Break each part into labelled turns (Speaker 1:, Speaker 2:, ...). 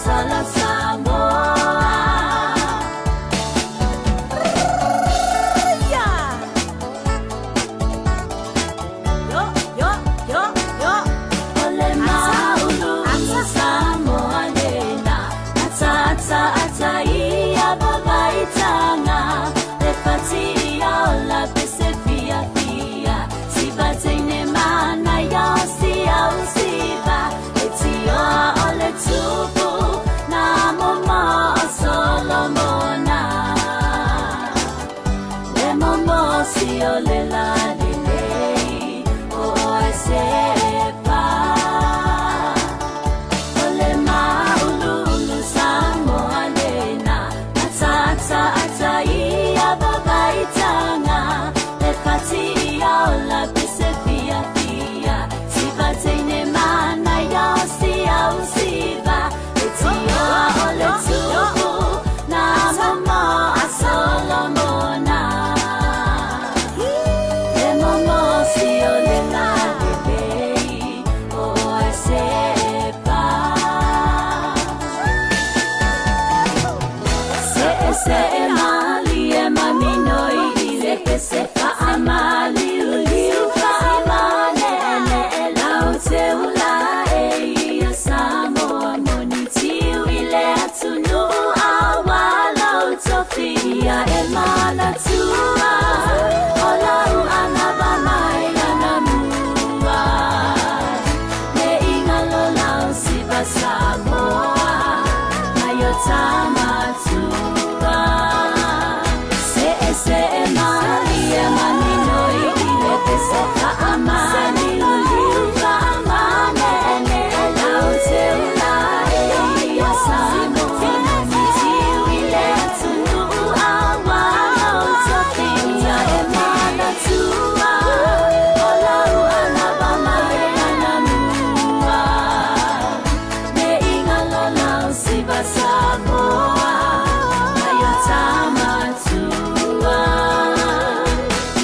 Speaker 1: Sala Samoa. Yo, yo, yo, yo. Ole maulu Samoa lena. Ata, ata, ata ia babaitanga. Le fatia ola pese fia fia. Siva teine mana ya sia usiva. Etioa ole tupu na momo Solomona. Le momo si ole la lelei o esepa. Ole maululu Samoa lena. Ata, ata, ata ia babaitanga. Le fatia ola pese fia fia. Siva teine mana ya sia usiva. Etioa ole tupu na momo Solomona. Le momo si ole la lelei o esepa. Se se e mali e maminoi le pese fa amali uliu fa amane ne lau te ula e ia Samoa moni tiu i le atunu awa lau tofi ia e mana tua o lau anava mai ana mua me ingalo lau siva Samoa mai o tamatua. Se se e mali e maminoi i le pese fa amali uliu fa amane ne lau te ula e ia Samoa moni tiu i le atunu awa lau tofi ia e mana tua o lau anava mai ana mua me ingalo lau siva Samoa mai o tamatua.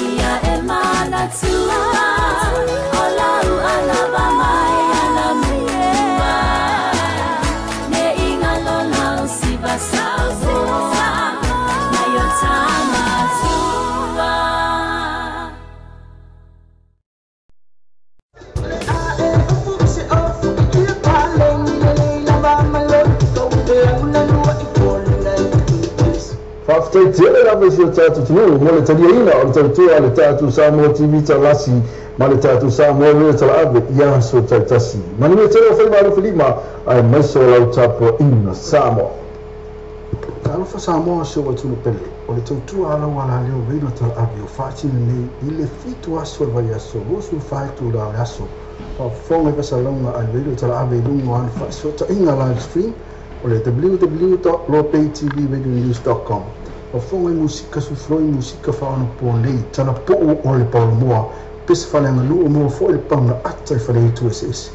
Speaker 1: Ia e mana tua o lau anava mai ana mua me ingalo lau siva Samoa mai o tamatua.
Speaker 2: Faafetai tele lava i si o tatou atunuu mo le taliaina o le tautua a le tatou Samoa TV Talasi ma le tatou Samoa Radio Talaave i aso taitasi. Manuia tele o faiva alofa lima ae maise o lau tapuaʻiga Samoa.
Speaker 3: Talofa Samoa se o atunuu pele o le tautua ala ua la leo Radio Talaave o faatino nei i le 7 aso o le vaiaso 24 itula o le aso. Faafofoga i fasalauga a le Radio Talaave i luga o ana faafesootaiga live stream o le www.lopaytvradionews.com. Faafofoga i musika sufuloi musika faaonaponei talapuu o le paolomoa pese faleaganuu mo foʻi le pauna ata i faleitu eseese.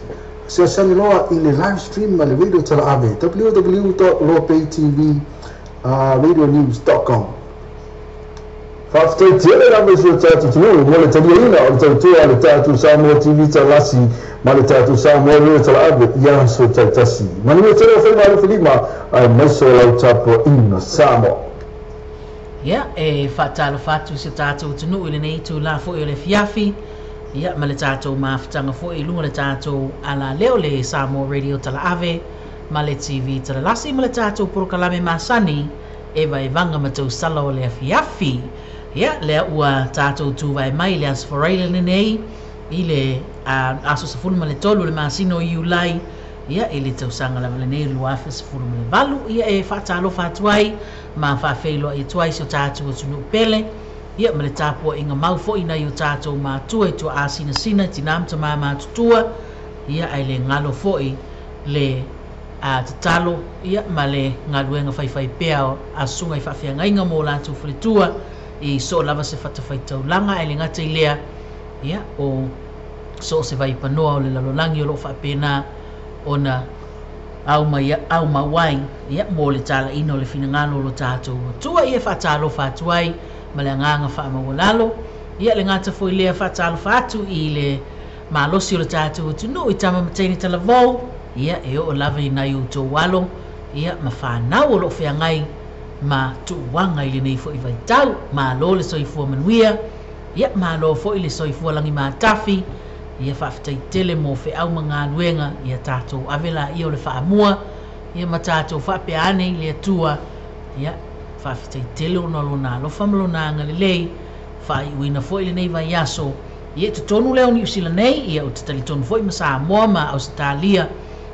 Speaker 3: Asiasiagi loa i le live stream a le Radio Talaave www.lopaytvradionews.com.
Speaker 2: Faafetai tele lava i si o tatou atunuu mo le taliaina o le tautua a le tatou Samoa TV Talasi ma le tatou Samoa Radio Talaave i aso taitasi. Manuia tele o faiva alofa lima ae maise o lau tapuaʻiga Samoa.
Speaker 4: Ia, e faatalofa atu si o tatou atunuu i lenei itulā foʻi o le afiafi. Ia, ma le tatou mafutaga foʻi i luga o le tatou alaleo le Samoa Radio Talaave ma le TV Talalasi ma le tatou polokalame masani e vaevaga ma tausala o le afiafi. Ia, lea ua tatou tuvae mai le aso Faraile lenei i le aso 13 o le masina o Iulai. Ia, i le tausaga lava lenei 2018. Ia, e faatalofa atu ai ma faafeiloai atu ai si o tatou atunuu pele. Ia, ma le tapuaʻiga mau foʻi nai o tatou matua i tuaasinasina i tinā ma tamā matutua. Ia, ae le galo foʻi le tatalo ia ma le galuega faifai pea o asusuga i faafeagaiga mo latou faletua i soo lava se fatafaitaulaga ae le gata i lea. Ia, o so o se vaipanoa o le lalolagi o loo faapena ona au mai au mau ai ia mo le talaʻina o le finagalo o lo tatou Atua. Ia, faatalofa atu ai ma le agaga faamaualalo. Ia, le gata foi lea, faatalofa atu i le malosi o le tatou atunuu i tama ma teine talavou. Ia, e oo lava i nai outou alo. Ia ma whanau o loo feagai ma tuuaga i lenei fo'i vaitau. Malo le soifua manuia, ia malo fo'i le soifua lagi matafi, ia faafetai tele mo feau ma galuega, ia tatou ave laia o le faamua, ia ma tatou faapea ane i le Atua, ia faafetai tele ona o lona alofa ma lona agalelei, faaiuina fo'i lenei vaiaso, ia i totonu lea o Niusila nei, ia ou te talitonu fo'i ma Samoa ma Ausetalia,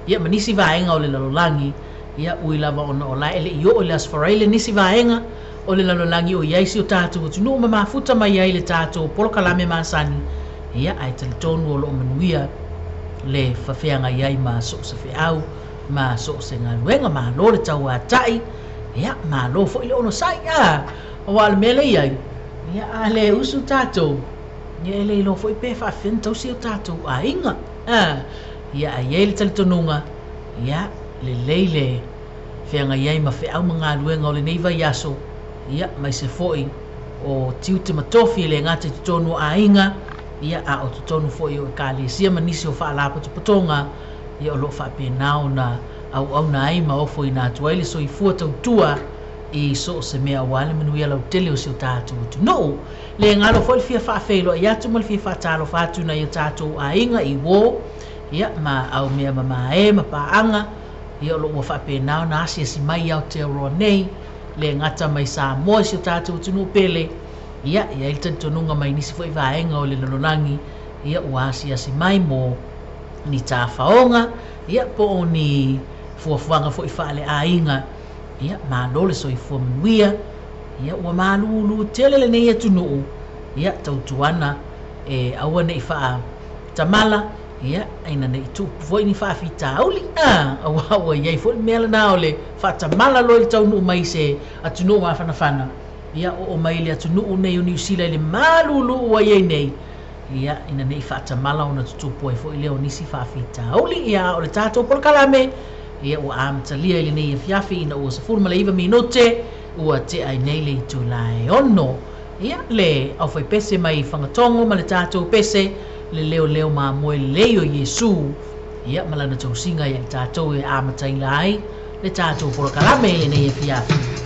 Speaker 4: ia ma nisi vaega o le lalolagi, ia ui lava ona o lae e le'i oo i le Aso Faraile nisi vaega o le lalolagi o iai si o tatou atunuu ma mafuta mai ai le tatou polokalame masani, ia ae talitonu o loo manuia le fafeagai ai ma soo se feau ma soo se galuega. Malo le tauata'i, ia malo fo'i le onosai, a auā o le mea le iai, ia a le usu tatou, ia e le iloa fo'i pe faafefea ona tausi o tatou aiga, a ia ae iai le talitonuga, ia lelei le feagai ai ma feau ma galuega o lenei vaiaso, ia maise fo'i o tiute ma tofi e le gata i totonu o aiga, ia a o totonu fo'i o ekalesia ma nisi o faalapotopotoga, ia o loo faapena ona auauna ai ma ofoina atu ai le soifua tautua i so o se mea auā le manuia lautele o si o tatou atunuu. Le galo fo'i le fia faafeiloai atu ma le fia faatalofa atu nai o tatou aiga i uō, ia ma aumea mamae ma paaga, ia o loo ua faapena ona asiasi mai i Aotearoa nei, le gata mai Samoa i si o tatou atunuu pele, ia iai le talitonuga mai nisi fo'i vaega o le lalolagi, ia ua asiasi mai mo ni tafaoga, ia po o ni fuafuaga fo'i faaleaiga, ia malo le soifua manuia, ia ua malūlū tele lenei atunuu, ia tautuana e aua nei faatamala, ia ina nei tupu fo'i ni faafitauli, a auā ua iai fo'i le mea lena o le faatamala loa i le taunuu mai i se atunuu mafanafana, ia oo mai le atunuu nei o Niusila i le malūlū ua iai nei, ia ina nei faatamala ona tutupu ai fo'i lea o nisi faafitauli. Ia a o le tatou polokalame, ia ua amatalia i lenei afiafi ina ua 19 minute ua tea ai nei le itulā e 6, ia le aufaipese mai Fagatogo ma le tatou pese le leoleo mamoe lelei o Iesu, ia ma lana tausiga ia i tatou e amataina ai le tatou polokalame i lenei afiafi.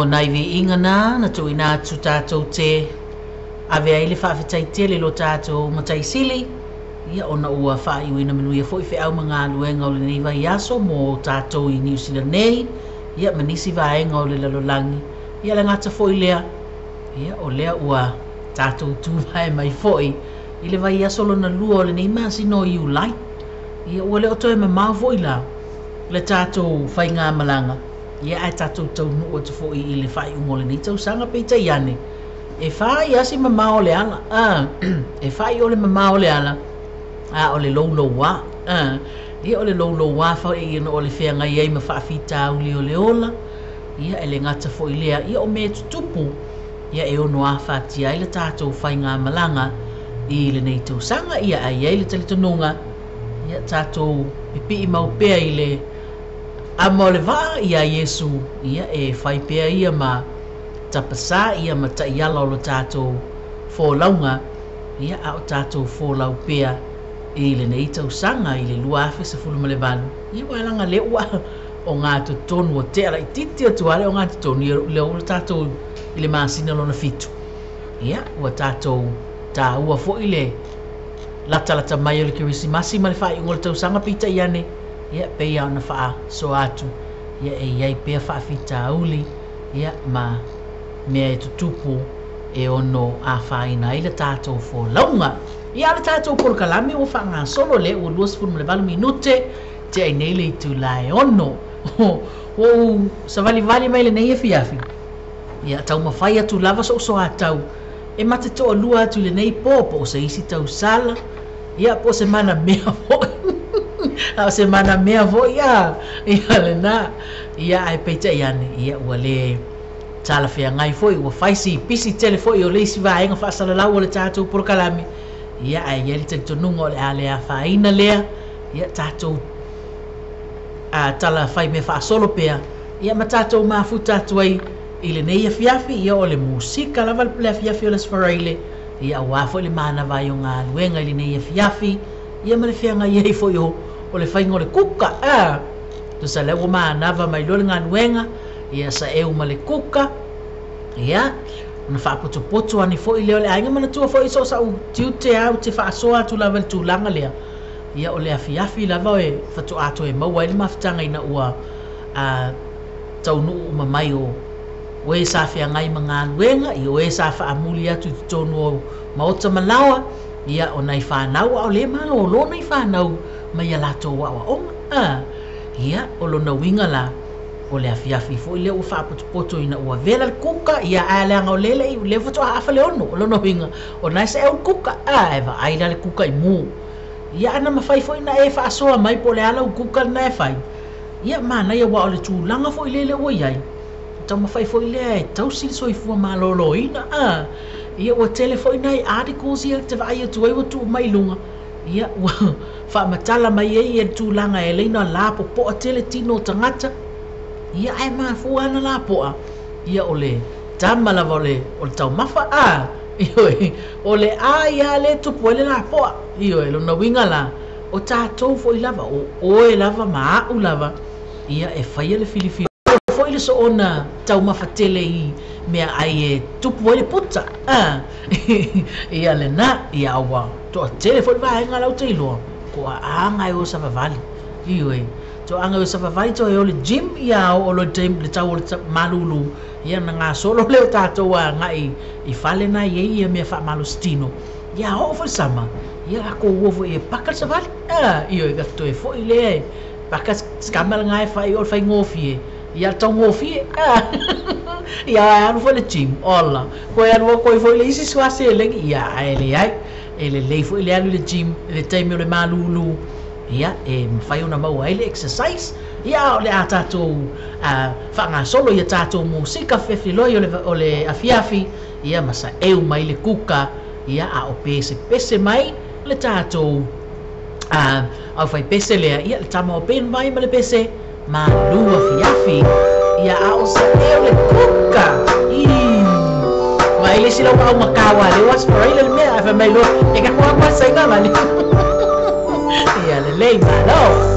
Speaker 4: O nai viiga na na tuuina atu tatou te ave ai le faafetai tele i lo tatou Matai Sili, ia ona ua faaiuina manuia foi feau ma galuega o lenei vaiaso mo tatou i Niu Sila nei, ia ma nisi vaega o le lalolagi. Ia le gata foi lea, ia o lea ua tatou tuvae mai foi i le vaiaso lona lua o lenei masina o Iulai. Ia ua le o toe mamao foi la le tatou faigamalaga, ia ae tatou taunuu atu foi i le faaiuga o lenei tausaga. Peitai ane, e fai lava si mamao o le ala, e fai o le mamao o le ala, a o le louloua, ia o le louloua foi ona o le feagai ai ma faafitauli o le ola. Ia e le gata foi lea, ia o mea e tutupu, ia e ono afatia ai le tatou faigamalaga i lenei tausaga. Ia ae i ai le talitonuga, ia tatou pipii mau pea i le ama o le vaa ia Iesu, ia e fai pea ia ma tapasā ia ma taiala o lo tatou folauga, ia a o tatou folau pea i lenei tausaga i le 2018. Ia ua laga le ua o ngā totonu o te ala i titi atu ale o ngā totonu ia le o tatou i le masina lona 7. Ia ua tatou tāua foi le latalata mai o le Kerisimasi ma le faaiuga o le tausaga. Peitai ane, ia pei ona faasoa atu, ia e iai pea faafitauli, ia ma mea e tutupu e ono afaina ai le tatou folauga. Ia le tatou polokalame ua faagasolo le ua 28 minute te ai nei le itula e 6. Ua ou savalivali mai lenei afiafi, ia taumafai atu lava so'u soatau e mate to'alua atu i lenei po, po o se isi tausala, ia po o se manamea foi a o se manamea foi ia lena. Ia ae peitai ane, ia ua le talafeagai foi, ua fai si pisi tele foi o le isi vaega faasalalau o le tatou polokalame. Ia ae i ai le talitonuga o le a le afaina lea, ia tatou tala fai mea faasolo pea, ia ma tatou mafuta atu ai i lenei afiafi. Ia o le musika lava le afiafi o le Sfaraile, ia auā foi le manava ai o galuega i lenei afiafi, ia ma le feagai ai foi o le faiga o le kuka. Tusa lea ua manava mai loa le galuega, ia saeu ma le kuka, ia ona faapotopoto ane foi lea o le aiga. Manatua foi so o sa'u tiute au te faasoa atu lava i le tulaga lea, ia o le afiafi lava e fatoa toe maua ai le mafutaga ina ua taunuu uma mai o oe sa feagai ma galuega, ia oe sa faamuli atu i totonu o maota malaoa, ia o nai fanau a o lē malōlō nai fanau mai ia latou aoaoga. Ia o lona uiga la o le afiafi foi lea ua faapotopoto ina ua vela le kuka, ia ae leaga o lea le'i lea faatoa afa le 6. O lona uiga o nae saeu le kuka, e vaai la le kuka i mū. Ia ana mafai foi na e faasoa mai po o le ala u kuka lena e fai, ia manaia ua o le tulaga foi lele ua iai taumafai foi lea e tausi le soifua malōlōina. Ia ua tele foi nai articles ia te vaai atu ai ua tuu mai i luga, ia ua faamatala mai ai ia le tulaga e leina lapopoa tele tino o tagata. Ia ae mafua ana lapoa, ia o le tama lava o le taumafa, ioe, o le a ia le tupu ai le lapoa. Ioe, lona uiga la o tatou foi lava o oe lava ma a'u lava, ia e faia le filifili foi le soona taumafa tele i mea ai e tupu ai le puta. Ia lena, ia ua toatele foi le vaega lau te iloa ko aaga e o savavali. Ioe, toaga e o savavali toe o le gym, ia o le tau o le malulu, ia na gasolo lea o tatou aga'i i fale na i ai ia mea faamalositino. Ia oo foi le sama, ia lakou ua foi e paka le savali. Ioe, ka toe foi lea e paka sikama laga e fai o le faigofie, ia le taugofie. Ia alu foi le gym, ola koe alu koe foi le isi suaselegi, ia ae leai e lelei foi le alu i le gym i le taimi o le malūlū, ia e mafai ona maua ai le exercise. Ia o le a tatou faagasolo ia tatou musika fefiloi o le afiafi, ia ma saeu mai le kuka, ia a o pesepese mai le tatou au fai pese lea, ia le tama o pen vai ma le pese malua fiafi, ia a o saeu le kuka. Vai le sila au makawa le was for le mea fa mai lo e ka kwa kwa sainga mali. Ia lelei malo.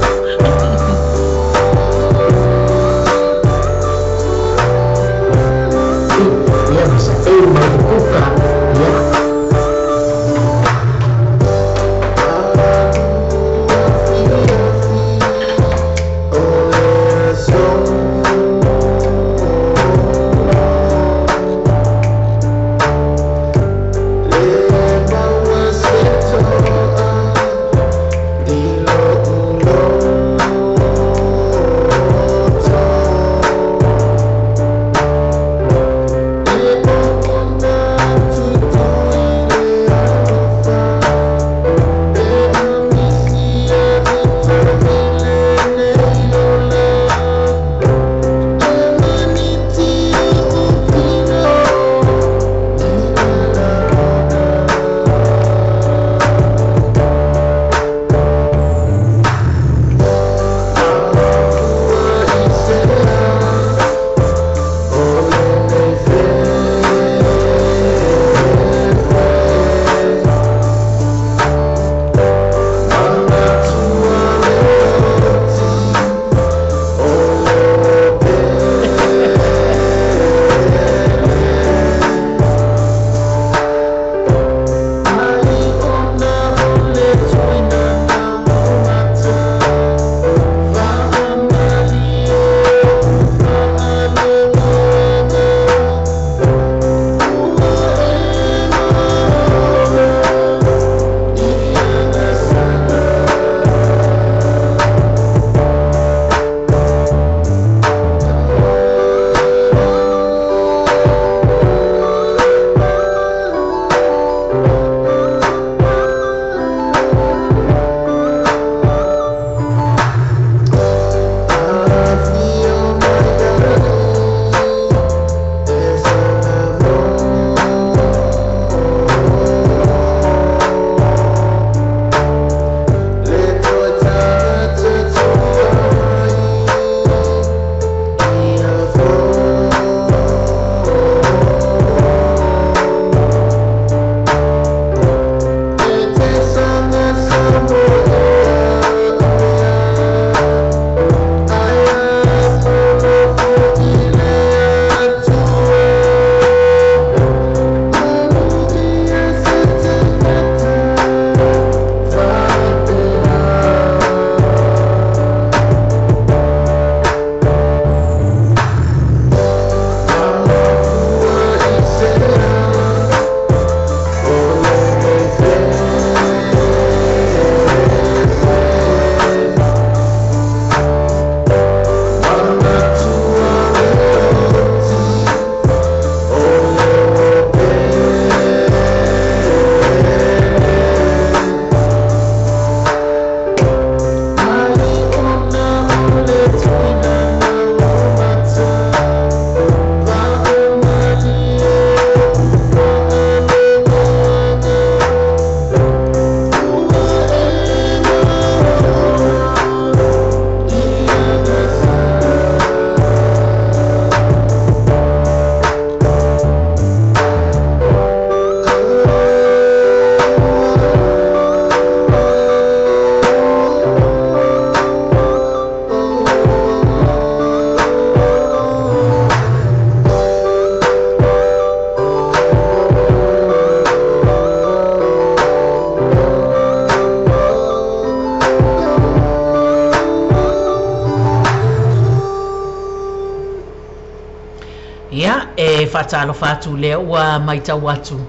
Speaker 4: faatalofa atu lea ua maitau atu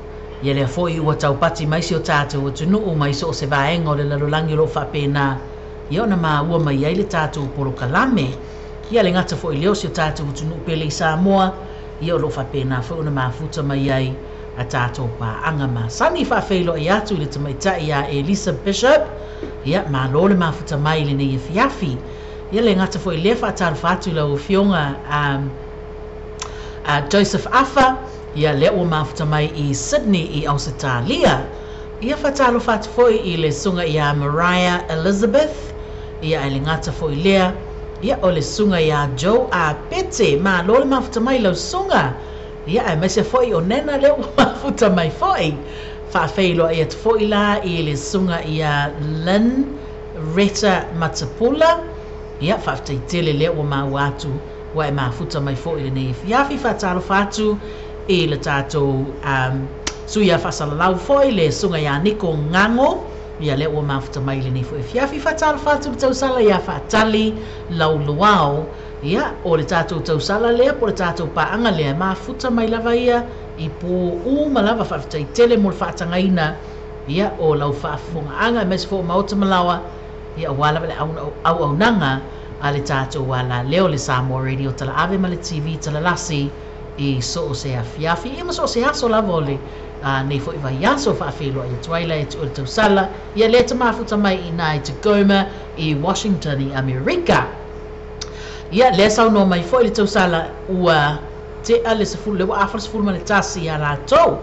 Speaker 4: ia lea foʻi ua taupati mai si o tatou atunuu mai so o se vaega o le lalolagi o loo faapena ia ona maua mai ai le tatou polokalame. Ia le gata foʻi lea o si o tatou atunuu pele i Samoa ia o loo faapena foi ona mafuta mai ai a tatou paaga masani. Faafeiloai atu i le tamaitai ia Elisa Bishop, ia malo le mafuta mai i lenei afiafi. Ia le gata foʻi lea faatalofa atu i lau afioga Joseph Afa, ia lea ua mafuta mai i Sydney i Ausetalia. Ia faatalofa atu foʻi i le susuga ia Mariah Elizabeth, ia ae le gata foʻi lea ia o le susuga ia Joe Apete, malo le mafuta mai lau susuga. Ia ae maise foʻi o nena lea ua mafuta mai foʻi. Faafeiloai atu foʻi la i le susuga ia Lynn Retta Matapula, ia faafetaitele lea ua maua atu ua e mafuta mai foʻi lenei afiafi. Faatalofa atu i le tatou sui a faasalalau foʻi le susuga ia Niko Gago, ia lea ua mafuta mai lenei foʻi afiafi. Faatalofa atu le tausala ia Faatali Lauluao, ia o le tatou tausala lea po le tatou paaga lea mafuta mai lava ia i pō uma lava. Faafetaitele mo le faatagaina ia o lau faafofogaaga aemaise foi o maota malaoa ia auā lava le auaunaga a le tatou alaleo le Samoa Radio Talaave ma le TV Talalasi i so o se afiafi ia ma so o se aso lava o le nei foʻi vaiaso. Faafeiloai atu ai la e tuu le tausala ia lea te mafuta mai i nā i Tacoma i Washington i Amerika. Ia lea saunoa mai foʻi le tausala ua tea le sefulu le ua afa le 11 ia latou.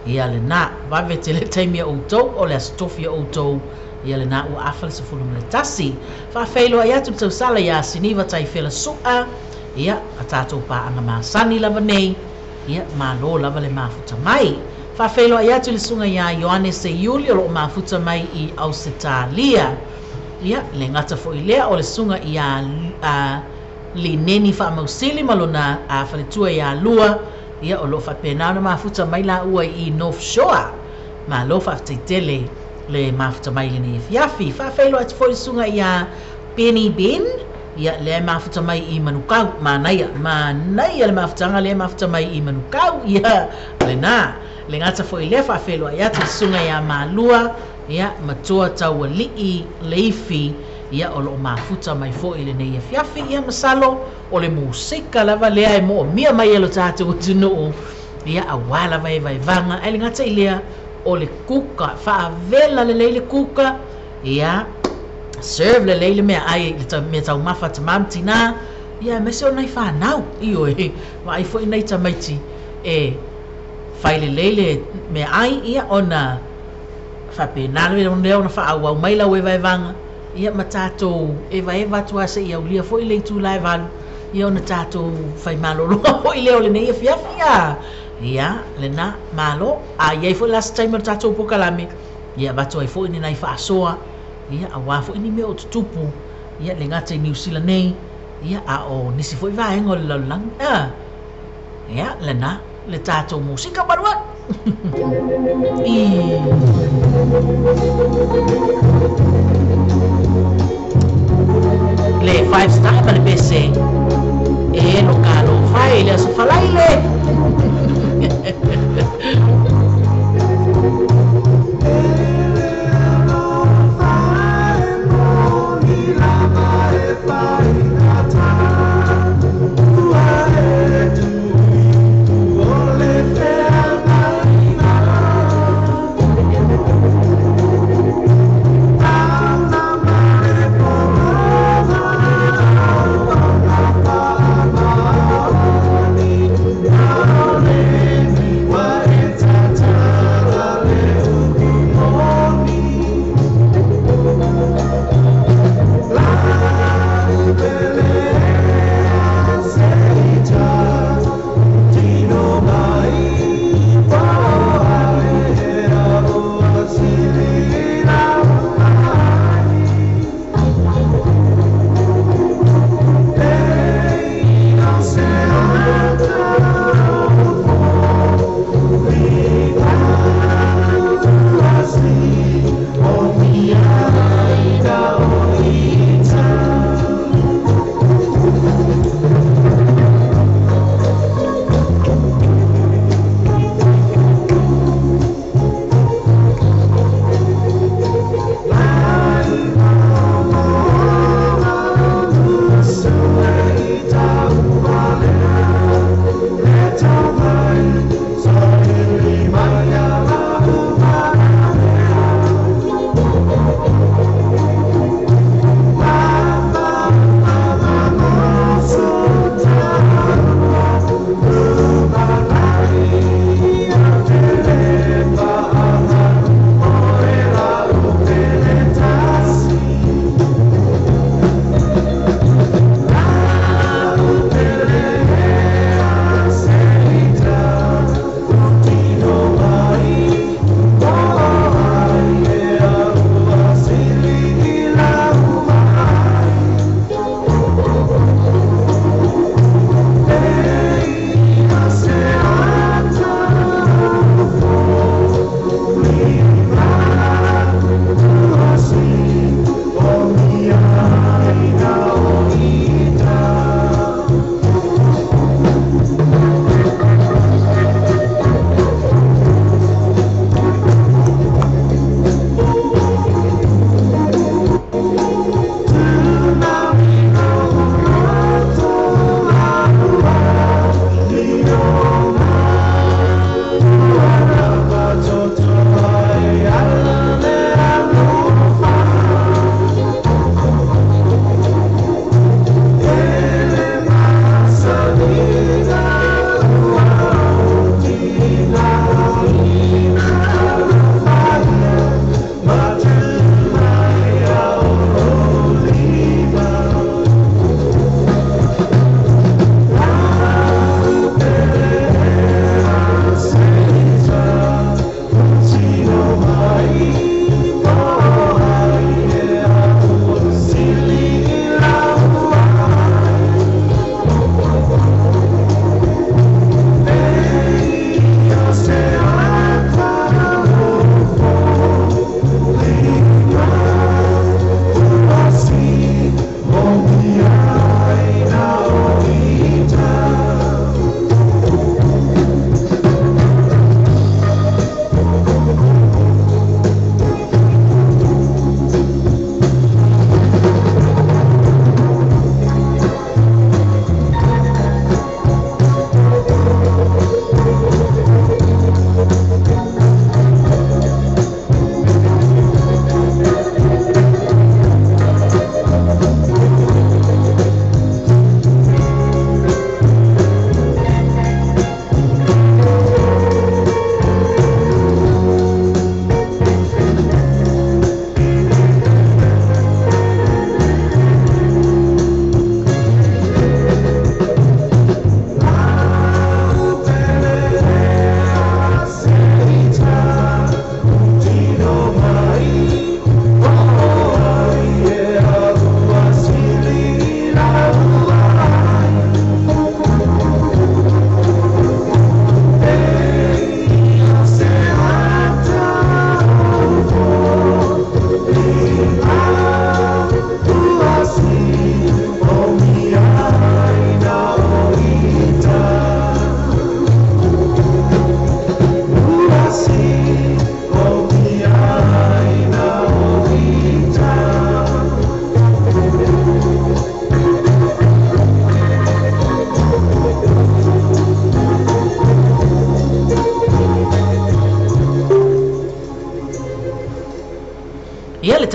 Speaker 4: Ia lenā vave tele taimi a outou o le aso tofi a outou. Ia lenā ua afa le 11. Faafeiloai atu le tausala ia Siniva Taifela Su'a, ia a tatou paaga masani lava nei, ia malo lava le mafuta mai. Faafeiloai atu le susuga ia Ioane Seiuli o loo mafuta mai i Ausetalia. Ia le gata foʻi lea o le susuga ia Lineni Faamausili ma lona faletua ia Lua, ia o loo faapena ona mafuta mai laua i North Shore. Malo faafetaitele le mafuta mai lenei afiafi. Faafeiloai atu foʻi le susuga ia Benny Ben, ia lea mafuta mai i Manukau. Manaia manaia le mafutaga lea mafuta mai i Manukau. Ia lenā le gata foʻi lea faafeiloai atu le susuga ia Malua ia Matua Taualii Leifi, ia o loo mafuta mai foʻi lenei afiafi. Ia masalo o le musika lava lea e moomia mai e lo tatou atunuu ia auā lava e vaevaga ae le gata i lea o le kuka faavela lelei le kuka, ia serve lelei le mea ai le mea taumafa tamā ma tinā, ia aemaise o nai fanau ioe vaai foʻi nai tamaiti e fai lelei le mea ai ia ona faapena lea ona faaauau mai lau evaevaga ia ma tatou evaeva atu a seia aulia foʻi le itula e 8 ia ona tatou faimalologa foʻi lea o lenei afiafi. Ia lenā malo a iai foʻi la se taimi o le tatou pokalame ia avatu ai foʻi ni nai faasoa ia auā foʻi ni mea o tutupu ia le gata i Niusila nei ia a o nisi foʻi vaega o le lalolagi. Ia lenā le tatou musika malua i le 5 star ma le pese e lo kalo fai le aso falaile.
Speaker 5: What?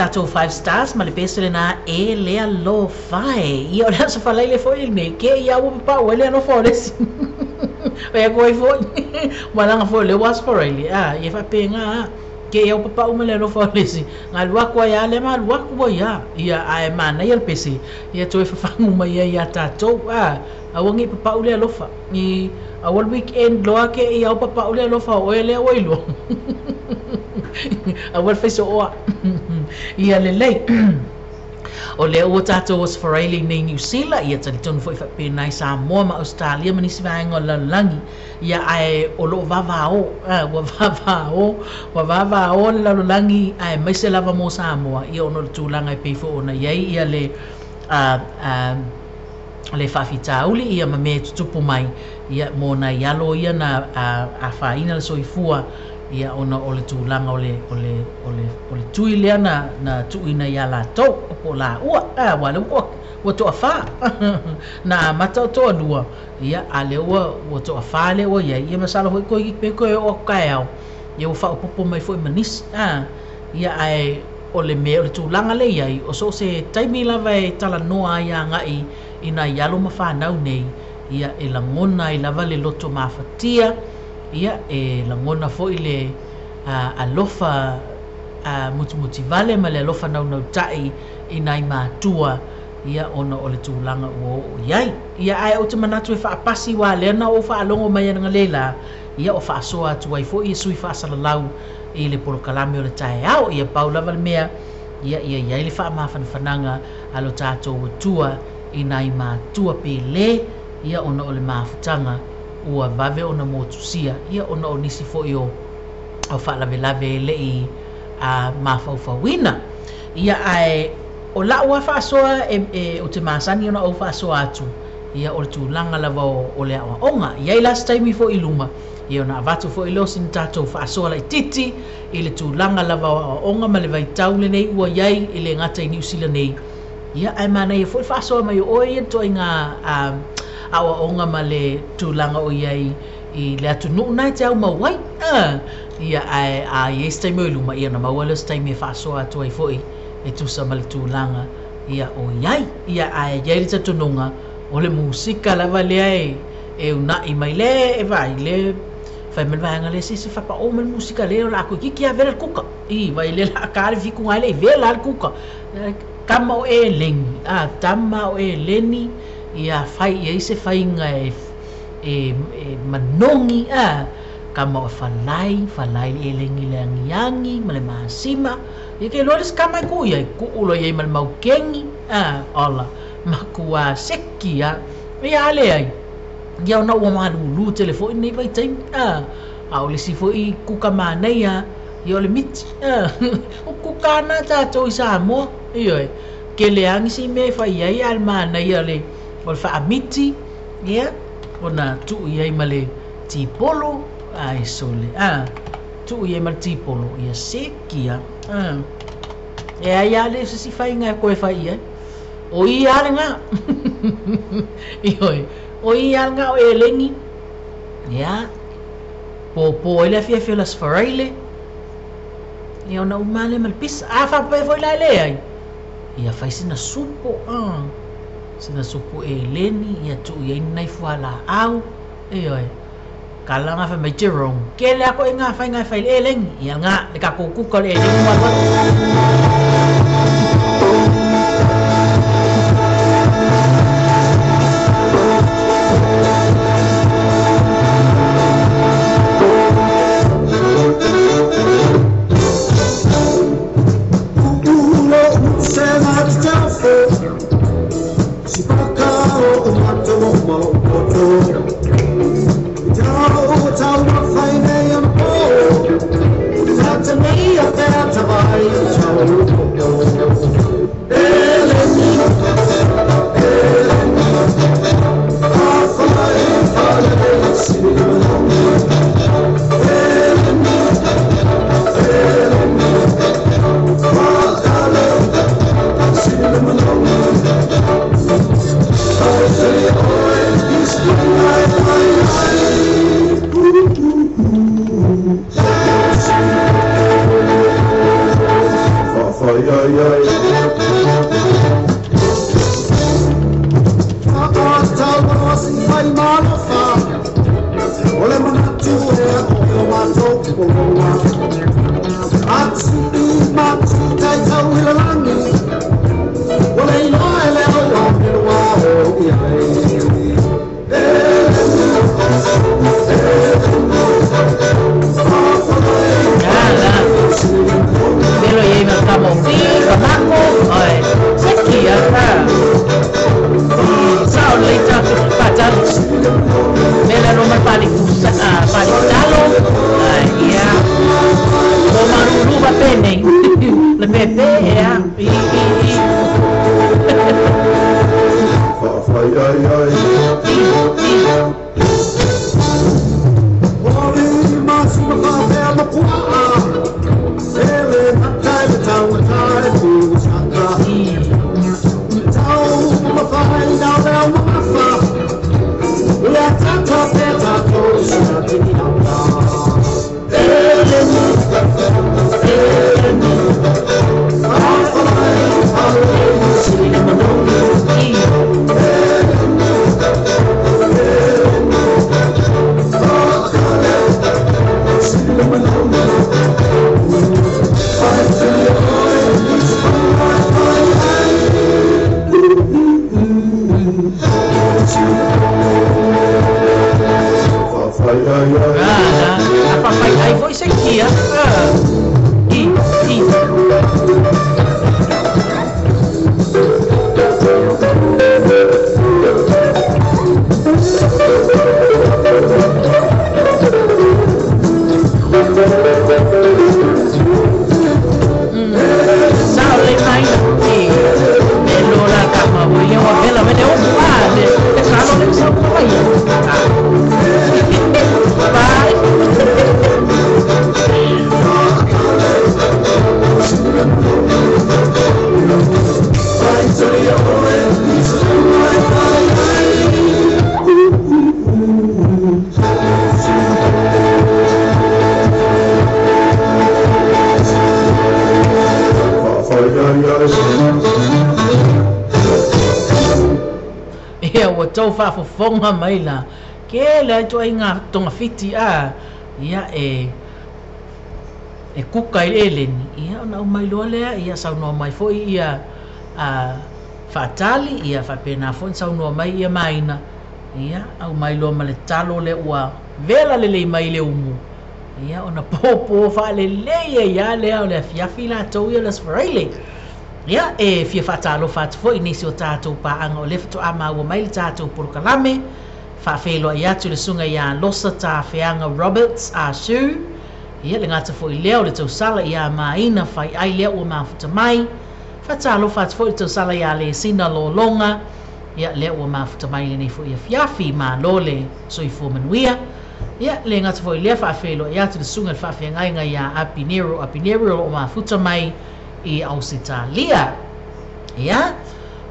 Speaker 4: tatou 5 stars ma le pese lena e le alofa e. Ia o le aso falaile foi lenei ke ia ua papau ai le alofa o le isi. Ia koe foi malaga foi le ua aso falaile a ia faapena ke ia ua papau ma le alofa o le isi. Galu aku ai a le ma alu aku ai a. Ia ae manaia le pese ia toe fafagu mai ai ia tatou a. Aua nei papau le alofa. I aua le weekend loa ke ia ua papau le alofa o oe lea ua iloa. Aua le faisooa. Ia lelei. O lea ua tatou aso faraile nei Niu Sila, ia talitonu foi faapena i Samoa ma Australia ma nisi vaega o le lalolagi. Ia ae o loo vavao, ua vavao, ua vavao le lalolagi aemaise lava mo Samoa, ia ona o le tulaga e pei foi ona i ai ia le le faafitauli ia ma mea e tutupu mai ia mo nai alo ia na afaina le soifua ia ona o le tulaga o le o le o le o le tui lea na na tuuina ia latou po o laua aua lea ua ua toafā na amata o toalua ia a lea ua ua toafā lea ua iai ia masalo foi koe pe koe oo atu taeao ia ua faaopoopo mai foi ma nisi ia ae o le mea o le tulaga lea iai o so o se taimi lava e talanoa ai agai i nai alo ma fanau nei ia e lagona ai lava le loto mafatia ia e lagona foi le alofa mutimutivale ma le alofa naunautai i nai matua ia ona o le tulaga ua oo i ai. Ia ae ou te manatu e faapasi aua lea na ou faalogo mai analeila ia o faasoa atu ai foi ia sui faasalalau i le polokalame o le taeao. Ia pau lava le mea ia ia i ai le faamafanafanaga a lo tatou Atua i nai matua pele ia ona o le mafutaga ua vave ona motusia ia ona o nisi foi o faalavelave e le i mafaufauina. Ia ae o lau lava faasoa e ou te masani ona ou faasoa atu ia o le tulaga lava o le aoaoga. E i ai la se taimi foi i luma ia ona avatu foi lea o sina tatou faasoa laitiiti i le tulaga lava o aoaoga ma le vaitau lenei ua i ai e le gata i Niu Sila nei. Ia ae manaia foi le faasoa mai o oe ia le ituaiga aoaoga ma le tulaga o i ai i le atunuu na e te aumau ai. Ia ae a i ai se taimi o i luma ia ona maua lea o se taimi e faasoa atu ai foi e tusa ma le tulaga ia o i ai. Ia ae i ai le talitonuga o le musika lava lea e uunai mai le e vaai le fai mai le vaega lea se se faapao mai le musika lea o le a koe kiki a vela le kuka. I vai le la ka le fiku ngai le i vela le kuka. Tama o eleni, a tama o eleni ia fai ia i se faiga e e e manogi a kama o falai, falai le eleni le angiangi ma le masima. Ia ke loa le se kama e ku iai, kuu loa iai ma le maukengi a ola makua seki a. Ia a leai. Ia ona ua malulu tele foi nei vaitaimi a. A o le isi foi kuka manaia ia o le miti a. O kuka ana tatou i Samoa. Ioe. Kele lava nisi mea e fai ai a le manaia o le o le faamiti ia ona tuu i ai ma le tipolo ai sole a. Tuu i ai ma le tipolo ia seki a. E ai lava le se isi faiga e koe fai i ai. O ia lava lena. Ioe. O ia lena o eleni. Ia. Pōpō ai le afiafi o le Aso Faraile. Ia ona uma lea ma le pisa. A faapea foi la e leai. Ia fai sina supo. Sina supo eleni. Ia tuu i ai ni nai fualaau. Ioe. Kala nga fai mai Jerome. Kele ako e nga fai nga fai le eleni. Ia nga le ka kukuka le eleni wa wa.
Speaker 2: Faafai ai ai.
Speaker 4: Ai foi isso aqui, ó. Ua tau faafofoga mai la ke le ituaiga togafiti a ia e kuka i le eleni ia ona aumai loa lea ia saunoa mai foi ia a faatali ia faapena foi saunoa mai ia maina ia aumai loa ma le talo le ua vela lelei mai le umu ia ona pōpō faalelei ai a lea o le afiafi latou ia le Aso Faraile. Ia e fia faatalofa atu foi nisi o tatou paaga o le faatoa maua mai le tatou polokalame faafeiloai atu le susuga ia Losa Tafeaga Roberts Asu ia le gata foi lea o le tausala ia maina faiai lea ua mafuta mai. Faatalofa atu foi le tausala ia Lesina Lologa ia lea ua mafuta mai lenei foi afiafi malo le soifua manuia. Ia le gata foi lea faafeiloai atu le susuga le faafeagaiga ia Apinero Apinero o loo mafuta mai i Ausetalia. Ia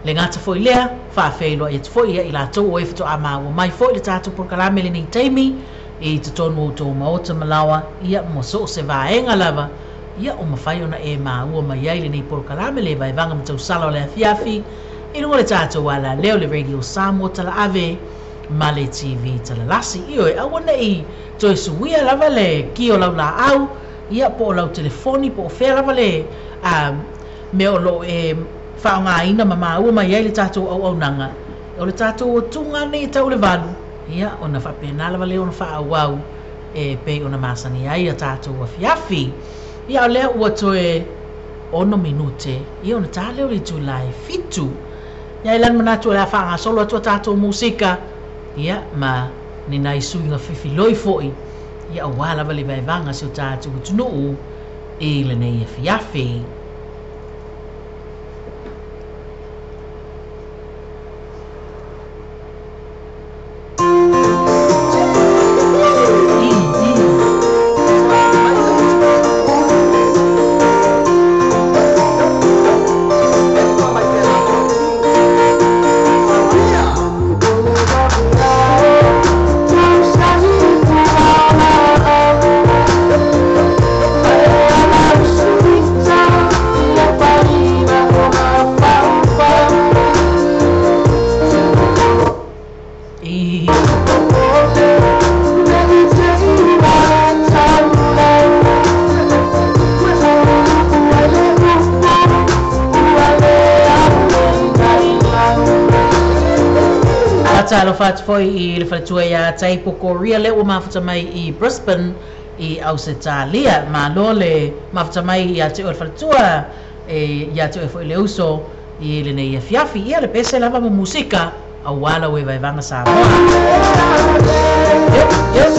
Speaker 4: le gata foi lea faafeiloai atu foi ia i latou o e faatoa maua mai foi le tatou polokalame lenei taimi i totonu o tou maota malaoa ia mo so o se vaega lava ia o mafai ona e maua mai ai lenei polokalame le vaevaga ma tausala o le afiafi i luga o le tatou alaleo le Radio Samoa Talaave ma le TV Talalasi. Ioe aua nei toe suia lava le ki o lau laau ia po o lau telefoni po o fea lava le mea o loo e faaaogaina ma maua mai ai le tatou auaunaga o le tatou tuga nei tau le 8 ia ona faapena lava le ona faaauau e pei ona masani ai a tatou afiafi. Ia o lea ua toe 6 minute ia ona tā lea o le itula e 7. Ia e lana manatu o le a faagasolo atu a tatou musika ia ma ni nai suiga fifiloi foi ia auā lava le vaevaga si o tatou atunuu i lenei afiafi. Talofa atu foi i le faletua ia Taipo Korea le ua mafuta mai i Brisbane i Ausetalia. Malo le mafuta mai ia te oe le faletua e ia te oe foi le uso i lenei afiafi. Ia le pese lava ma musika auā lau e vaevaga Samoa. Yep, yep.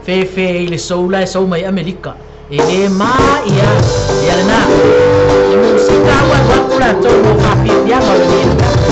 Speaker 4: Fefe i le soula e sau mai Amerika. E le ma ia ia lena. E musika ua atu latou mo faafiafiaga o lenei afiafi.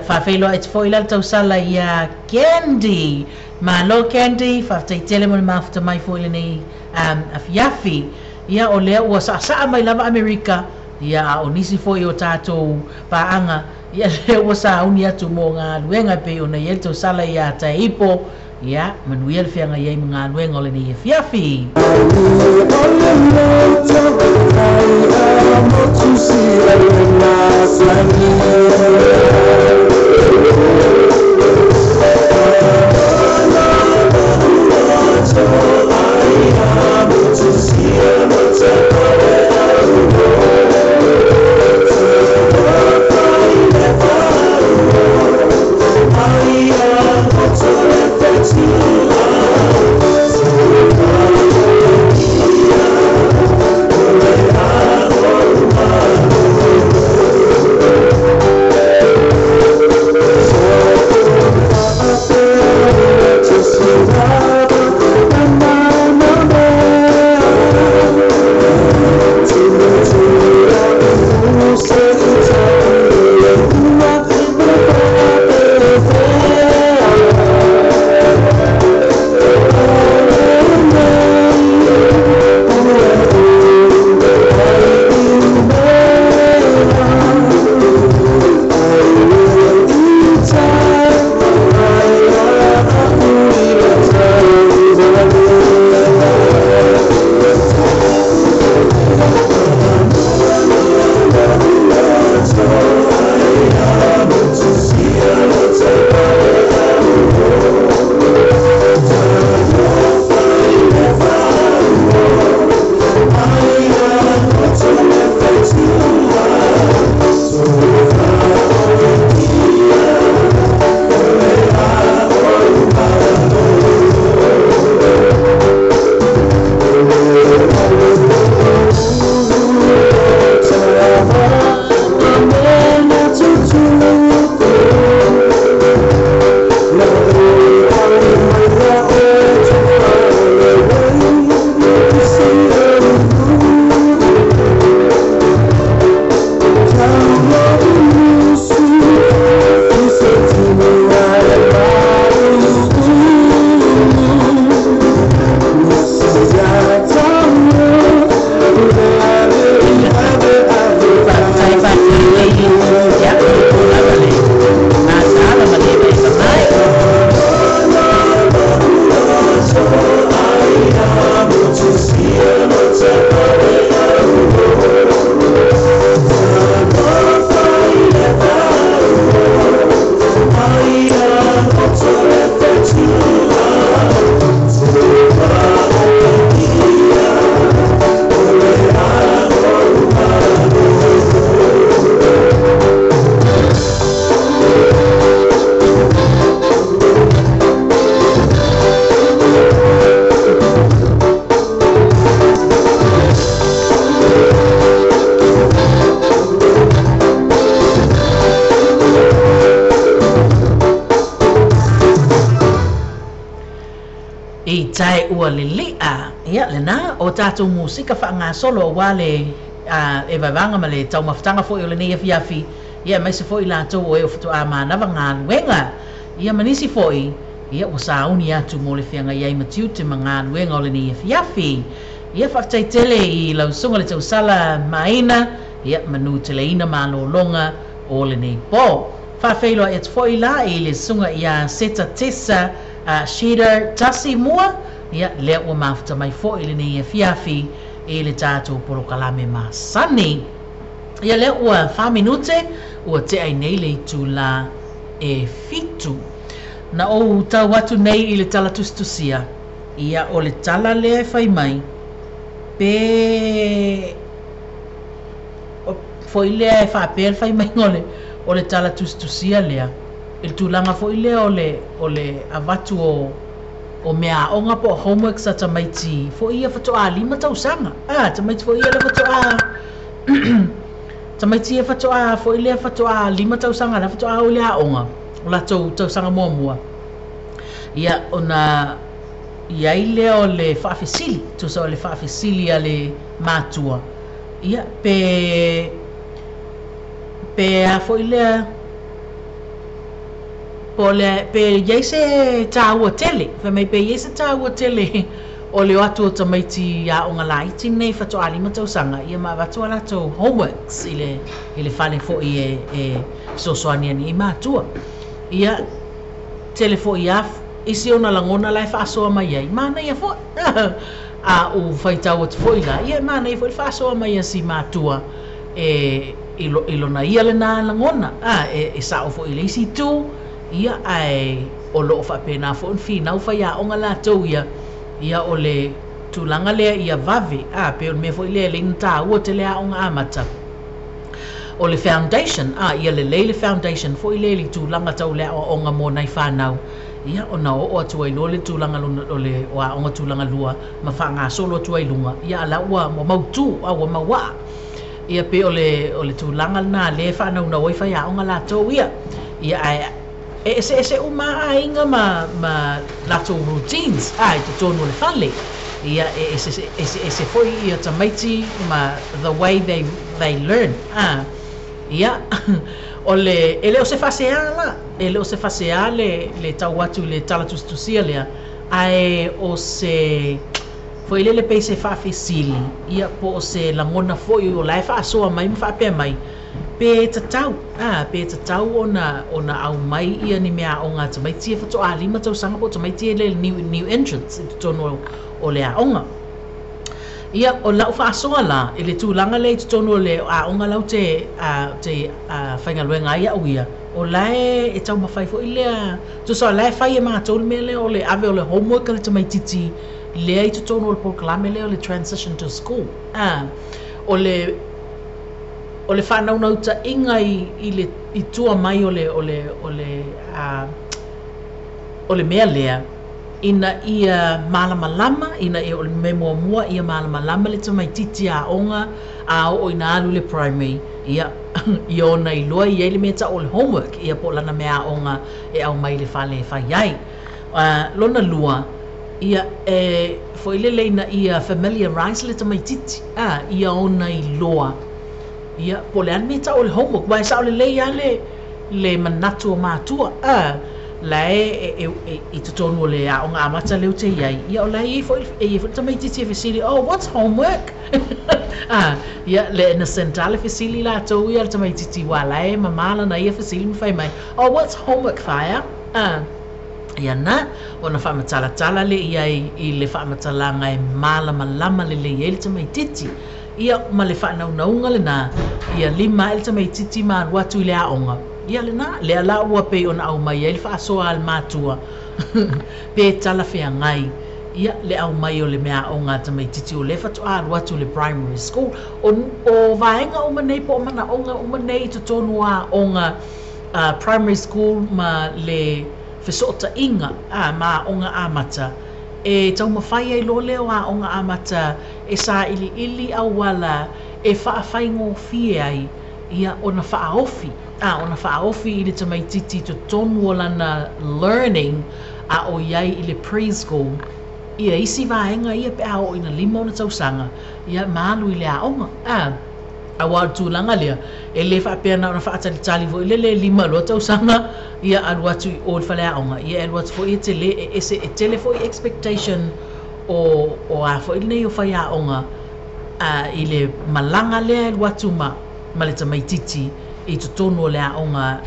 Speaker 4: Faafeiloai atu foi la le tausala ia Candy. Malo Candy, faafetai mo le mafuta mai foi lenei afiafi. Ia o lea ua saasaa mai lava Amerika. Ia a o nisi foi o tatou paaga. Ia lea ua sauni atu mo galuega pei ona i ai le tausala ia Taipo. Ia manuia le feagai ai ma galuega o lenei afiafi. I tae ua lili'a ia lena o tatou musika faagasolo auā le e vaevaega ma le taumafataga foi o lenei afiafi ia aemaise foi latou o e o faatoā manava galuega ia ma nisi foi ia ua sauni atu mo le feagai ai ma tiute ma galuega o lenei afiafi. Ia faafetai tele i lau susuga le tausala maina ia manu teleina malōlōga o lenei pō. Faafeiloai atu foi la i le susuga ia Seta Tessa Shearer Tasi Mua, ia lea ua mafuta mai foi i lenei afiafi i le tatou polokalame masani. Ia lea ua 4 minute ua tea ai nei le itulā e 7. Na ou tau atu nei i le tala tusitusia, ia o le tala lea e fai mai, pe foi lea e faapea le fai mai o le tala tusitusia lea, i le tulaga foi lea o le avatu o mea aoga po o homeworks a tamaiti foi ia faatoa 5 tausaga. Tamaiti foi ia le faatoa tamaiti ia faatoa foi lea faatoa 5 tausaga la faatoa o i le aoga o latou tausaga muamua. Ia ona i ai lea o le faafesili, tusa o le faafesili a le matua, ia pe a foi lea po le pe iai se tāua tele, fai mai pe iai se tāua tele o le o atu o tamaiti aoga laiti nei faatoa 5 tausaga ia ma avatu a latou homeworks i le fale foi e fesoasoani ani i matua. Ia tele foi a isi ona lagona la e faasoa mai ai, manaia foi a ou faitau atu foi la, ia manaia foi le faasoa mai a si matua e i lona ia lena lagona e sao foi i le isi itu ia, ae o loo faapena foi ona finau faiaoga latou ia. Ia o le tulaga lea ia vave pe o le mea foi lea e leai na tāua tele aoga amata o le foundation ia lelei le foundation foi lea i le tulaga tau le aoaoga mo nai fanau, ia ona oo atu ai loa le tulaga o le o aoga tulaga lua ma faagasolo atu ai luga, ia ala ua mautū ua mauaa. Ia pe o le tulaga lena lea e faanaunau ai faiaoga latou ia. Ia ae e eseese uma aiga ma latou routines i totonu o le fale. Ia e ese ese ese foi ia tamaiti ma the way they learn. Ia o le e le o se faasea la, e le o se faasea le tau atu i le tala tusitusia lea, ae o se foi lele pei se faafesili ia po o se lagona foi o la e faasoa mai ma faapea mai pe tatau ona aumai ia ni mea aoga a tamaiti e faatoa 5 tausaga po o tamaiti e le new entrants i totonu o le aoga. Ia o lau faasoa la i le tulaga lea i totonu o le aoga lau te faigaluega ai au ia, o la e taumafai foi lea, tusa o la e fai e matou le mea lea o le ave o le homework a le tamaititi lea i totonu o le polokalame lea o le transition to school. O le faanaunautaiga i le i tua mai o le mea lea ina ia malamalama, ina ia o le mea muamua ia malamalama le tamaititi aoga a oo ina alu le primary, ia ia ona iloa i ai le mea tau o le homework, ia po o lana mea aoga e aumai le fale e fai ai. Lona lua ia e foi lele ina ia familiarize le tamaititi ia ona iloa ia po o le a le mea tau o le homework, ua e sao lelei lava le manatu o matua la e i totonu o le aoga amata lea ou te iai, ia o la e iai foi e iai foi le tamaititi e fesili, "Oh, what's homework?" Ia le innocent a le fesili latou ia le tamaititi ua la e mamā lana ia fesili ma fai mai, "Oh, what's homework, Fire?" Ia na ona faamatalatala le ia i le faamatalaga e malamalama lelei ai le tamaititi ia ma le faanaunauga lena ia lima ai le tamaititi ma alu atu i le aoga. Ia lena lea la ua pei ona aumai ai le faasoa a le matua pe talafeagai ia le aumai o le mea aoga a tamaititi o lea faatoa alu atu le primary school. O vaega uma nei po o manaoga uma nei i totonu o aoga primary school ma le fesootaiga ma aoga amata e taumafai ai loa lea o aoga amata e sailiili auala e faafaigofie ai ia ona faaofi i le tamaititi totonu o lana learning a o iai i le preschool ia isi vaega ia pe a oo ina 5 ona tausaga ia ma alu i le aoga. Auā o le tulaga lea e lē faapea na ona faatalitali foi lele 5 loa tausaga ia alu atu i o i le faleaoga, ia e alu atu foi e tele e ese e tele foi expectation o a foi lenei o faiaoga i le malaga lea e alu atu ma le tamaititi. i totonu o le aoga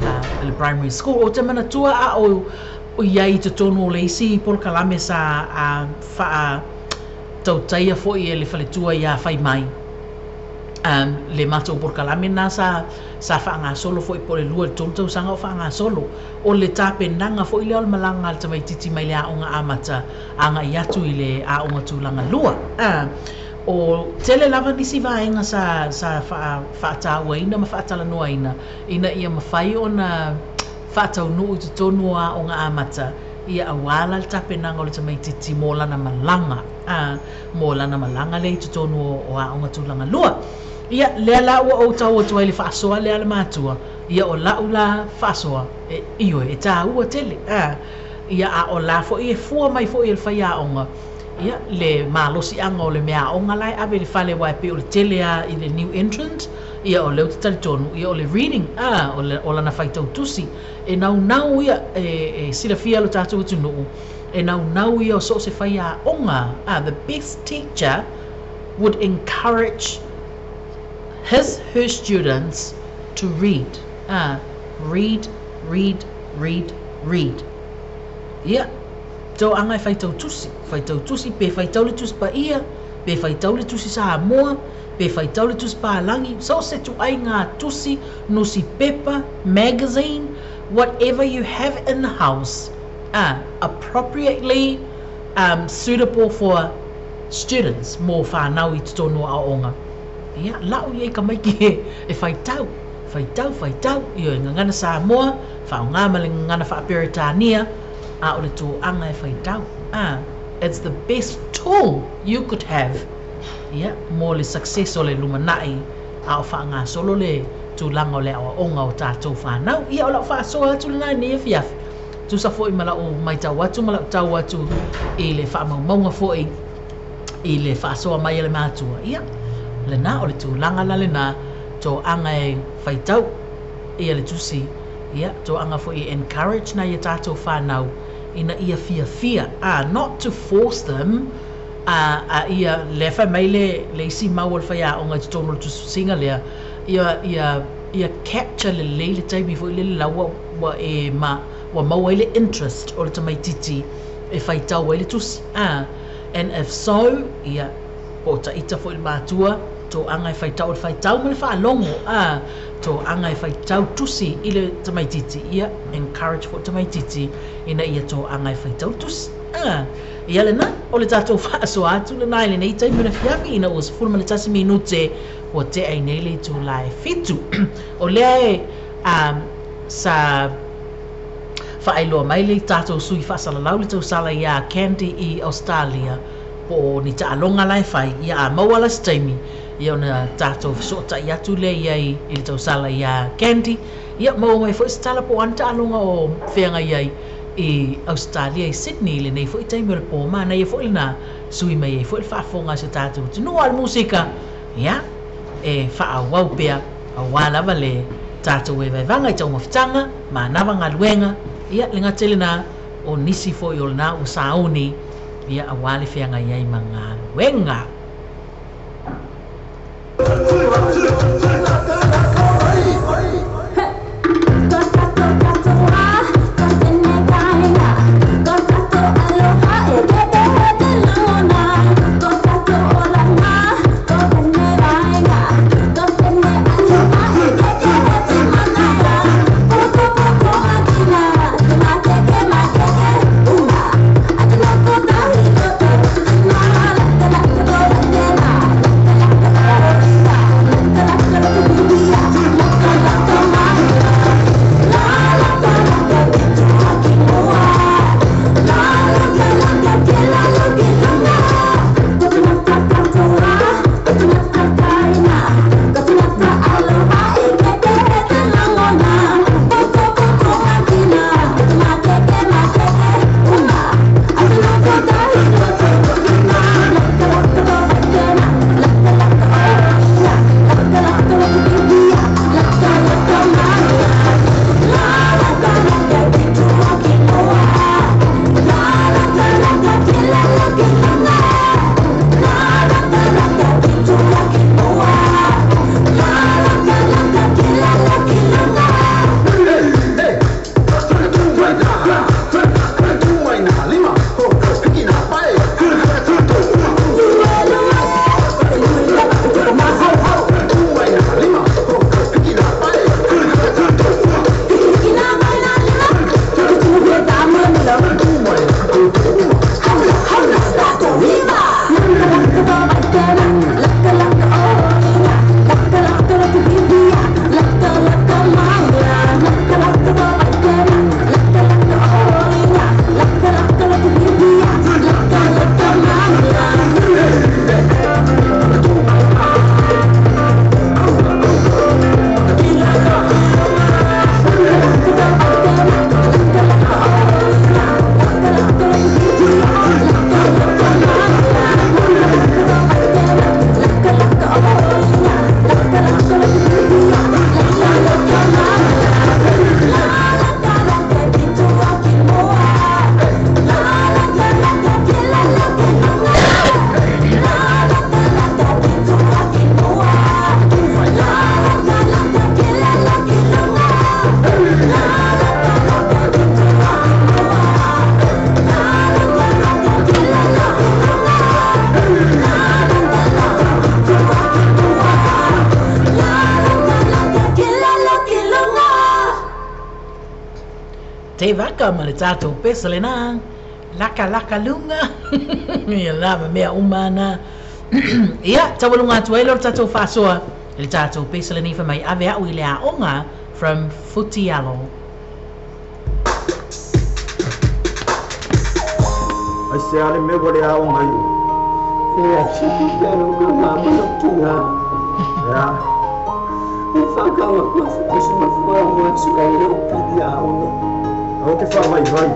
Speaker 4: le primary school. Ou te manatua a o iai i totonu o le isi polokalame sa faatautaia foi e le faletua ia fai mai le matou polokalame na sa faagasolo foi po o le 2 i le 3 tausaga o faagasolo o le tapenaga foi lea o le malaga a le tamaititi mai le aoga amata agai atu i le aoga tulaga lua. O tele lava nisi vaega sa faatauaina ma faatalanoaina ina ia mafai ona faataunuu i totonu o aoga amata ia auā la le tapenaga o le tamaititi mo lana malaga mo lana malaga lea i totonu o aoga tulaga lua. Ia lea la ua ou tau atu ai le faasoa lea le matua ia o lau la faasoa e ioe e tāua tele ia a o la foi e fua mai foi e le faiaoga ia le malosiaga o le meaaoga la e ave le fale uae pei o le tele a i le new entrant ia o lea ou te talitonu ia o le reading o lana faitautusi e naunau ia e silafia lo tatou atunuu e naunau ia o so o se faiaoga the best teacher would encourage his her students to read. Read, read, read, read. Ia toaga e faitautusi pe faitau le tusi paia pe faitau le tusi Samoa pe faitau le tusi palagi so se tuaiga tusi nusi pepa magazine whatever you have in the house appropriately suitable for students mo whanau i totonu o aoga. Ia lau ia i ka maiki e faitau faitau faitau ia e gagana Samoa faaaogā ma le gagana faaperetania a o le toaga e faitau. It's the best tool you could have ia mo le success o le lumanai a o faagasolo le tulaga o le aoaoga o tatou whanau. Ia o lau faasoa atu lenā i nei afiafi tusa foi ma lau maitau atu ma lau tau atu i le faamaumauga foi i le faasoa mai e le matua. Ia lenā o le tulaga la lenā toaga e faitau ia le tusi ia toaga foi e encourage na ia tatou whanau ina ia fiafia not to force them a ia le fai mai le isi mau o le faiaoga i totonu o le tususiga lea ia capture lelei le taimi foi lele la ua e ma ua maua ai le interest o le tamaititi e faitau ai le tusi and if so ia po o taita foi le matua toaga e faitau o le faitau ma le faalogo toaga e faitau tusi i le tamaititi ia encourage foi tamaititi ina ia toaga e faitau tusi ia lena o le tatou faasoa atu lenā i lenei taimi o le afiafi ina ua 11 minute ua tea i nei le itulā e 7. O lea e sa faailoa mai le tatou sui faasalalau le tausala iā Candy i Australia po o ni taaloga la e fai ia a maua la se taimi ia ona tatou fesootai atu lea iai i le tausala iā Candy ia maua mai foi se tala po o ana taaloga o feagai ai i Australia i Sydney lenei foi taimi o le pō manaia foi lenā sui mai ai foi le faafofoga a se tatou atunuu. A o le musika ia e faaauau pea auā lava le tatou e vaevaga i taumafataga manava galuega ia le gata i lenā o nisi foi o lenā ua sauni ia auā le feagai ai ma galuega.
Speaker 1: Go.
Speaker 4: Tevaka ma le tatou pesa lena laka laka luga ia la ma mea uma na. Ia taualuga atu ai lea o le tatou faasoa i le tatou pesa lenei fai mai ave au i le aoga from Futialo.
Speaker 5: Ai se ale me ua le aoga i
Speaker 6: E a siku pe no ka ngā mana tunga.
Speaker 5: Ea.
Speaker 6: E whakawa kua whakasi ma wha mua su ai leo pili aoga.
Speaker 5: Au te wha vai vai.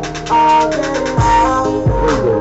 Speaker 5: Oi de.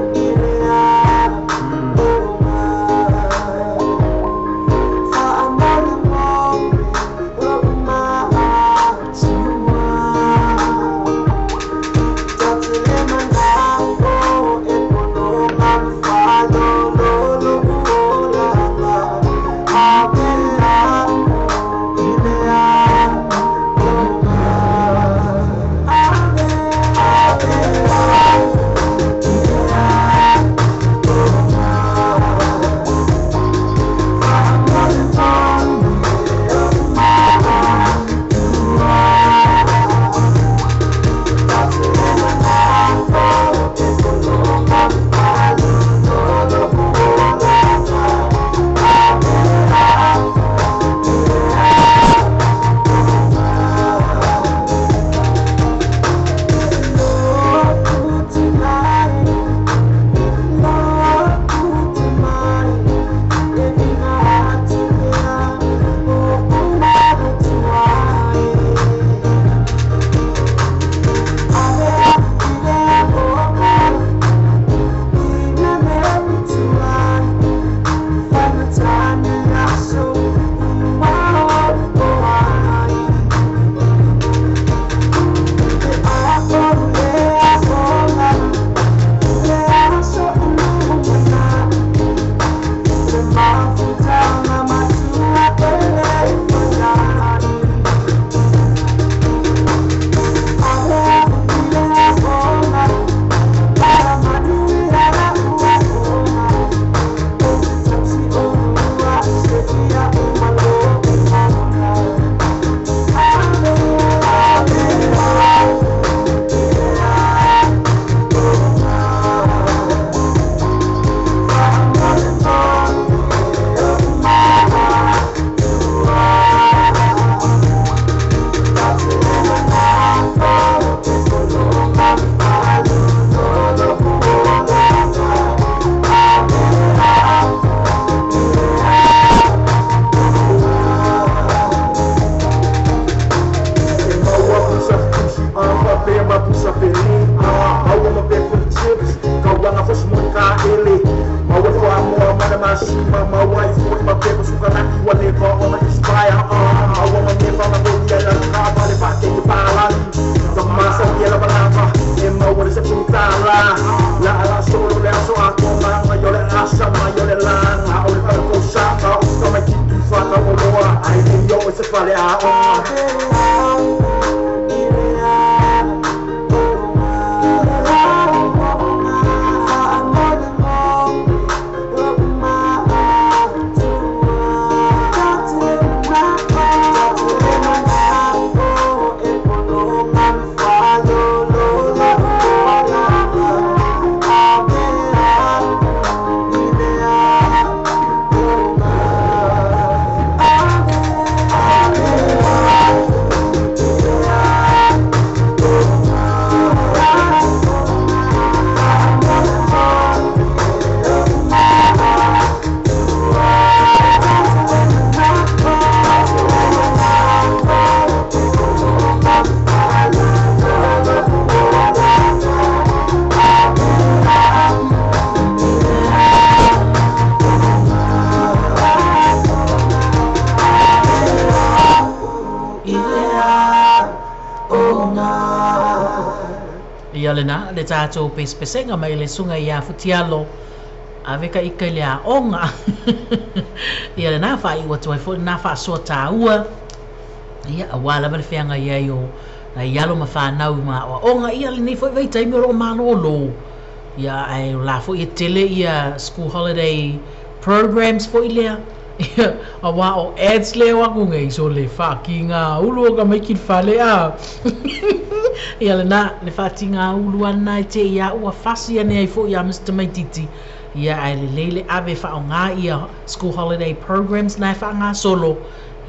Speaker 4: Ia lena le tatou pesepesega mai le suga ia Futialo ave ka ika i le aoga. Ia lena faaiu atu ai foi lena faasoa tāua. Ia auā lava le feagai ai o nai alo ma whanau ma aoaoga. Ia lenei foi vaitaimi o loo malōlō. Ia ae o la foi e tele ia school holiday programs foi lea. Ia, auā o ads lea o aku nei, so le faakigaulu o tamaiti i le fale a. Ia lena, le faatigaulu lava lena e te i a ua fasi ane ai foi ia ma si tamaititi. Ia, ae lelei le ave e faaaoga ia school holiday programs na e faagasolo.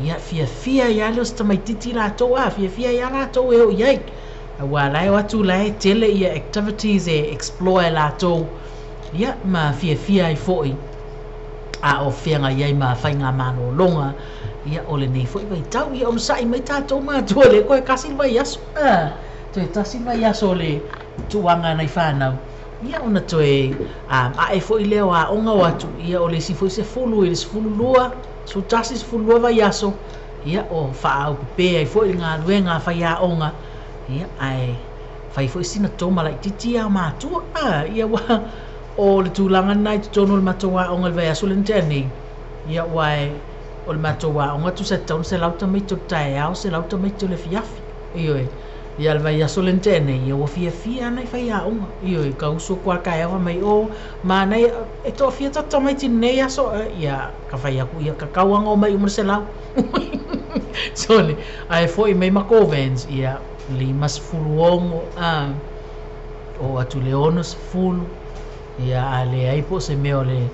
Speaker 4: Ia, fiafia ai lava lea o si tamaititi latou a, fiafia ai lava latou e oo i ai. Aua la e o atu la e tele ia activities e explore e latou, ia, ma fiafia ai foi. A o feagai ai ma faiga malologa, ia, o lenei foi vaitau. Ia onosai mai tatou matua, lea toe tasi le vaiaso, a, toe tasi le vaiaso o le tuuaga nai fanau, ia, ona toe ae foi lea o aoga o atu, ia, o le isi foi 10 i le 12, 11, 12 vaiaso, ia, o faaaupepe ai foi le galuega a faiaoga, ia, ae fai foi sina toma laitiiti ia matua, a, ia, ua o le tulaga lena i totonu o le matou aoga i le vaiaso lea na tea nei, ia, aua o le matou aoga tusa e tatau ona 100 tamaiti o le taeao, 100 tamaiti o le afiafi, ioe. Ia, le vaiaso lea na tea nei, ia, ua fiafia lava nai faiaoga, ioe, ka usu atu lava i le taeao fai mai, o, manaia, e toafia tatou tamaiti i lenei aso, ia, ka fai atu, ia, tatau lava ona omai uma le 100. Sole, ae foi mai matou vans, ia, 56, a, oo atu i le 60, ia, a leai po o se mea o le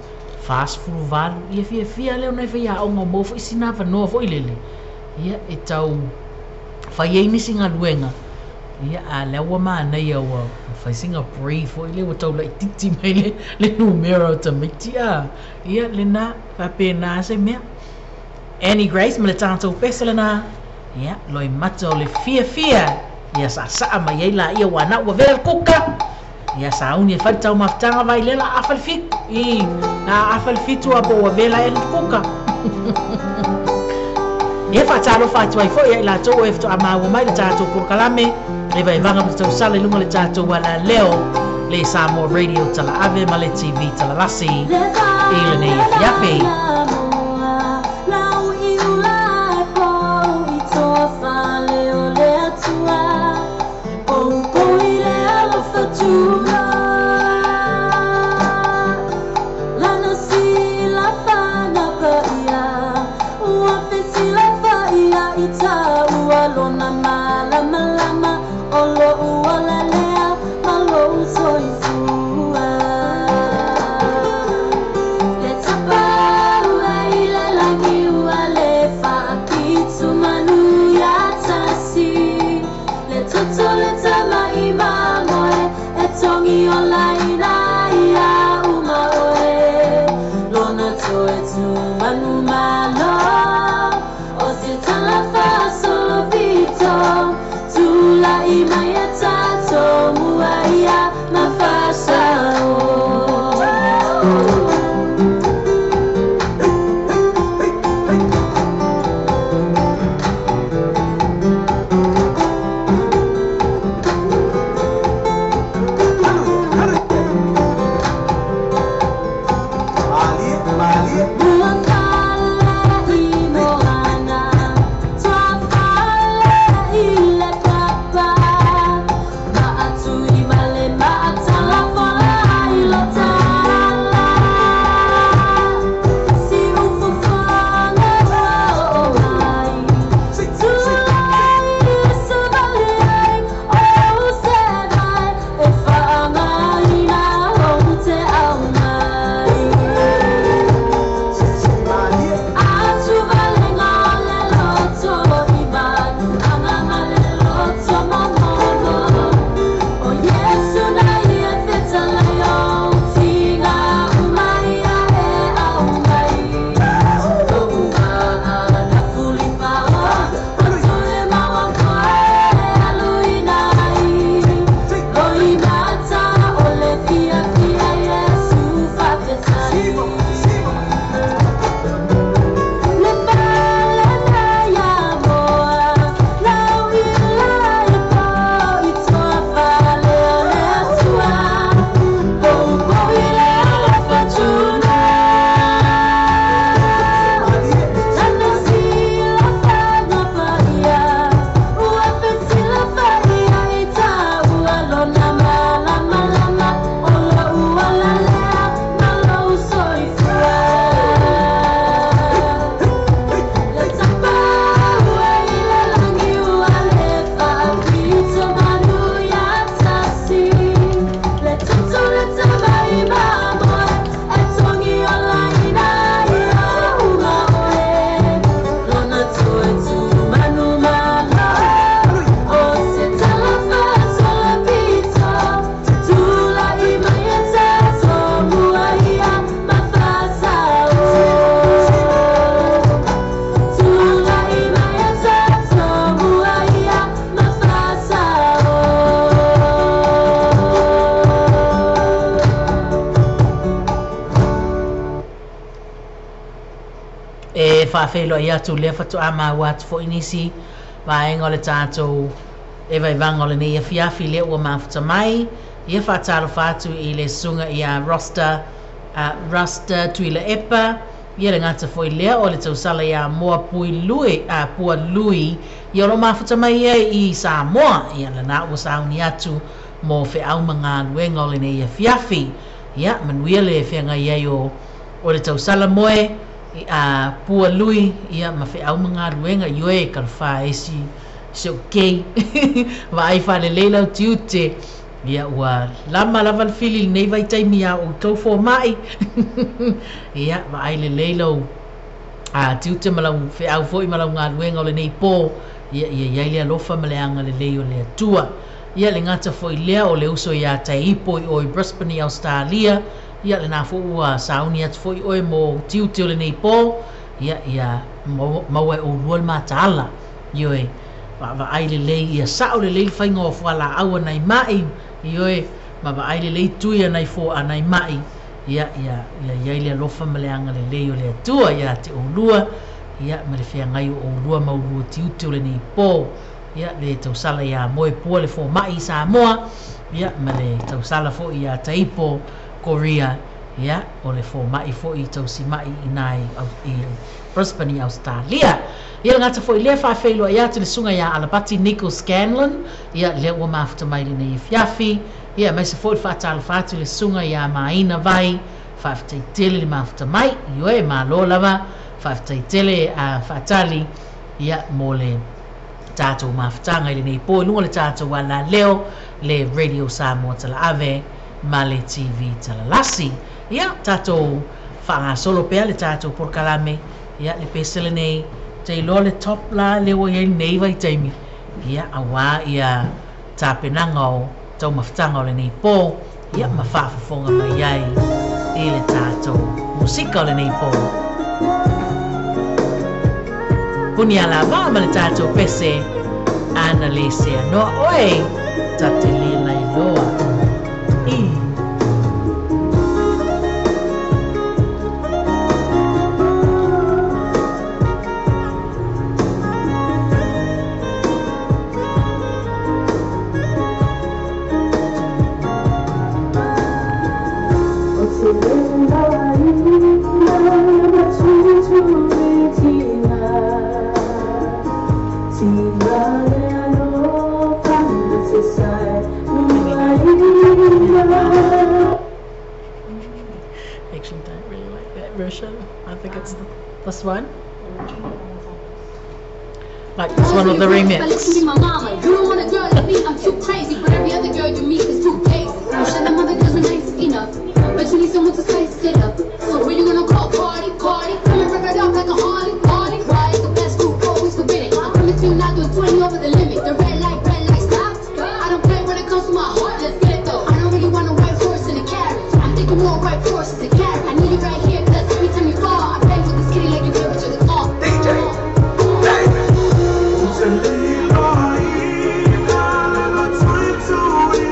Speaker 4: 48, ia fiafia lea o nai faiaoga o maua foi sina avanoa foi lele, ia, e tau fai ai nisi galuega, ia, a lea ua manaia ua fai sina brief foi lea ua tau laitiiti mai le numera o tamaiti, a, ia, lena, faapena se mea. Annie Grace ma le tatou pese lena, ia, loimata o le fiafia, ia saasaa mai ai laia ua na ua vela le kuka, ia sauni e fai le taumafataga vai lea la afa le fitu, i, la afa le fitu a po ua vela ea le kuka. Ia faatalofa atu ai foi ia i latou e faatoa maua mai le tatou polokalame e vaevaga ma le tausala i luga o le tatou alaleo le Samoa Radio Talaave ma le TV Talalasi i lenei afiafi. faafeiloai atu lea faatoa maua atu foʻi nisi vaega o le tatou e vaivaga o lenei afiafi lea ua mafuta mai. Ia faatalofa atu i le susuga ia Rosta Rasta Tuila Epa. Ia le gata foʻi lea o le tausala ia Moa Pui Lui Pua Lui. Ia o lo mafuta mai ia i Samoa. Ia lena ua sauni atu mo feau ma galuega o lenei afiafi. Ia manuia le feagai ai o le tausala moe a Pua Lui ia ma feau ma galuega ioe kalafā esi se okay vaai faalelei lau tiute. Ia ua lama lava le fili lenei vaitaimi iā outou fomaʻi. Ia vaai lelei lau tiute ma lau feau foʻi ma lau galuega o lenei pō. Ia ia iai le alofa ma le agalelei o le Atua. Ia le gata foʻi lea o le uso iā Taipo i o i Brisbane i Australia. Ia lenā foʻi ua sauni atu foʻi oe mo tiute o lenei pō. Ia ia maua e oulua le mataala. Ioe vaavaai lelei ia saʻo lelei le faiga o fualaau anai maʻi. Ioe ma vaai lelei tui anai fo anai maʻi. Ia ia ia iai le alofa ma le agalelei o le Atua iā te oulua. Ia ma le feagai o oulua ma ulua tiute o lenei pō. Ia le tausala iā Moe Pua le fomaʻi i Samoa. Ia ma le tausala foʻi iā Taipo Korea. Ia o le fomaʻi foʻi tausimaʻi inā i Brisbane i Australia. Ia le gata foʻi lea faafeiloai atu le susuga iā Alapati Nico Scanlon. Ia lea ua mafuta mai lenei afiafi. Ia aemaise foʻi le faatalofa atu le susuga iā Maina Vai. Faafetaitele le mafuta mai. Ioe malo lava faafetaitele faatali ia mo le tatou mafutaga i lenei pō i luga o le tatou alaleo le Radio Samoa Talaave ma le TV Talalasi. Ia tatou faagasolo pea le tatou polokalame. Ia le pese lenei teiloa le top la le ua iai lenei vaitaimi. Ia auā ia tapenaga o taumafataga o lenei pō. Ia ma faafofoga mai ai i le tatou musika o lenei pō. Puni alavaa ma le tatou pese ana le seanoa oe tate le lailoa. I actually don't really like that version. I think it's this one. Like this one with the remix.
Speaker 7: Listen to my mama. You don't want a girl like me, I'm too crazy. But every other girl you meet is too basic. I'm sure them other girls are nice enough, but you need someone to spice it up. So when you gonna call party, party? Come and rip it up like a Harley, Harley. Why is the best group always forbidden? I'm coming to you now, doing 20 over the limit. The red light stop. I don't play when it comes to my heart. Let's get it though. I don't really want a white horse in a carriage. I'm thinking more white horses in carriage. I need you right here, cause every time you fall, I play with this kitty like you play with your guitar.
Speaker 8: DJ, baby.
Speaker 4: I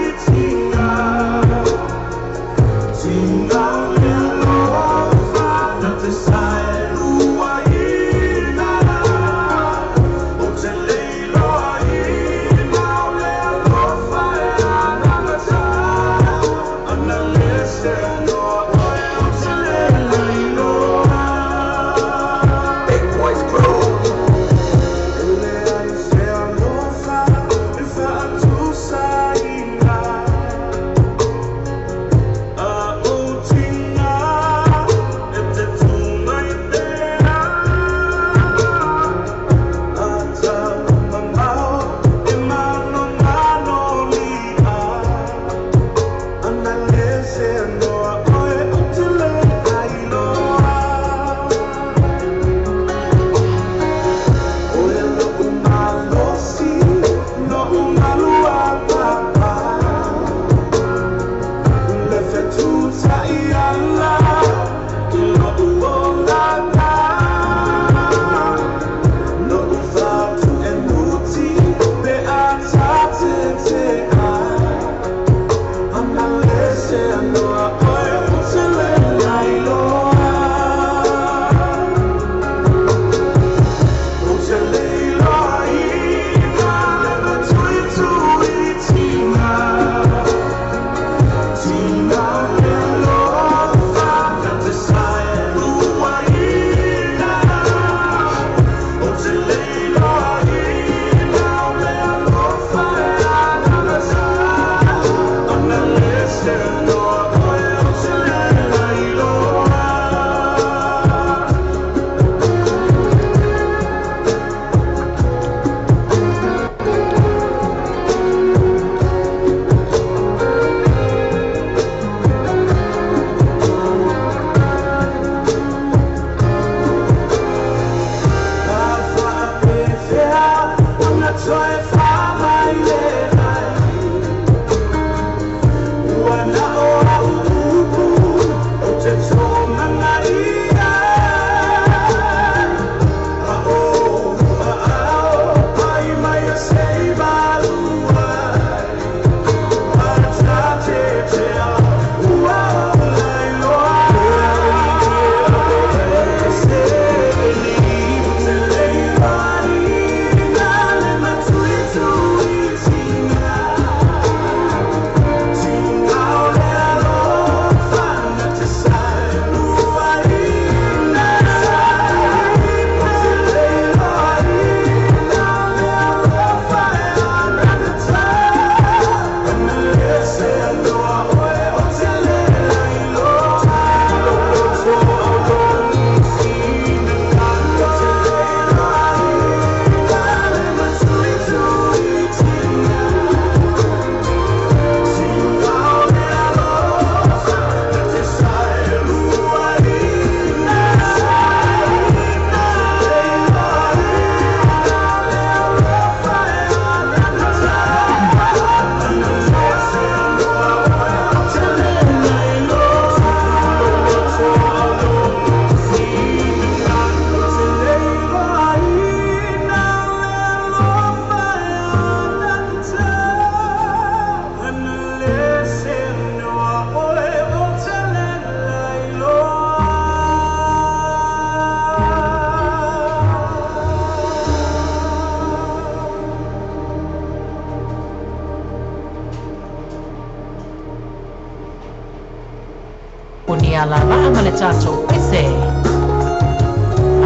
Speaker 4: O ni alavaa ma le tatou pese.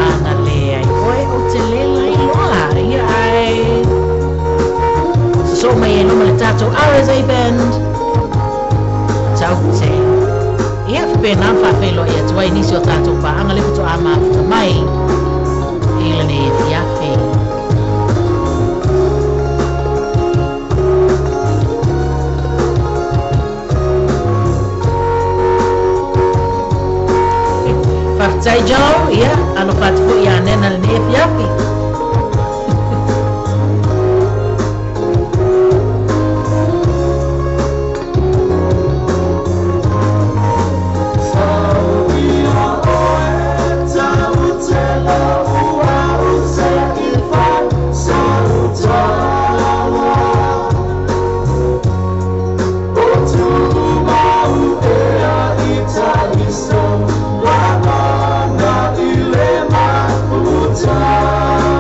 Speaker 4: Ana leai oe ou te lē lailoa. Ia ae sosoo mai ai loma le tatou RSA Band. Taute. Ia faapena ona faafeiloai atu ai nisi o tatou paaga le faatoa mafuta mai i lenei afiafi. Faafetai Joe, ia alofa atu foi ia Nena lenei afiafi.
Speaker 6: Time.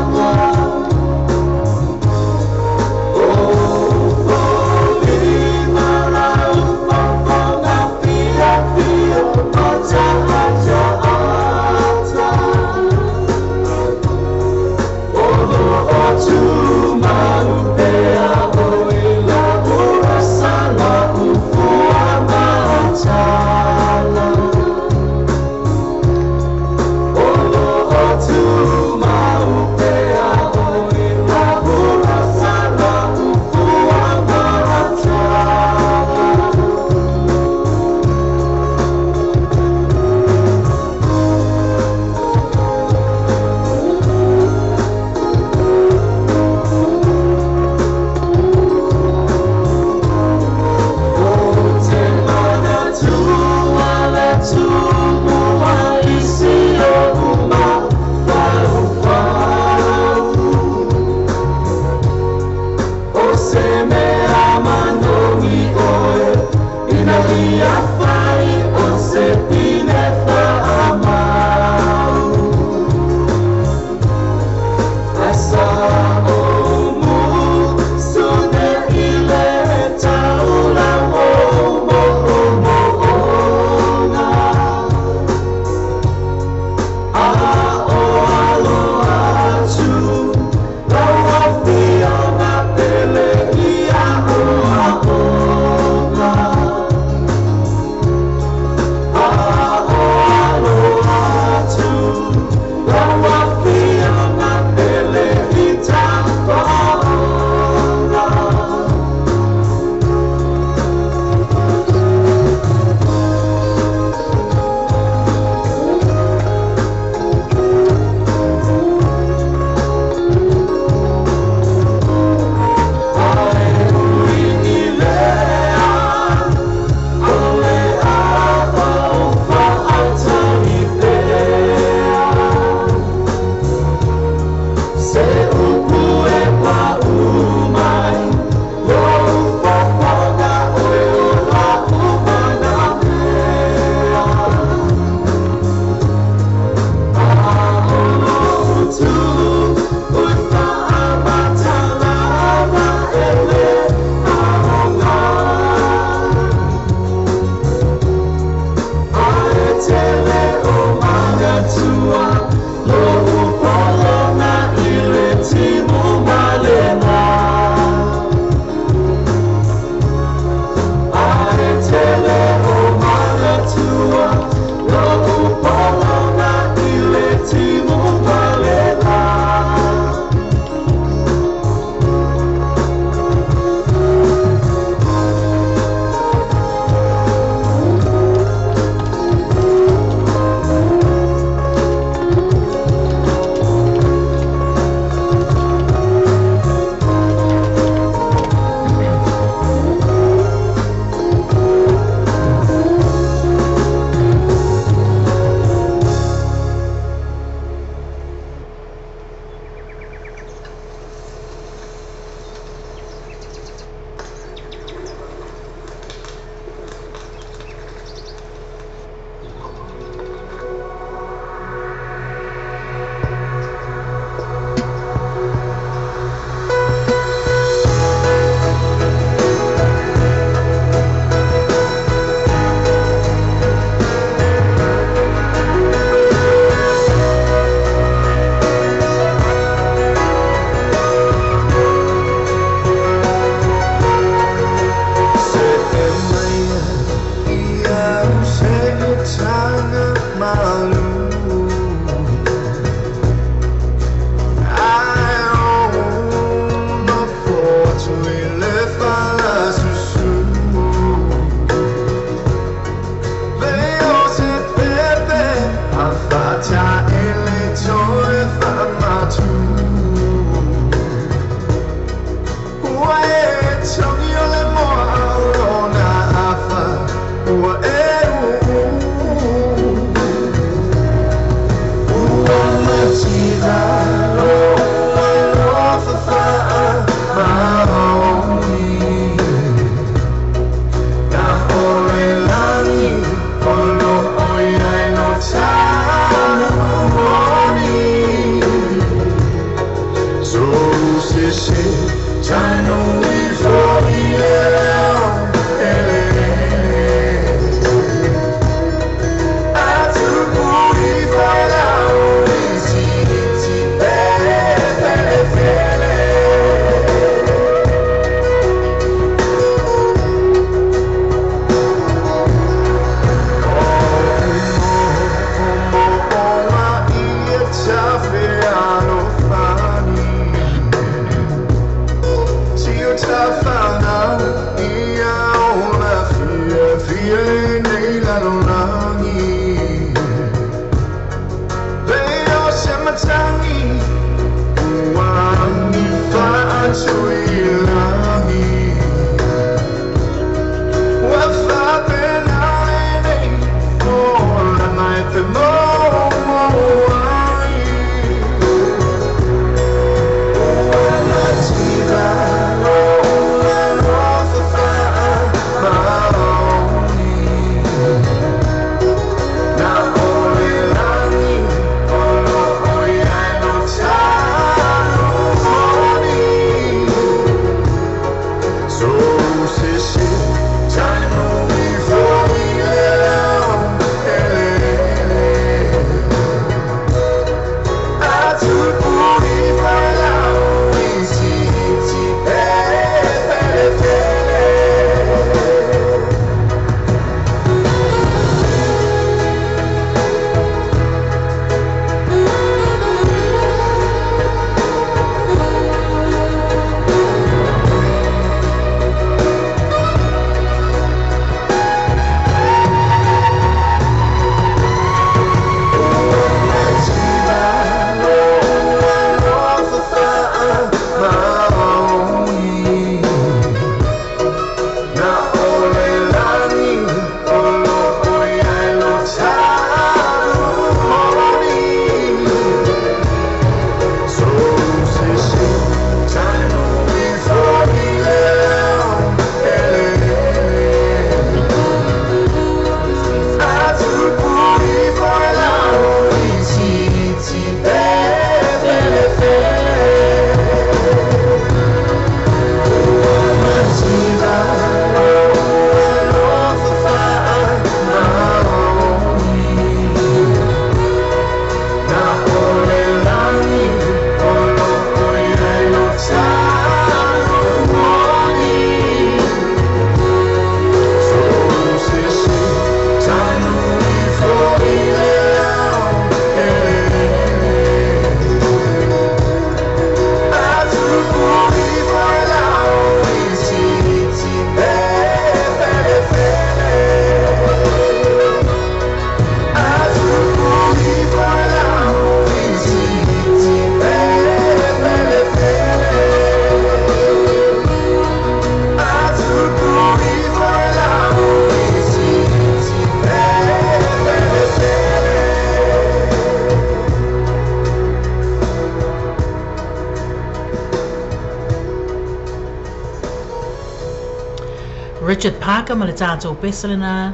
Speaker 4: Richard Parker ma le tatou pese lena,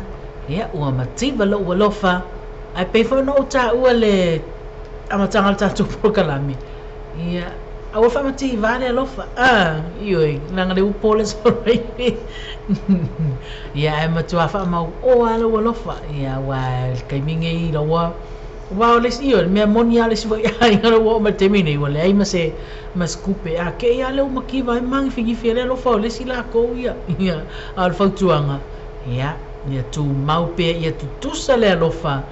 Speaker 4: ia, ua mativa lou alofa. Ae pei foi ona ou taua le amataga o le tatou polokalame, ia, aua faamativa le alofa, ah, ioe, leaga lea ua po le aso Ia, ae matua faamau oa lou alofa, ia, aua i le taimi nei ua aua o le isi, ioe, o le mea moni lava o le isi foi aiga ua oo mai i le taimi nei, ua leai ma se ma se tupe, a kei lava lea ua mativa ai ma magifigifi ai le alofa o le isi lakou ia. Ia, a o le fautuaga, ia, ia tumau pea ia tutusa le alofa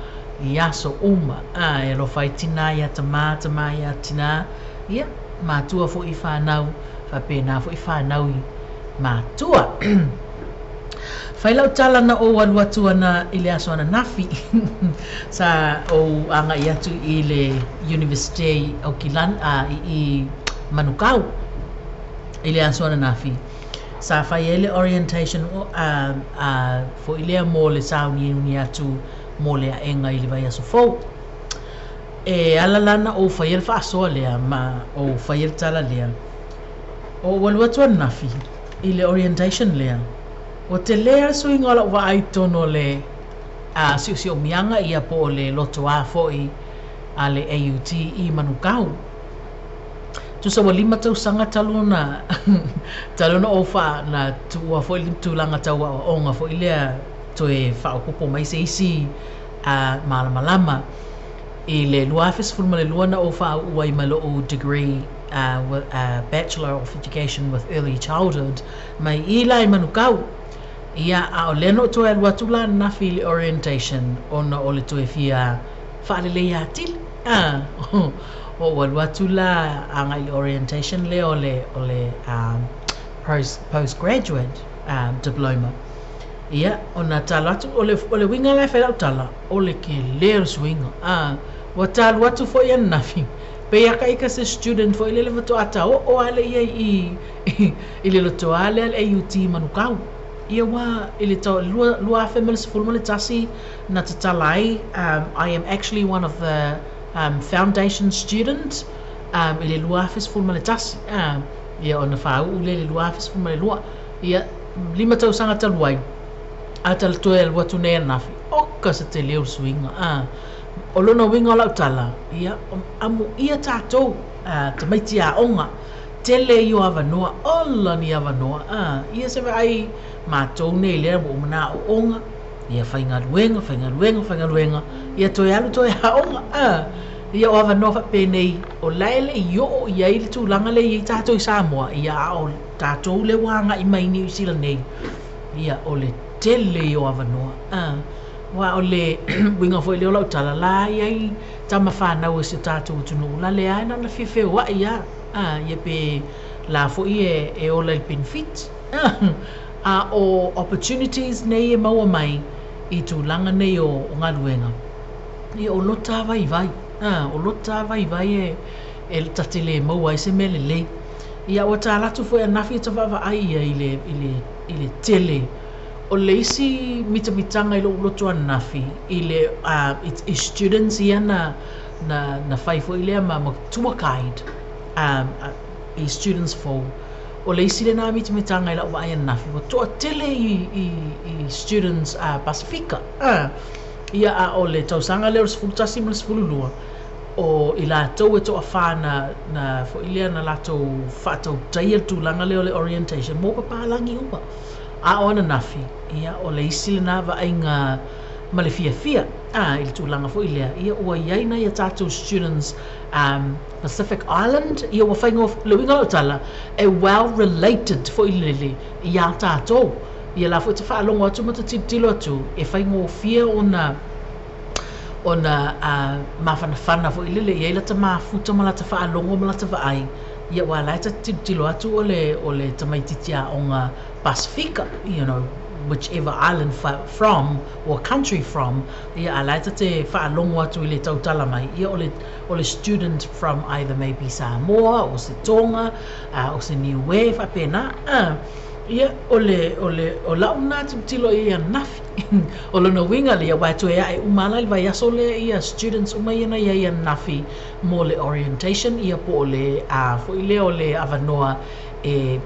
Speaker 4: i aso uma, a, e alofa ai tinā iā tamā, tamā iā tinā, ia, matua foi i fanau, faapena foi fanau i matua. Fai lau tala na ou alu atu ana i le aso ananafi. Sa ou agai atu i le Universite i Aukilan, a, i, i Manukau i le aso ananafi. Sa fai ai le orientation a, a, foi lea mo le sauniuni atu mo le aega i le vaiaso fou. E ala la na ou faia le faasoa lea ma ou faia le tala lea. O ou alu atu ananafi i le orientation lea, ua tele lava le suiga o lau vaai i totonu o le siosiomiaga ia po o le lotoa foi a le AUT i Manukau. Tusa ua lima tausaga talu ona talu ona ou faa na tuua foi le tulaga tau aoaoga foi lea toe faaopoopo mai se isi malamalama. I le 2012 na ou faauu ai ma lou degree Bachelor of Education with Early Childhood mai i la i Manukau. Ia, a o lea na ou toe alu atu la ananafi i le orientation ona o le toe fia faaleleia atili. Ou alu atu la agai i le orientation lea o le, o le postgraduate diploma. Ia, ona tala atu, o le, o le uiga la e fai lau tala, o le kele o le suiga. Ua talu atu foi ananafi, pei lava ka se student foi lele faatoa taoo lava lea i i i le lotoa lea le AUT i Manukau. Ia ua i le tau 2011 na tatala ai, I am actually one of the foundation student i le 2011. Ia ona faauu lea i le 2012. Ia, lima tausaga talu ai, a tala toe alu atu nei ananafi, oka se tele o le suiga. O lona uiga o lau tala, ia, amuia tatou, tamaiti aoga, tele ia o avanoa, ola ni avanoa, ia se vaai matou nei lea ua uma na aooga, ia faigaluega, faigaluega, faigaluega, ia toe alu toe aoga, ia o avanoa faapenei, o la e le i oo i ai le tulaga lea e i ai tatou i Samoa, ia a o tatou lea ua agai mai i Niu Sila nei, ia o le tele ia o avanoa. Aua o le uiga foi lea o lau tala, la e i ai tama fanau a si o tatou atunuu, la lea lava na ona fia feoai lava, ia pe la foi e ola i le penefiti. A o opportunities nei e maua mai i tulaga nei o galuega, ia o lota lava vaivai, o lota lava vaivai e ta te le maua ai se mea lelei. Ia ua tala atu foi ananafi ota vaavaai ia i le tele O le isi mitamitaga i lou loto ananafi i le i students ia na na na fai foi lea ma ma tour guide i students fou. O le isi lena mitamitaga i lau vaai ananafi ua toatele i i i students Pasifika ia a o le tausaga lea o le 11 ma le 12 o i latou e toafa na na foi lea na latou faatautaia le tulaga lea o le orientation mo papalagi uma. A o ananafi, ia, o le isi lena vaaiga ma le fiafia, a, i le tulaga foi lea, ia, ua i ai nai a tatou students, Pacific Island, ia, ua faigofie, le uiga o lau tala, e well related foi lele iā tatou. Ia la foi e te faalogo atu ma te tilotilo atu, e faigofie ona, ona, mafanafana foi lele, e i ai lata mafuta ma lata faalogo ma lata vaai, ia, aua o la e ta te tilotilo atu o le, o le tamaitiiti aoga Pasifika, you know, whichever island from or country from, ia, a la e ta te faalogo atu i le tautala mai, ia, o le, o le student from either maybe Samoa, o se Tonga, o se Niue, faapena, ia, o le, o le, o lau lena tilotilo i ai ananafi. O lona uiga lea, aua e toe ae uma lava i le vaiaso lea ia students uma ia na i ai ananafi mo le orientation, ia, po o le, foi lea o le avanoa e,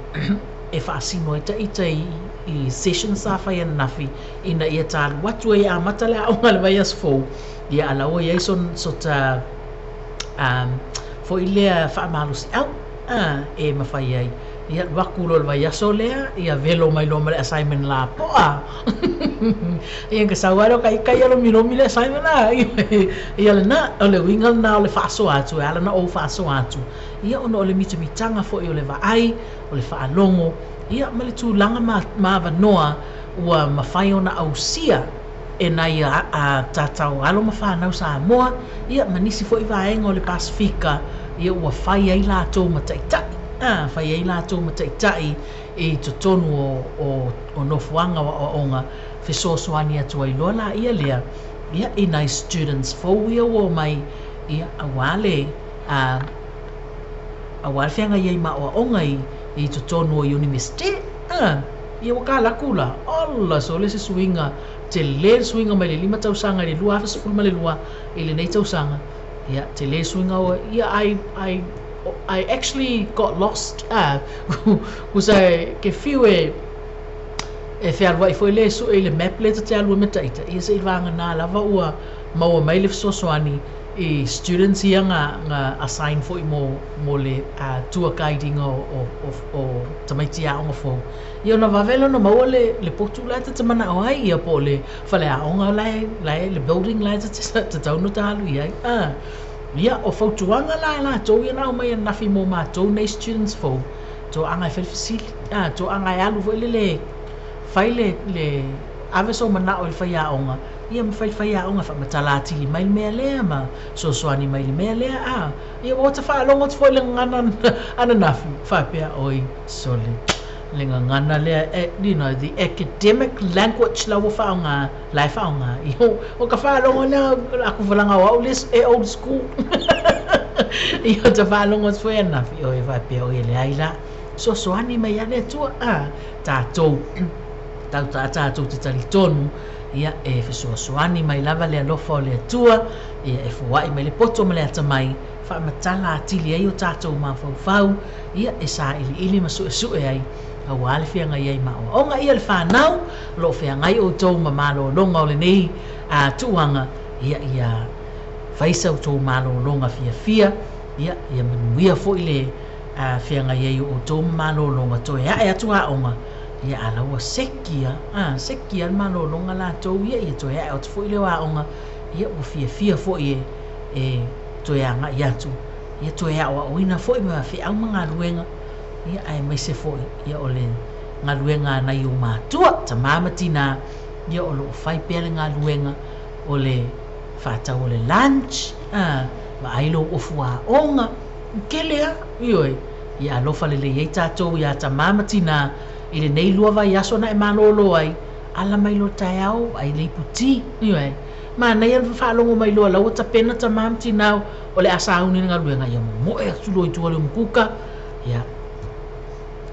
Speaker 4: e faasino ai ta ita i i sessions sa fai ananafi ina ia talu atu ai e amata le aoga i le vaiaso fou, ia a la ua i ai so ta foi lea faamalosiau e mafai ai. Ia alu atu loa i le vaiaso lea, ia velo mai loa ma le assignment lapoa. Ia ka sau lea o ka ika ia lomilomi le assignment a. Ia lena, o le uiga lena o le faasoa atu e ala ona ou faasoa atu. Ia ona o le mitamitaga foi o le vaai, o le faalogo, ia ma le tulaga ma avanoa ua mafai ona ausia e nai a tatau alo ma fanau Samoa, ia ma nisi foi vaega o le Pasefika, ia ua fai ai latou ma taitai, fai ai latou ma taitai i totonu o nofoaga o aoaoga, fesoasoani atu ai loa laia lea, ia i nai students fou ia ua omai, ia aua le feagai ai ma aoaoga i totonu o Iunivesite. Ia ua kalaku la, ola sole se suiga tele, le suiga mai le 5 tausaga i le 2012 i lenei tausaga. Ia tele suiga o ia I actually got lost. Kusa ke fiu e fealuai foi le suʻe i le map le ta te alu ai ma taita, ia seʻi vagana lava ua maua mai le fesoasoani i students ia nga assign foi mo le tour guiding o tamaiti aoga fou. Ia ona vave lea ona maua le potu la e ta te manao ai, ia po o le faleaoga la e le building la e ta te tatau ona ta alu i ai. Ia o fautuaga la e latou ia na aumai ananafi mo matou nei students fou, toaga e fai le fesili, toaga e alu foi lele fai le ave sou manao i le faiaoga, ia ma fai le faiaoga faamatala atili mai le mea lea ma fesoasoani mai le mea lea. Ia ua ta faalogo atu foi i le gagana ananafi faapea, oi sole le gagana lea, the academic language la ua faaaoga la e faaaoga. Ia o ka faalogo lea aku falaga o au le e old school. Ia ta faalogo atu foi ananafi oi faapea, oi e leai la fesoasoani mai ia le Atua tatou tau tatou te talitonu, ia e fesoasoani mai lava le alofa o le Atua, ia e foai mai le poto ma le atamai faamatala atili ai o tatou mafaufau, ia e sailiili ma suesue ai aua le feagai ai ma aoaoga. Ia le fanau o loo feagai outou ma malologa o lenei tuuaga, ia fai sa outou malologa fiafia, ia manuia foi le feagai ai o outou ma malologa. Toe ae atu aoga, ia ala ua sekia sekia le malologa latou, ia toe ae atu foi le aoga, ia ua fiafia foi e toe agai atu, ia toe aoaoina foi ma feau ma galuega, ia aemaise foi ia o le galuega a nai ou matua, tamā ma tinā, ia o loo fai pea le galuega o le faatau o le lunch, vaai lou ofu aoga kele a ioe. Ia alofa lelei ai tatou iā tamā ma tinā i lenei 2 vaiaso na e malōlō ai, ala mai lo taeao ai le iputi ioe. Manaia le faalogo mai loa la ua tapena tamā ma tinā o le a sauni le galuega, ia momoe atu loa i tua le umukuka, ia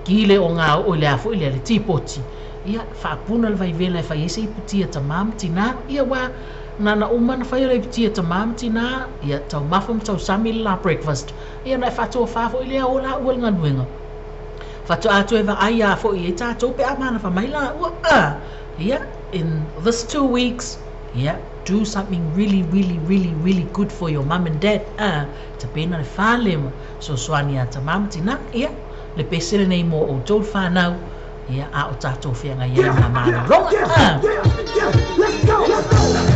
Speaker 4: ki le o ngā o le a foi lea le tipoti, ia faapuna le vaivela e fai ai se iputi a tamā ma tinā. Ia ua na uma na fai o le iputi a tamā ma tinā, ia taumafa ma tausami le la breakfast, ia na e faatofā foi lea o la ua le galuega faatoa atu e vaai a foi e tatou pe a manafa mai la ua. Ia in this 2 weeks, yeah, do something really, really, really, really good for your mum and dad. Tapena le fale ma fesoasoani a tamā ma tinā. Ia le pese lenei mo outou le fanau, ia a o tatou feagai ai ma malologa.
Speaker 6: Let's go! Let's go!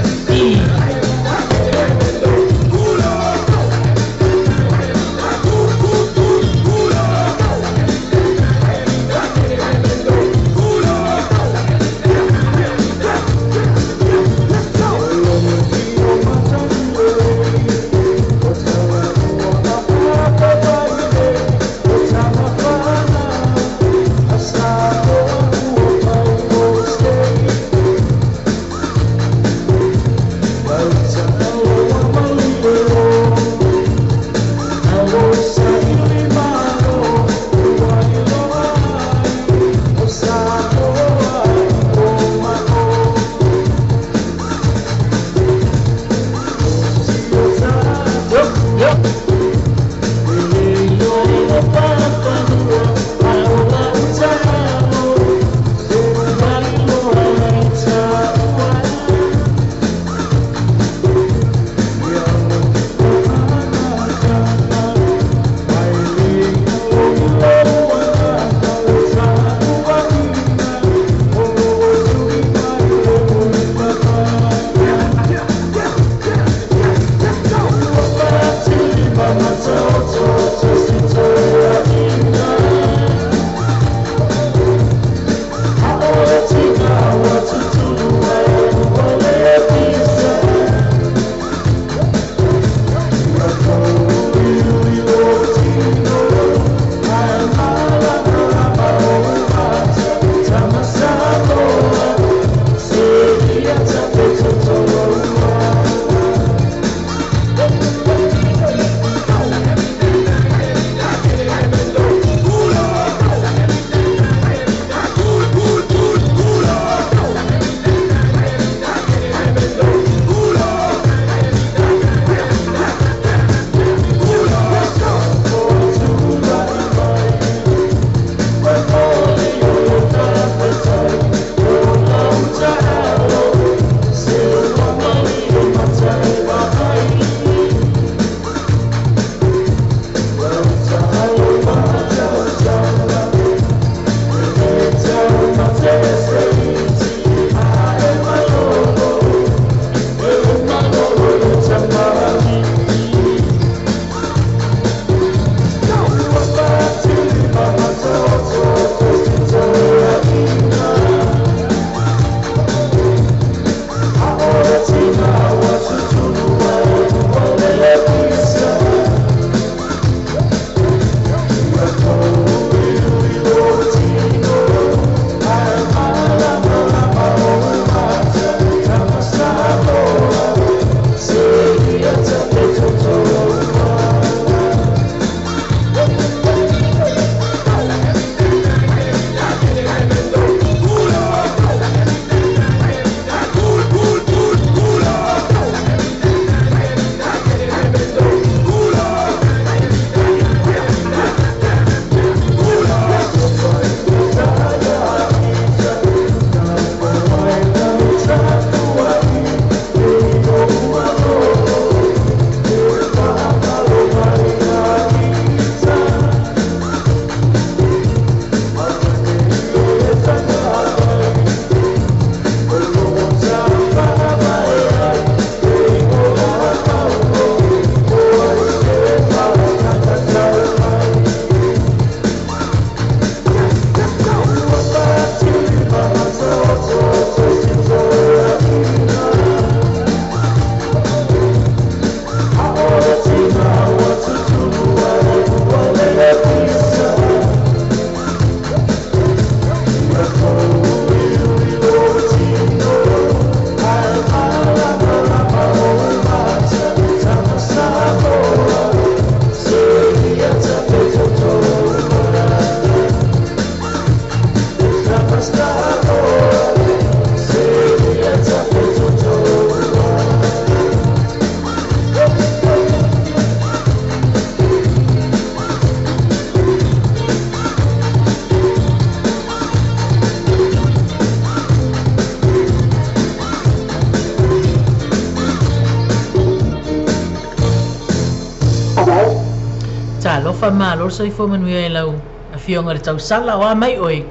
Speaker 4: Faamalo le soifua manuia i lau afioga i le tausala o a mai oe.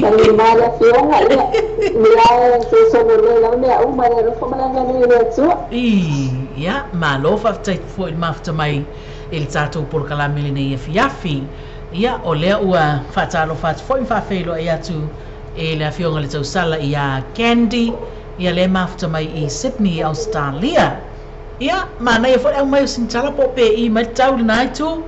Speaker 8: Manuia le afioga, ia mea e fesololē lava mea uma i le alofa ma le agalelei o le Atua.
Speaker 4: Ia, malo faafetai foi i le mafuta mai i le tatou polokalame i lenei afiafi. Ia, o lea ua faatalofa atu foi ma faafeiloai atu i le afioga i le tausala ia Candy, ia lea e mafuta mai i Sydney, Ausetalia. Ia, manaia foi le aumai o sina tala po o pe i mai le tau i lena itu.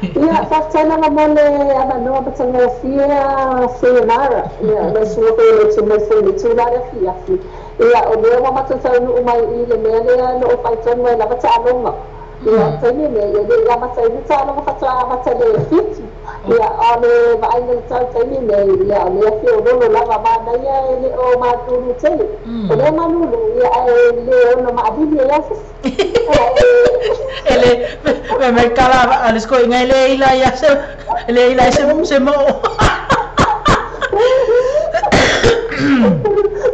Speaker 8: Ia, faafetai lava mo le avanoa matagofie a Sayonara. Ia, lau susuga foi e le tu mai foi i le itu la le afiafi. Ia, o lea ua matou taunuu mai i le mea lea na ou fai tonu ai lava taaloga. Ia, o le taimi lenei, e le i amataina taaloga faatoa amata i le 7. Ia, o le vaaiga i le tau taimi lenei, ia, o lea feoloolo lava, manaia e le o malulu tele. O lea malulu, ia, ae le ono maavili ai lava se isi.
Speaker 4: E le me mai tala a le skoinga e le ila ia se e le ila se se mo.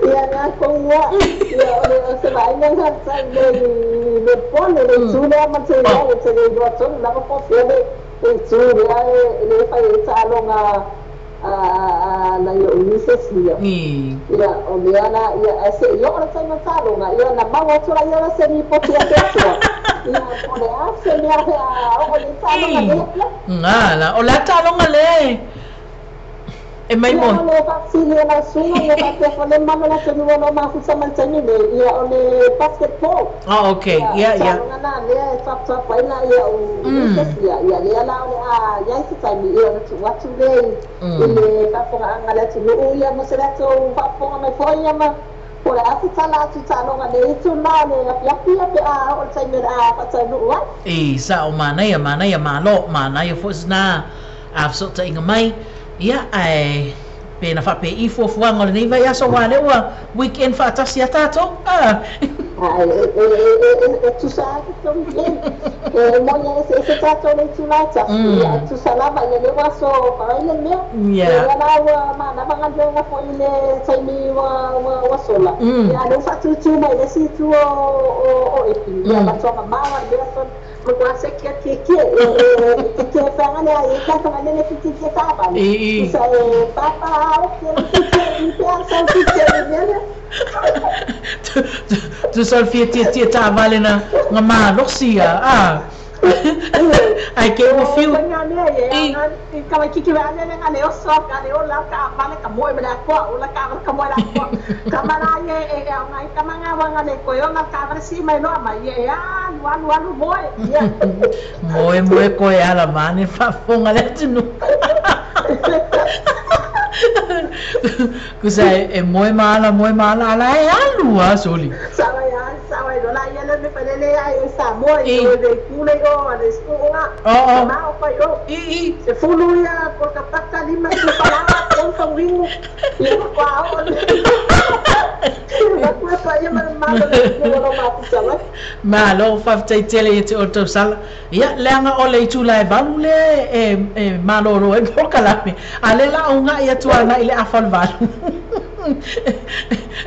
Speaker 8: Ia nga ko ia. Ia o le o se vaaiga nga sa le le pole le tu lea ma te ia le te le iloa tonu lava po o fea le itu lea e le fai ai taaloga a nai o'u nieces ia. Ia o mea la ia ae se'i oo le taimi o taaloga ia na maua atu la ia se lipoti a ke Atua ia po o le a se mea pe a oo i ai taaloga lea ia.
Speaker 4: Nga la o le a taaloga lea e e mai
Speaker 8: Ia
Speaker 4: mo.
Speaker 8: o le faafesili e lau susuga ia faapea foi le mamalu o le atunuu o lo o mafuta mai i le taimi nei ia o le basketball.
Speaker 4: Oh, okay.
Speaker 8: Ia,
Speaker 4: Ia, ia.
Speaker 8: taaloga na lea e taputapu ai la ia o nieces ia, ia lea la o le a i ai se taimi ia ona tuu atu lea i le faafofogaaga a le atunuu ia mo se latou faafofoga mai foi ia ma po o le a se tala atu i taaloga nei tuna o le afiafi ia pe a oo i le taimi o le a faataunuu ai.
Speaker 4: I sao manaia, manaia, malo, manaia foi sina a fesootaiga mai, ia, ae pe na faapei fuafuaga o lenei vaiaso aua lea ua weekend faatasi a tatou, a.
Speaker 8: Ae e tusa lava se tonu nei. E moni a eseese tatou le itula e tasi, ia e tusa lava ia lea ua aso faraile le mea. Ia lea la ua manava galuega foi i le taimi ua sola. Ia a lea ua faatūtū mai i le isi itu o Epi, ia matua mamao lava le mea sona. Matua seki atu e kie, e te kie whanga lea, e kai whanga lele ki te kie tāwale. Tusa e pāpā ao ki e ki te i te ao sau ki te e mea lea.
Speaker 4: Tusa o le fia tia tia tāwale na nga malosi a, a. Ai ke ua fiu.
Speaker 8: O nga mea e, i ka waikiki wa ane nga le oso, ka le ola, ka vale ka moe me le akoa, ola ka vale ka moe le akoa. Ka mala ia e e au ngai tama nga wanga le koe o nga ka vale si mai noa mai e alu alu alu moe. Ia.
Speaker 4: Moe moe koe ala mane faafofoga le atunuu. Kusa e moe ma ala moe ma ala ala e alu a soli.
Speaker 8: Sawa ia sawa i lola ia le me falele ia e Samoa i o le kule o le sku o ma o pai o.
Speaker 4: I.
Speaker 8: Se fulu ia ko ka paka lima tu palava ko fa wingu. Ia ko a o le. Ma pa ia ma ma le lo ma ku sawa.
Speaker 4: Malo faafetai tele ia te oe tausala. Ia leaga o le itula e valu lea e malolo ai polokalame. A lea la o ugaʻi atu ana i le afa o le valu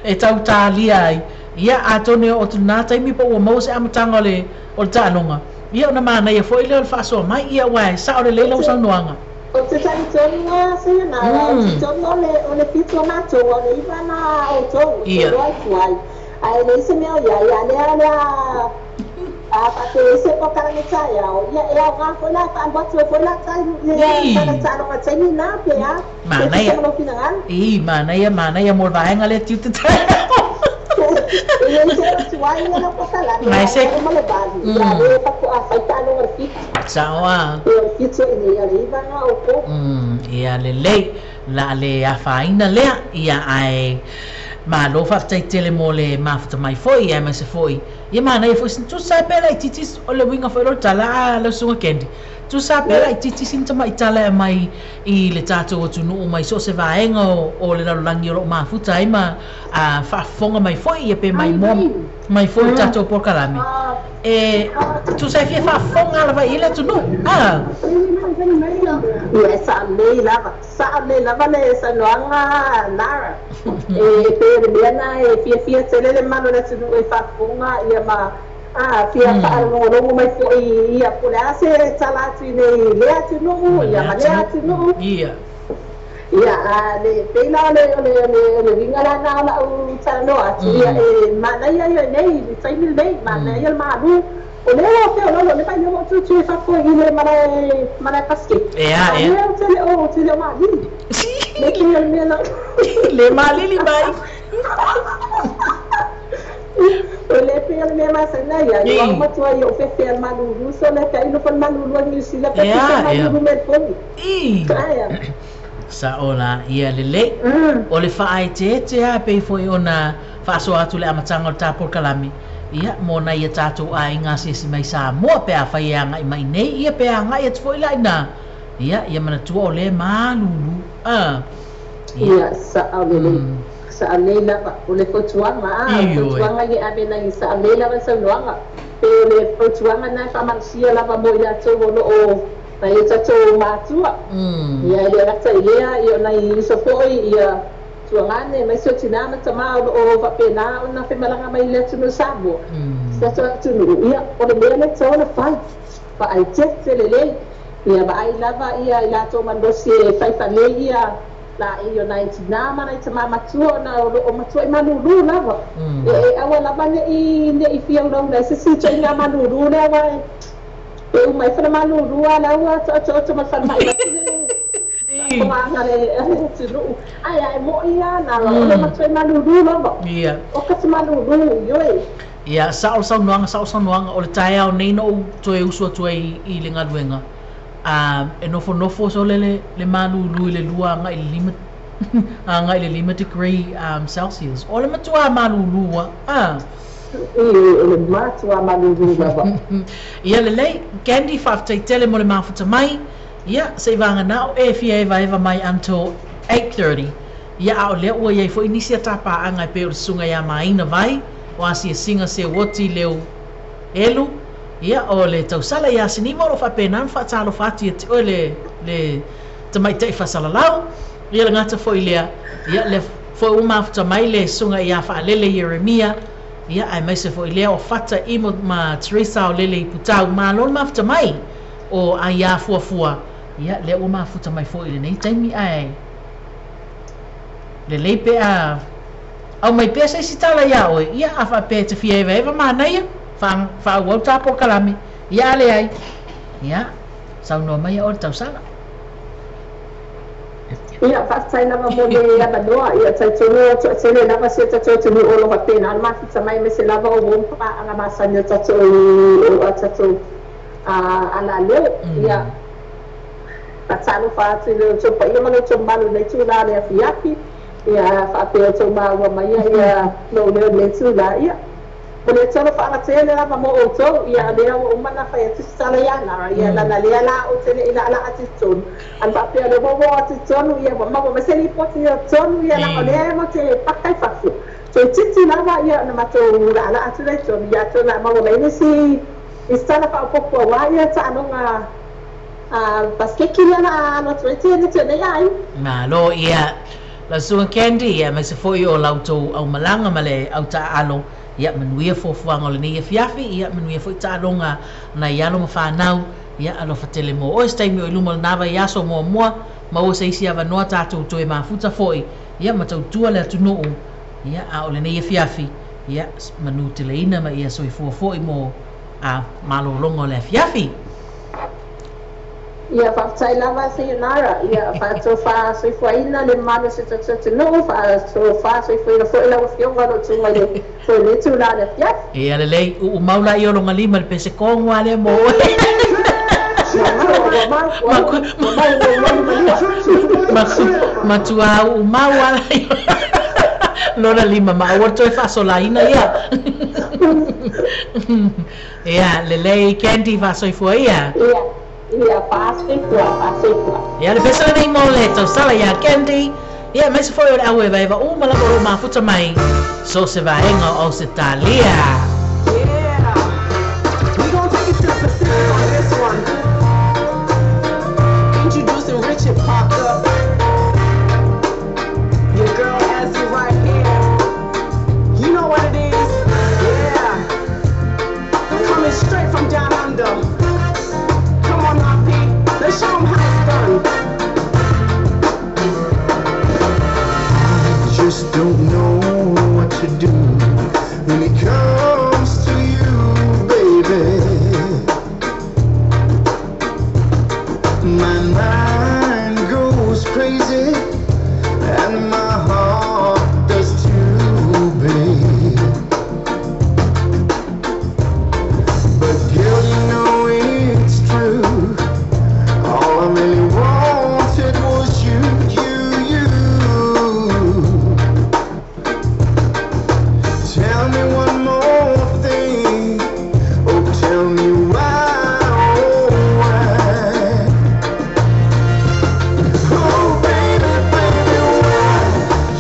Speaker 4: e tau talia ai. Ia atonu e oo atu lena taimi po ua maua se amataga o le o le taaloga. Ia ona manaia foi lea o le faasoa mai ia aua e sao lelei lau saunoaga.
Speaker 8: Ou te talitonu lava Sayonara, ou te tonu o le fitu o matou, o le iva na outou, e iloa i tua ai. Ae leai se mea o i ai, a lea o le a a faapea se polokalame taeao, ia e aoga foi la e faalu atu ai foi la le taaloga taimi lena pe a, pe tusa ma lou finagalo.
Speaker 4: I, manaia, manaia mo le vaega lea tiute taeao.
Speaker 8: E leai se o tuai ia lau polokalame, a uma le valu, ia lea faatoa fai taaloga i le fitu.
Speaker 4: Sao a.
Speaker 8: Ia o le fitu e nei, o le iva na outou.
Speaker 4: Ia lelei, la le afaina lea, ia ae Malo faafetai tele mo le mafuta mai foi aemaise foi ia manaia foi sina tusa pea laititi o le uiga foi o le tala a lau Susuga Candy tusa pea laititi sina tamaitala e aumai i le tatou atunuu mai so o se vaega o le lalolagi o lo o mafuta ai ma faafofoga mai foi ia pe maimoa mai foi le tatou polokalame e tusa e fia faafofoga lava i ai le atunuu a.
Speaker 8: Ia e sao lelei lava, sao lelei lava le saunoaga Lara. E pei o le mea lena e fiafia tele le malu o le atunuu e faafofoga ia ma Fia faalogologo mai foʻi ia po le a se tala atu i nei lea atunuu ia ma lea atunuu
Speaker 4: ia
Speaker 8: ia le pei la o le uiga lana o la'u talanoa atu ia e manaia ia nei le taimi lenei manaia le malū o lea ua feololo le vailea ua tutu e fafo i le malae pasiketi lea o te le o malili le pei o le mea la
Speaker 4: le malili mai
Speaker 8: o le pei o le mea masana ia i ua matua i o fefe al malulu so le ka ilo fo malulu a New Zealand pe se malulu Melbourne aia
Speaker 4: sa ola ia lelei o le faaeteete a pei foi ona faasoa atu le amataga o le tapolo kalame ia mo nai ia tatou aiga asiasi mai Samoa pe afai e agai mai nei ia pe agai atu foi laina ia ia manatua o lē malulu
Speaker 8: ia sa'o lelei sa'alei lava o le fautuaga fautuaga ia ave nai sa'alei lava le saunoaga pe o le fautuaga na e faamalosia lava mo i latou o loo nai o tatou matua ia e le gata i lea ia o nai uso foʻi ia tuagane mai se o tinā ma tamā o loo faapena ona femalaga mai le atunuu Samoa se tatou atunuu ia o le mea le tatau ona fai faaetete lelei ia vaai lava ia i latou malosi e faifalei ia laʻi o nai tinā ma nai tamā matua ona o loo matua i malūlū lava e aua lava neʻi fiaulaula ai se si ituaiga malūlū lea ua e uma ai fana malūlū a laua toʻotoʻoto ma le falemai le atunuu ae ae moʻi a na o le matua i malūlū lava o ka te malūlū ioe
Speaker 4: ia sa'o saunoaga o le taeao nei na ou toe usu atu ai i le galuega e nofonofo so le malūlū i le 2 agai i le 5 agai i le 5 degree Celsius o le matua malūlū o
Speaker 8: le matua malūlū lava
Speaker 4: ia lelei Candy faafetaitele mo le mafuta mai ia se i vaganao e fia evaeva mai until 8:30 ia a o lea ua iai foʻi nisi a tapaaga e pei o le susuga iā Maina Vai o asiasiga seuoti leu elu ia o le tausala ia Sinima o lo faapena ona faatalofa atu ia te oe le tamaitaʻi faasalalau ia le gata foʻi lea ia le foʻi ua mafuta mai le susuga iā Faalele Ieremia ia ae maise foʻi lea o Fata Imo ma Teresa o lele i Putau malo le mafuta mai o aiā fuafua ia lea ua mafuta mai foʻi lenei taimi ae lelei pe a au mai pea se isi tala iā oe ia a faapea e te fia evaeva manaia faaauau tapo kalame ia ale ai ia saunoa mai ia oe le tausala
Speaker 8: ia faafetai lava mo le avanoa ia taitonu o toʻatele lava se tatou atunuu o lo faapena ona mafuta mai ma se lava o uo mapaaga masani o tatou a tatou alaleo ia faatalofa atu i le outou paia ma le outou mamalu nei tulā le afiafi ia faapea outou maua maia ia lou leo le tulā ia o le tolo faagatele lava mo outou ia lea ua uma na fai atu se tala iā Lara ia lana lea la o te leʻi laʻalaʻa atu tonu ana faapea le uauau atu tonu ia ua maua mai se lipoti ia tonu ia laga o lea ma te paka i fafo toetiti lava ia ona matou laʻalaʻa atu lea tonu ia atonu a maua mai nisi isi tala faaopopo auā ia taaloga pasikeki lea la alo atu ai te tenei ai
Speaker 4: malo ia lau susuga Candy ia maise foʻi o lautou aumalaga ma le autaalo ia manuia fuafuaga o lenei afiafi ia manuia foʻi taaloga nai alo ma fanau ia alofa tele mo oe se taimi o i luma o lenā vaiaso muamua maua se isi avanoa tatou toe mafuta foʻi ia ma tautua le atunuu ia a o lenei afiafi ia manu teleina ma ia soifua foʻi mo a malologa o le afiafi
Speaker 8: ia faafetai lava sayonara ia faatofāsoifuaina le mamalu se tatou atunuu faatofāsoifuaina foʻi lau afioga o loo tuga i le foe le tulā le afiafi
Speaker 4: ia lelei uumau laia o loga lima le pese kogo a lea mo oe matuā uumau a laia lona lima ma aua le toe faasolaina ia ia lelei Candy faasoifua ia
Speaker 8: ia faasoifua
Speaker 4: ia le pese lenei mo le tausala iā Candy ia maise foʻi o le au evaeva uma lava o loo mafuta mai so se vaega o Ausetalia.
Speaker 9: Yeah, we gonna take it to the Pacific on this one. Introducing Richard Parker. Your girl Azzy right here. You know what it is. Yeah.
Speaker 10: just don't know what to do when it comes to you, baby. My mind goes crazy and my heart does too, babe. But girl, you know it's true. All I really wanted was you, you, you. Tell me one more thing. Oh, tell me why, oh, why? Oh, baby, baby, why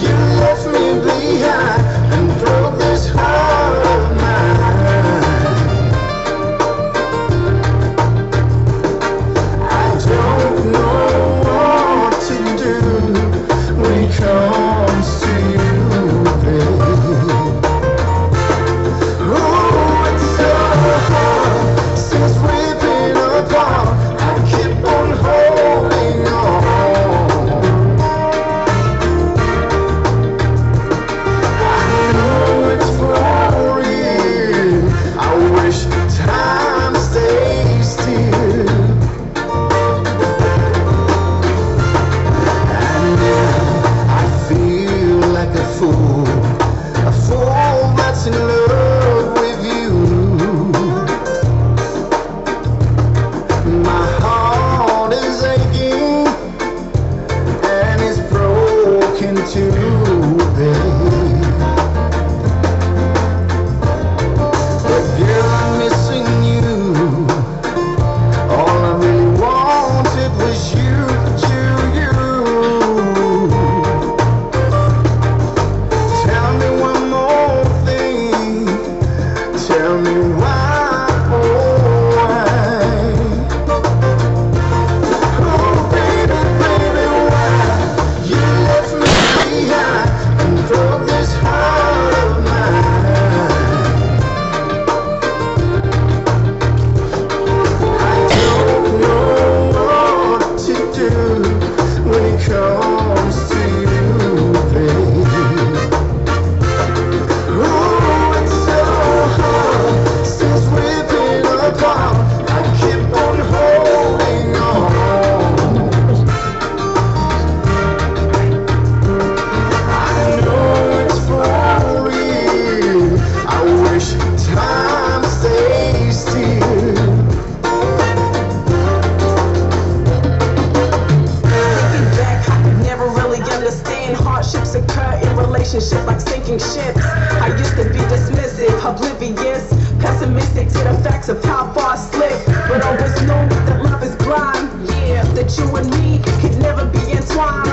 Speaker 10: you left me behind and broke this heart of mine? I don't know what to do when it comes to you, babe. Oh, it's so hard since we've been apart. I keep on holding on. I know it's for real. I wish time stays still. And now I feel like a fool that's in love with you. My heart is aching and it's broken too, babe. But girl, I'm missing you. All I really wanted was you, you, you. Tell me one more thing. Tell me why, oh, why? Oh, baby, baby, why you left me behind and broke this heart of mine? I don't know what to do when it comes to you, babe. Oh, it's so hard since we've been apart. I keep on holding on. I know it's for real. I wish time stays still.
Speaker 9: Thinking back, I could never really understand hardships occur in relationships like sinking ships. I used to be dismissive, oblivious, pessimistic to the facts of how far I slipped. But always knew that love is blind. Yeah, that you and me could never be entwined.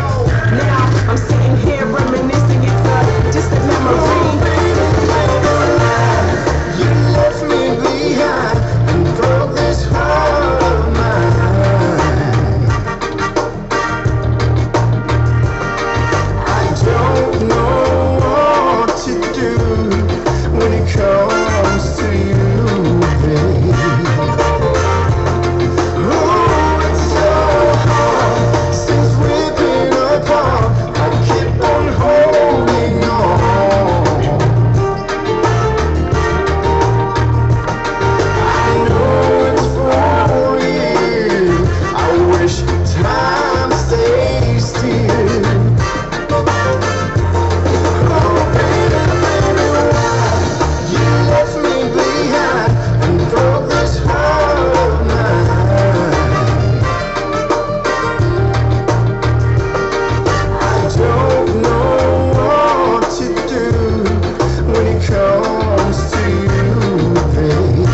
Speaker 9: Now I'm sitting here reminiscing, it's a distant memory.
Speaker 10: You left me behind and broke this heart of mine. I don't know what to do when it comes to you, babe. Oh, it's so hard since we've been apart. I keep on holding on. I know it's for real. I wish time stays still. Oh, baby, baby, why you left me behind and broke this heart of mine? I don't know what to do when it comes to you, babe.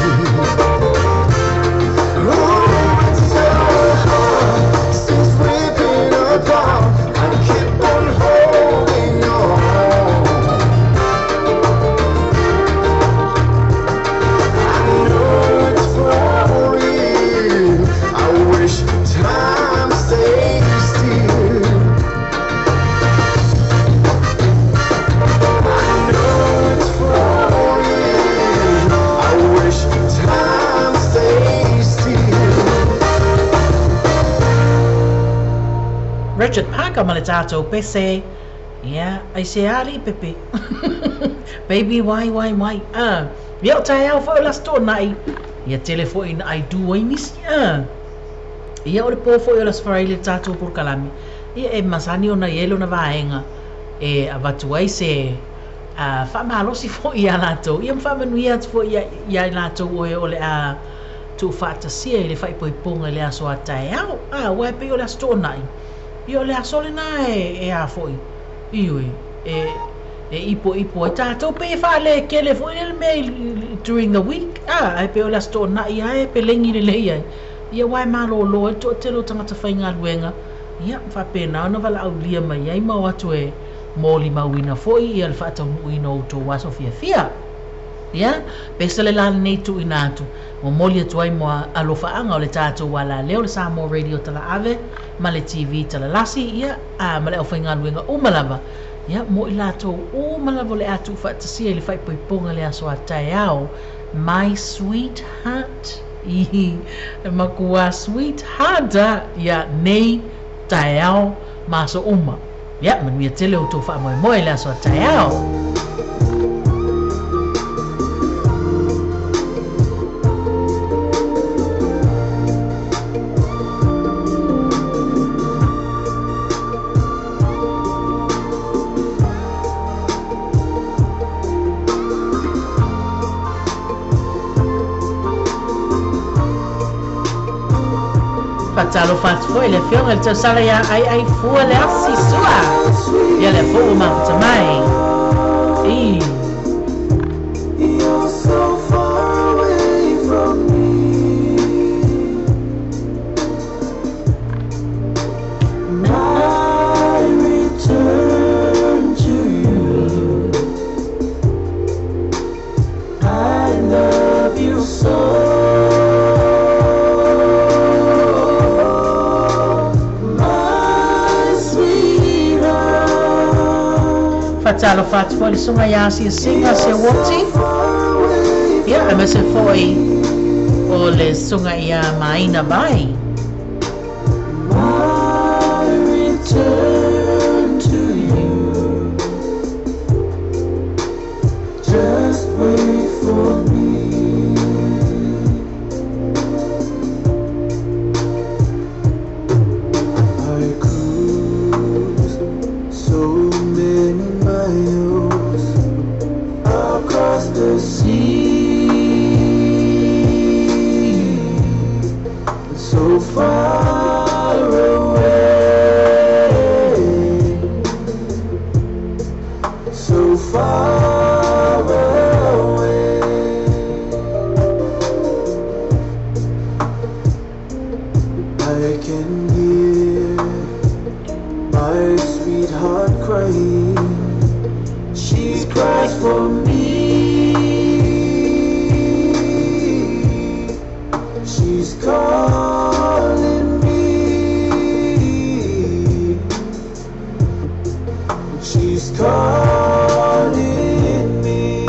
Speaker 10: Oh, it's so hard since we've been apart. I keep on holding on. I know it's for real. I wish time stays still. I know it's for real. I wish time stays still.
Speaker 4: Richard Parker ma le tatou pese. Ia, ai se ali pepe. Baby, why, why, why? Ah, ia o taeao foi o le Aso Toonai. Ia tele foi ina ai du ai nisi. Ah. Ia o le pō foi o le Aso Faraile le tatou polokalame. Ia e masani ona i ai lona vaega e avatu ai se a faamalosi foi iā latou, ia ma faamanuia atu foi iā i latou o e o le a tuufaatasia i le faaipoipoga i le aso a taeao. A, aua e pei o le Aso Toonai, ia o le aso lena e, e a foi, ioe, e, e ipoipo ai tatou, pei e faalekele foi le mea during the week, a, ae pei o le Aso Toonai lava e pelegi lelei ai, ia aua e malōlō ai le toatele o tagata faigaluega, ia, faapena ona valaaulia mai ai ma o atu e molimauina foi ia le faataunuuina o outou aso fiafia. Ia, pesa le la lenei tuuina atu, momoli atu ai mo alofaaga o le tatou alaleo, le Samoa Radio Talaave ma le TV Talalasi, ia, a, ma le aufaigaluega uma lava, ia, mo i latou uma lava o le a tuufaatasia i le faaipoipoga i le aso a taeao, my sweetheart, i, e makuā sweetheart a, ia, nei taeao ma aso uma. Ia, manuia tele outou faamoemoe i le aso a taeao. Faatalofa atu foi i le Afioga i le Tausala ia Aiaifua le Asi Sua. Ia lea foi ua mafuta mai. I.
Speaker 10: You're so far away from me. My return to you. I love you so. My sweetheart.
Speaker 4: Faatalofa atu foi i le susuga ia Asiasiga Seuoti. Ia, aemaise foi o le susuga ia Maina Vai.
Speaker 10: My return to you. Just wait for me. I cruise so many miles across the sea, so far away, so far away. I can hear my sweetheart crying. She cries for me. She's calling me. She's calling me.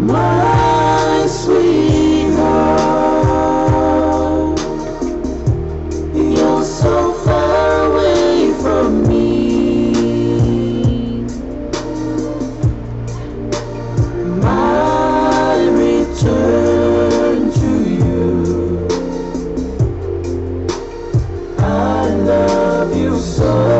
Speaker 10: My sweetheart, you're so far away from me. My return to you. I love you so.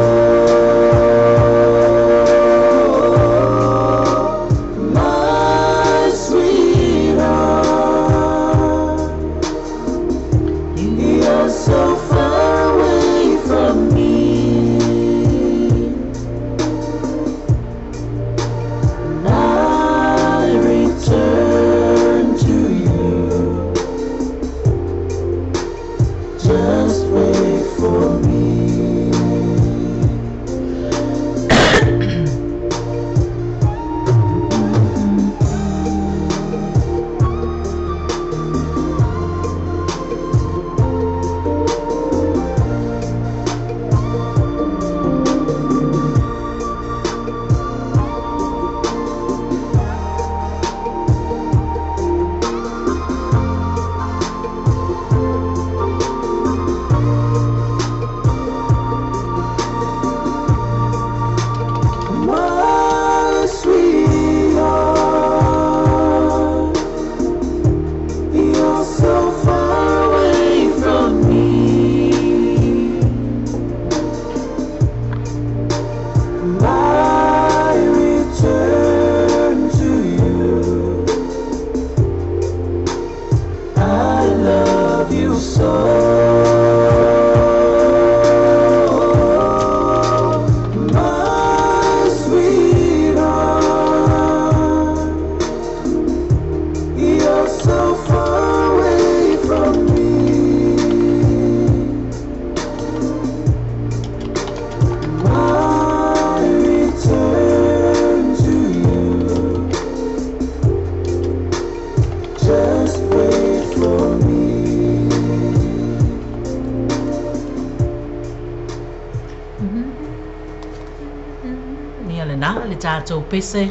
Speaker 4: Ia lenā le tatou pese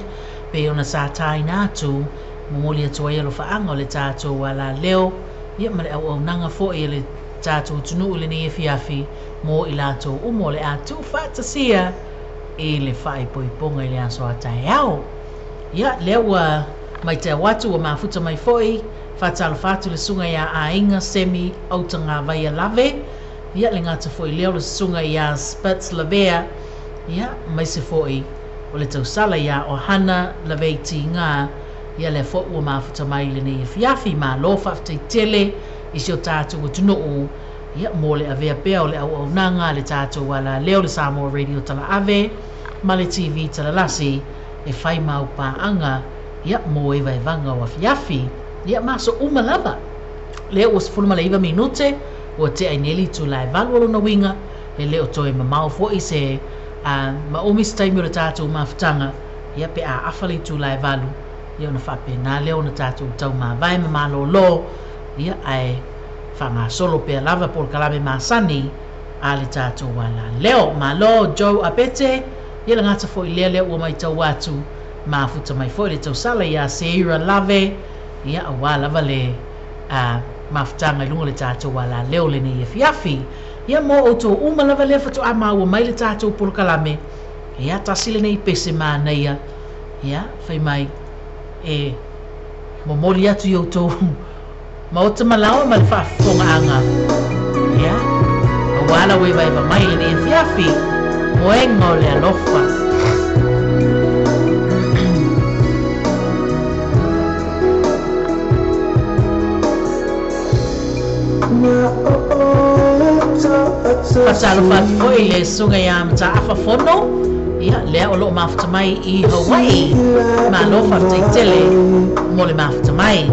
Speaker 4: pei ona sa tāina atu, momoli atu ai alofaaga o le tatou alaleo, ia ma le auaunaga foi a le tatou atunuu i lenei afiafi mo i latou uma o le a tuufaatasia i le faaipoipoga i le aso a taeao. Ia, lea ua maitau atu ua mafuta mai foi, faatalofa atu le susuga ia Aiga Semi Autagavaia Lave, ia le gata foi lea o le susuga ia Spitz Lavea, ia maise foi o le tausala ia Ohana Lavei Tiga, ia lea foi ua mafuta mai i lenei afiafi. Malo faafetai tele i si o tatou atunuu, ia mo le avea pea o le auaunaga a le tatou alaleo le Samoa Radio Talaave ma le TV Talalasi e fai mau paaga, ia mo evaevaga o afiafi, ia ma aso uma lava. Lea ua 19 minute ua tea i nei le itula e 8 o lona uiga, e le o toe mamao foi se ma umi se taimi o le tatou mafutaga, ia pe a afa le itula e 8, ia ona faapena lea ona tatou taumavae ma malōlō, ia ae faagasolo pea lava polokalame masani a le tatou alaleo. Malo Joe Apete, ia le gata foi lea lea ua maitau atu, mafuta mai foi le tausala ia Seira Lave, ia auā lava le mafutaga i luga o le tatou alaleo lenei afiafi. Ia mo outou uma lava lea faatoa maua mai le tatou polokalame, ia tasi lenei pese manaia, ia fai mai e momoli atu i outou maota malaoa ma le faafofogaaga, ia auā lau evaeva mai lenei afiafi, moega o le alofa. Faatalofa atu foi i le susuga ia Mataafa Fono, ia lea o loo mafuta mai i Hawaii. Malo faafetai tele mo le mafuta mai.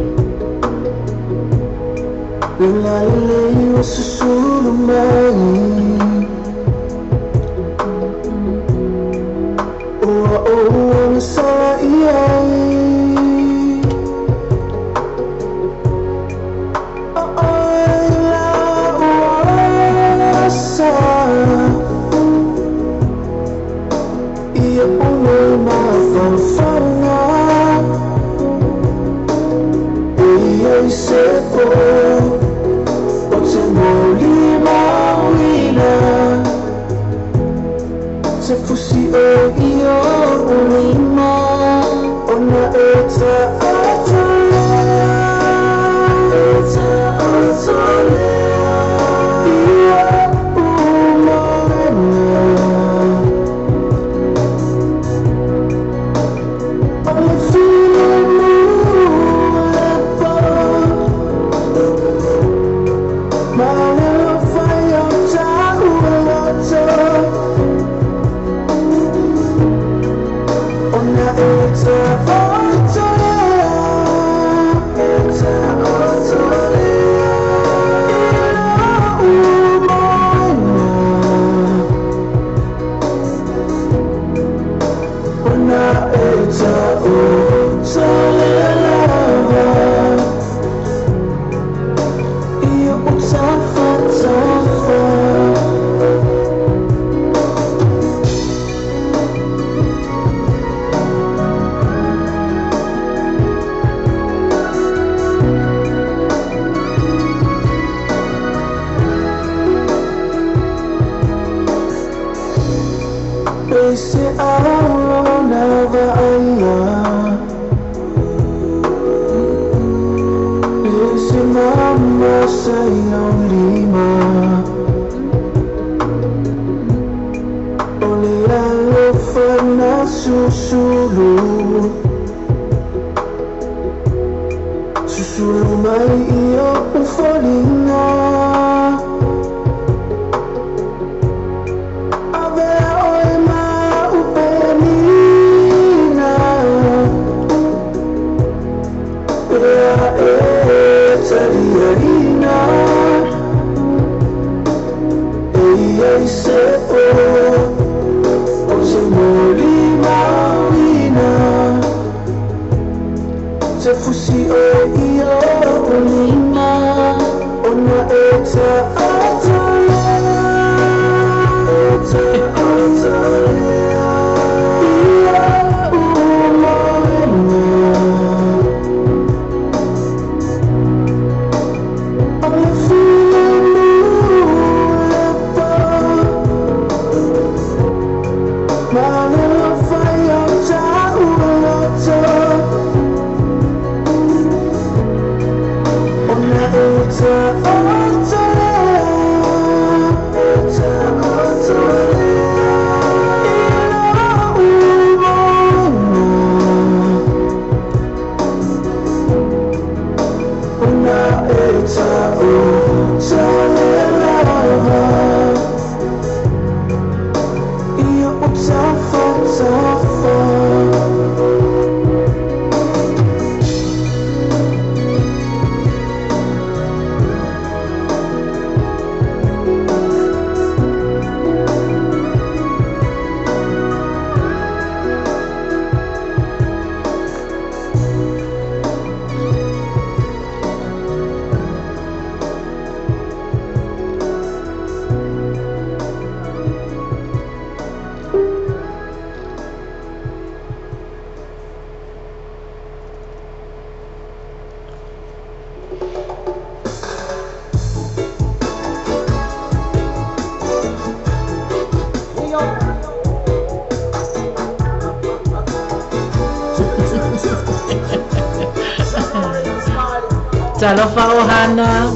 Speaker 4: Talofa ohana.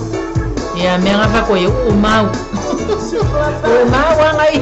Speaker 4: Ia mea gafa koe uu mau. Uu mau agai.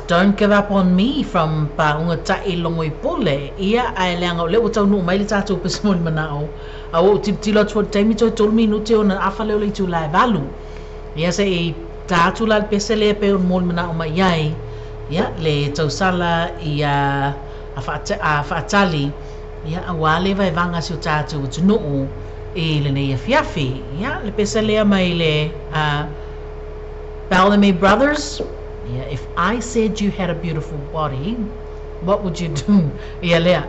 Speaker 4: Don't Give Up On Me from Paunga Ta'i Logoipule. Ia ae leaga o lea ua taunuu mai le tatou pese mo le manao. A ua ou tilotilo atu i le taimi toe 3 minute ona afa lea o le itula e 8. Ia se'i ta atu la le pese lea pei ona mo le manao mai ai. Ia le tausala ia a faatali. Ia auā le vaevaga si o tatou atunuu i lenei afiafi. Ia le pese lea mai le Bellamy Brothers. Yeah, if I said you had a beautiful body, what would you do? Ia lea.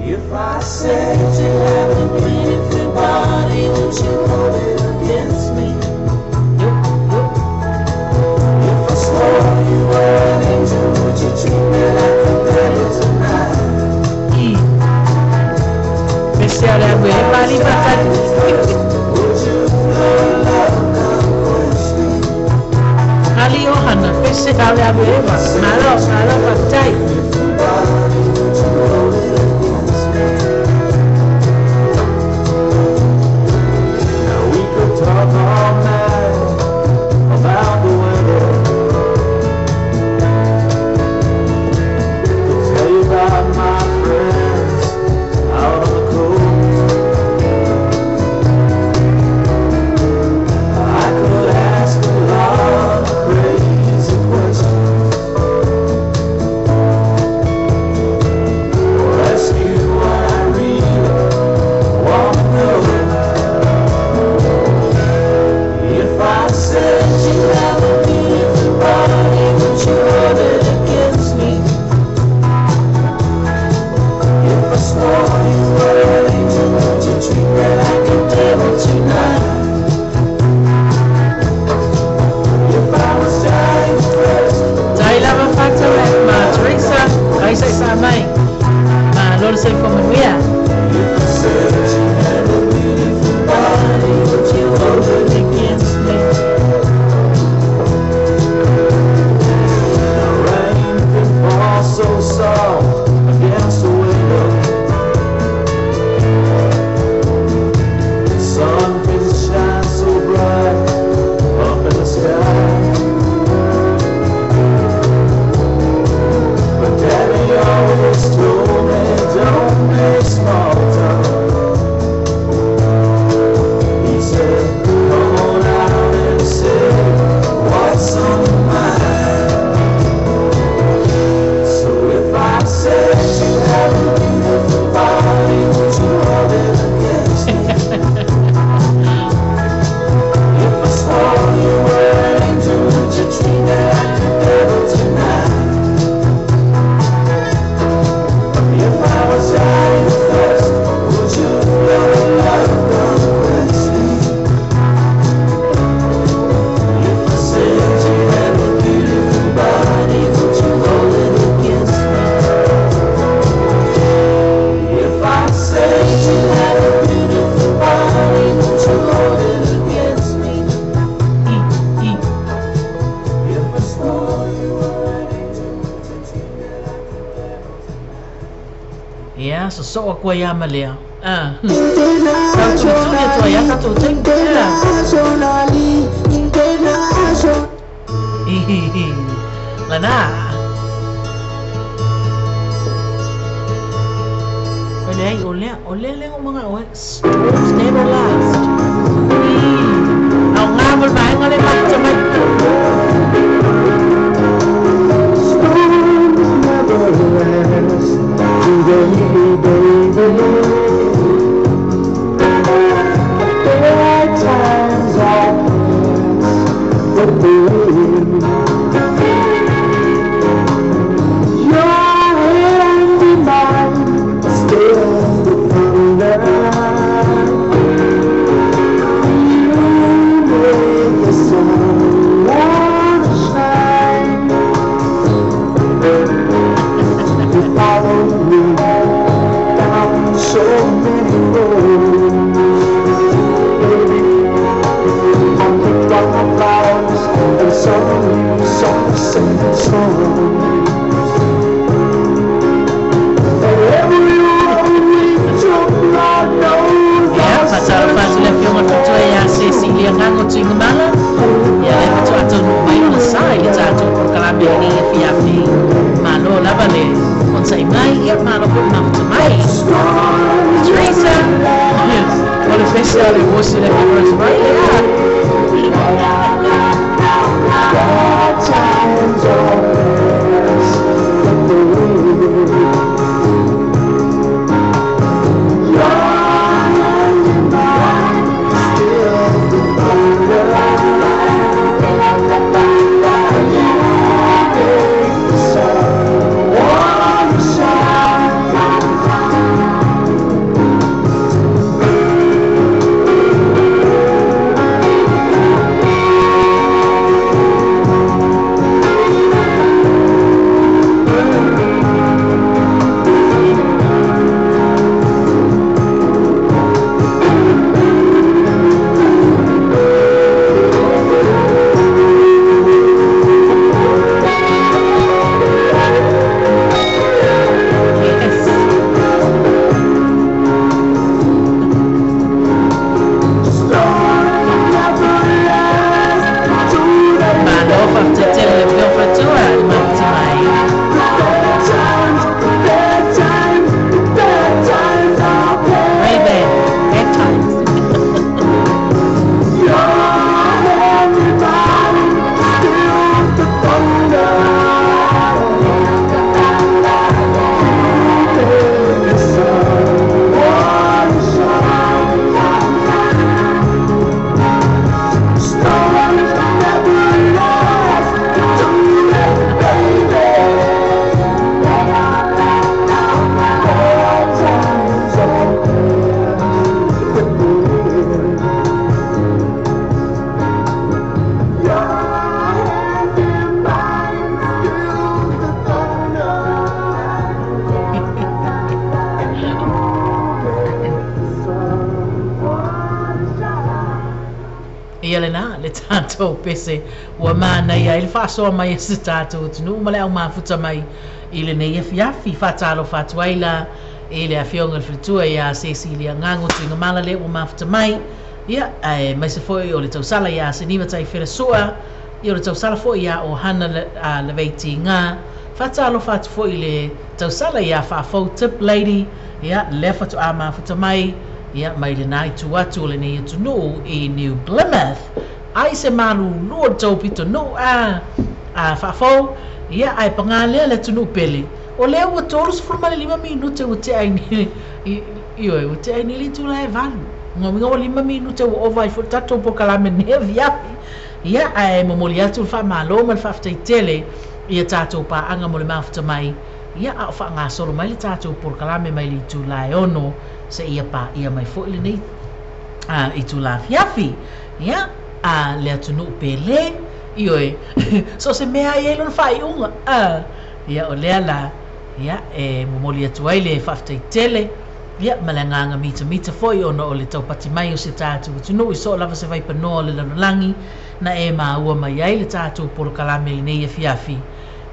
Speaker 10: If I said you had a beautiful body, would you hold it against me? If I swore you were an angel, would you treat me like a devil tonight?
Speaker 4: Pese a lea koe, pali patali. Ali ohana, pese a lea koe, malo, malo patai.
Speaker 10: Now we could talk all night about the weather. Could tell you about my friends out on the coast. I could ask a lot of crazy questions, or ask you what I really want to know. If I said you have a beautiful body, would you hold it against me? If I swore you were an angel, would you treat me like a devil tonight? If I was dying first,
Speaker 4: Tai lava fata ma Teresa, kaisa isa mai. Ma lolo se fo manuia.
Speaker 10: if I said you had a beautiful body, would you hold it against me? had a beautiful body, would you hold it against me? If I swore you were an angel, would you treat me like the devil tonight? If I was dying of thirst, would you let love come quench me? If I said you had a beautiful body, would you hold it against me? If I said you had a beautiful body, would you hold it against me? If I swore you were an angel, would you treat me like the devil tonight?
Speaker 4: Ia, sosoa koa ia ma lea. Ah. Tau ia tua ia tatou taimi. Lana. O lea, o lea, o lea lea o mga oe. Storms never last. Au ngā mal maenga le mafuta mai.
Speaker 10: Storms never last, do they, baby? Bad times are past, but they your hand in mine still the thunder. You make the sun wanna shine. You follow me down so many roads, baby. I picked up my flowers and sung you songs and songs. And every road we took, Lord knows
Speaker 4: Ia,
Speaker 10: our
Speaker 4: faatalofa atu le afioga le faletua ia Cecilia Gago Tuigamala. Ia le faatoa taunuu mai ona sa i le tatou polokalame i lenei afiafi. Malo lava le onosai mai, ia malo foi le mafuta mai. Teresa, o le pese a le osi le afioga Rosemary, ia.
Speaker 10: Bad times are past, but they your hand in mine still the thunder. You make the sun wanna shine.
Speaker 4: Yes.
Speaker 10: Storms never last, do they,
Speaker 4: Malo faafetai tele le afioga faletua le mafuta mai.
Speaker 10: Bad times, bad times, bad times are
Speaker 4: Ray
Speaker 10: past.
Speaker 4: Ban, bad times.
Speaker 10: Your hand in mine still the thunder. You make the sun wanna shine. Storms never last, do they, baby? Bad times are past, but they your hand in mine still the thunder. You make the sun wanna shine.
Speaker 4: Ia lena le tatou pese ua manaia ai le faasoa mai e se tatou atunuu ma le au mafuta mai i lenei afiafi. Faatalofa atu ai la i le afioga le faletua ia Cecilia Gago Tuigamala le ua mafuta mai. Ia, ae maise foi o le tausala ia Seniva Taifelesua. Ia o le tausala foi ia o Hana Leveiti Ngā. Faatalofa atu foi i le tausala ia Faafou Tip Lady. Ia, lea faatoa mafuta mai. Ia, mai lenā i tu atu o lenei atunuu i New Plymouth. Ai se malulu o le tou pitonuu a faafou. Ia, ae pagā lea le atunuu pele. O lea ua 35 minute ua tea ai nei ioe, ua tea ai nei le itula e 8. Lona uiga ua 5 minute ua ova ai foi le tatou polokalame nei afiafi. Ia, ae momoli atu le faamalo ma le faafetai tele i a tatou paaga mo le mafuta mai, ia, a o faagasolo mai le tatou polokalame mai le itula e 6 seia paia mai foi lenei itula afiafi. Ia, a le atunuu pele, ioe, so o se mea e i ai lona faaiuga. Ia, o lea la, ia, e momoli atu ai le faafetai tele, ia, ma le agaga mitamita foi ona o le taupati mai o si o tatou atunuu i soo lava se vaipanoa o le lalolagi na e maua mai ai le tatou polokalame i lenei afiafi.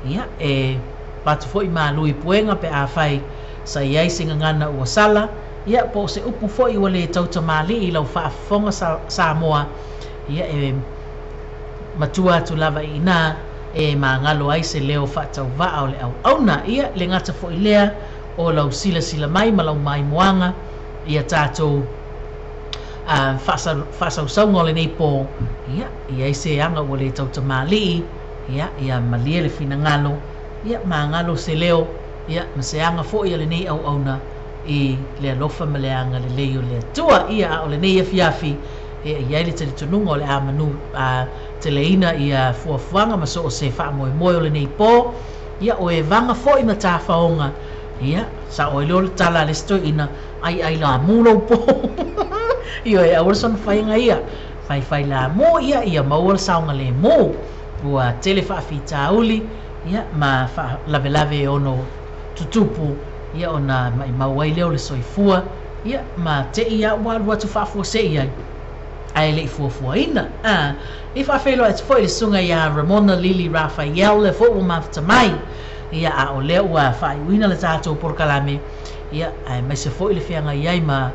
Speaker 4: Ia, e avatu foi malu i puega pe afai sa i ai se gagana ua sala, ia, po o se upu foi ua le tautamalii i lau faafofoga Samoa, ia, e matua atu lava i ina e magalo ai se leo faatauvaa o le auauna. Ia, le gata foi lea o lau silasila mai ma lau maimoaga ia tatou faasausauga o lenei po, ia, i ai se aga ua le tautamalii, ia, ia malie le finagalo, ia, magalo se leo, ia, ma se aga foi a lenei auauna i le alofa ma le agalelei o le Atua. Ia, a o lenei afiafi, e i ai le talitonuga o le a manu teleina ia fuafuaga ma so o se faamoemoe o lenei po, ia, o e vaga foi ma tafaoga, ia, sao ai lea o le tala a le isi toeaina, ai ai lamu lou po. Ioe, aua le soona faiga ia, faifai lamu, ia, ia maua le saogalemu. Ua tele faafitauli, ia, ma faalavelave e ono tutupu, ia, ona maimau ai lea o le soifua, ia, ma te'i lava ua alu atu faafuasei ai, ae le i fuafuaina. I faafeiloai atu foi i le susuga ia Ramona Lili Raphael, lea foi ua mafuta mai, ia, a o lea ua faaiuina le tatou polokalame, ia, aemaise foi le feagai ai ma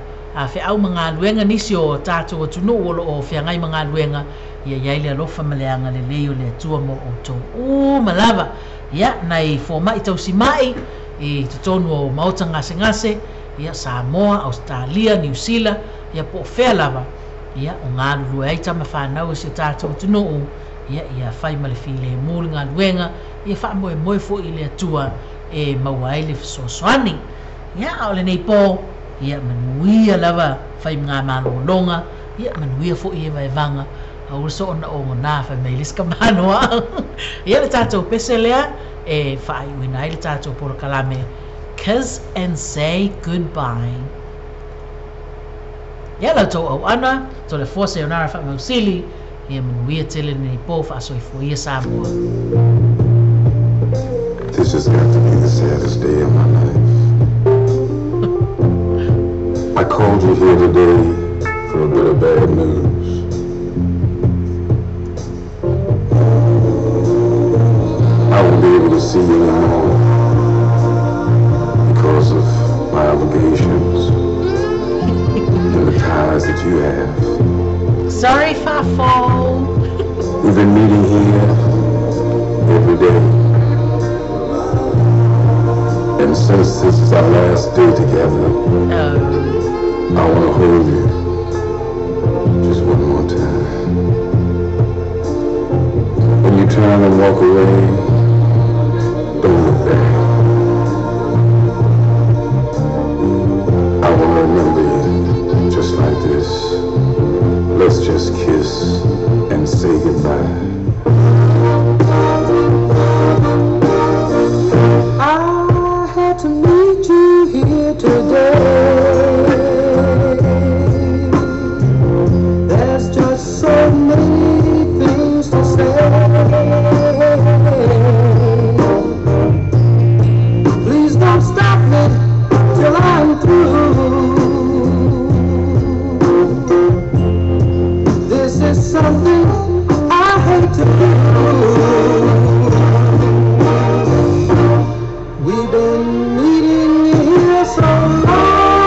Speaker 4: feau ma galuega nisi o tatou atunuu o lo o feagai ma galuega, ia i ai le alofa ma le agalelei o le Atua mo outou uma lava. Ia, nai fomai tausimai i totonu o maota gasegase, ia, Samoa, Ausetalia, Niu Sila, ia, po o fea lava, ia, o galulue ai tama fanau e si o tatou atunuu, ia, ia fai ma le filemu le galuega, ia faamoemoe foi i le Atua e maua ai le fesoasoani. Ia, a o lenei po, ia, manuia lava fai ma malologa, ia, manuia foi e vaevaga, aua le soona ogona fai mai le isi kamanoa. Ia, le tatou pese lea e faaiuina ai le tatou polokalame, Kiss and Say Goodbye. Ia, la outou auauna, Toleafoa Sayonara Faamausili, ia manuia tele lenei po, faasoifua ia Samoa.
Speaker 11: This has got to be the saddest day of my life. I called you here today for a bit of bad news. I won't be able to see you anymore because of my obligations and the ties that you have.
Speaker 4: Sorry, Fafo.
Speaker 11: We've been meeting here every day. And since this is our last day together, I want to hold you just one more time. When you turn and walk away, don't look back. I want to remember you just like this. Let's just kiss and say goodbye.
Speaker 10: I had to meet you here today. There's just so many things to say. Please don't stop me till I'm through. This is something I hate to do. We've been meeting here so long.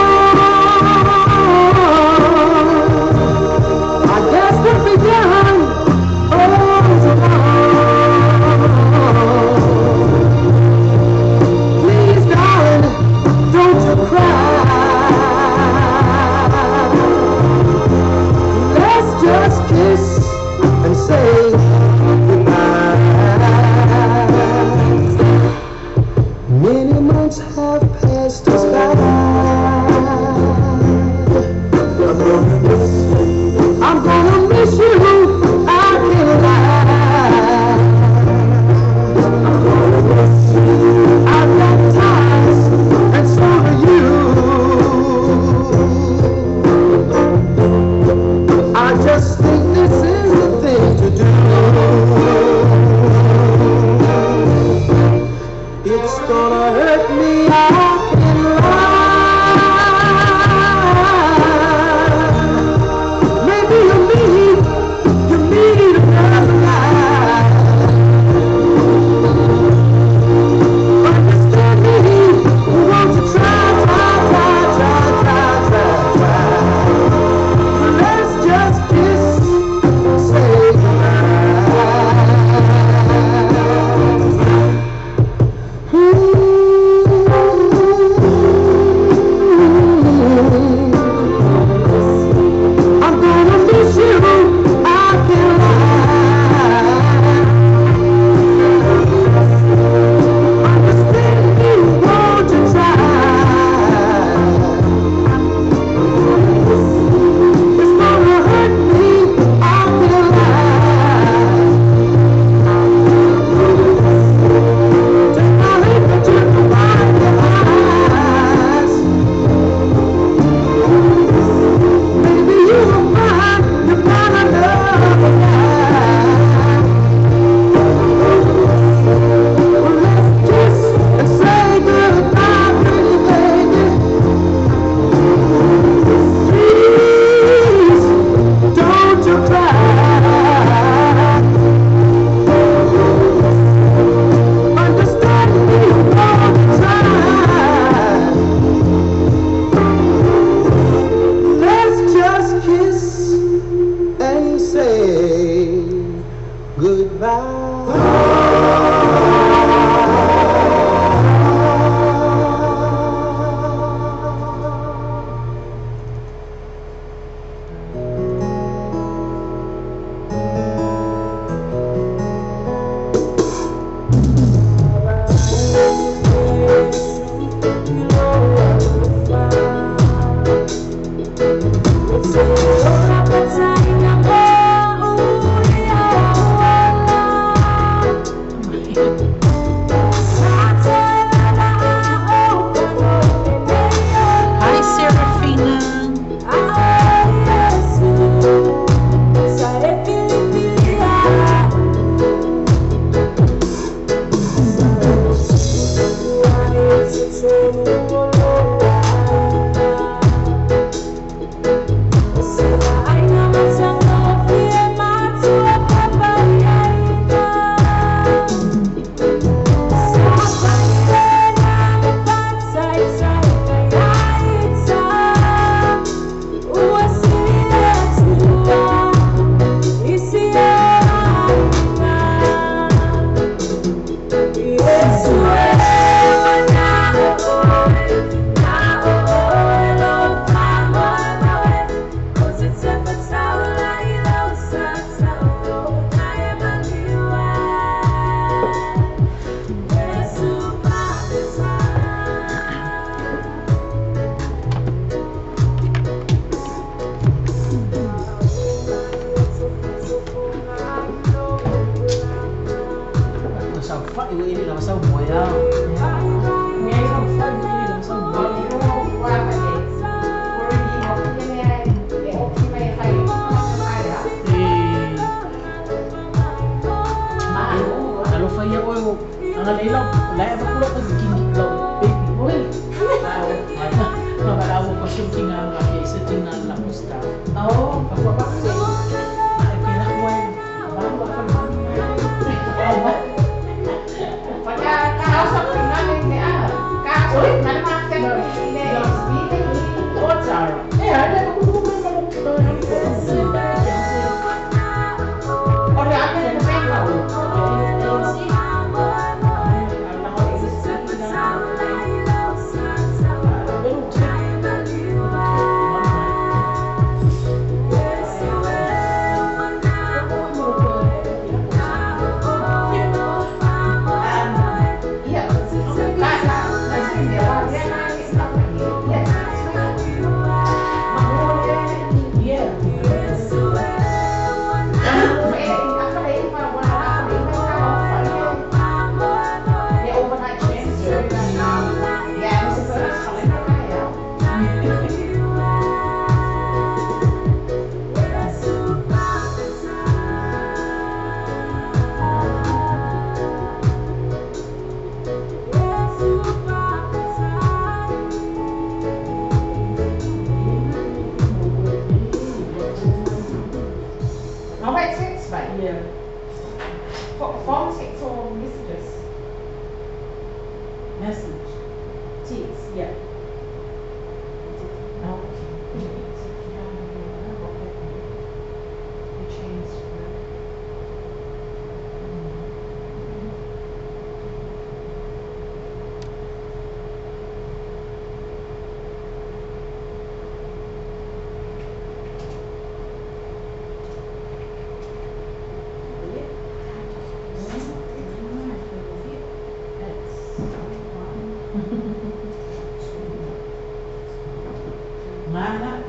Speaker 4: Ngala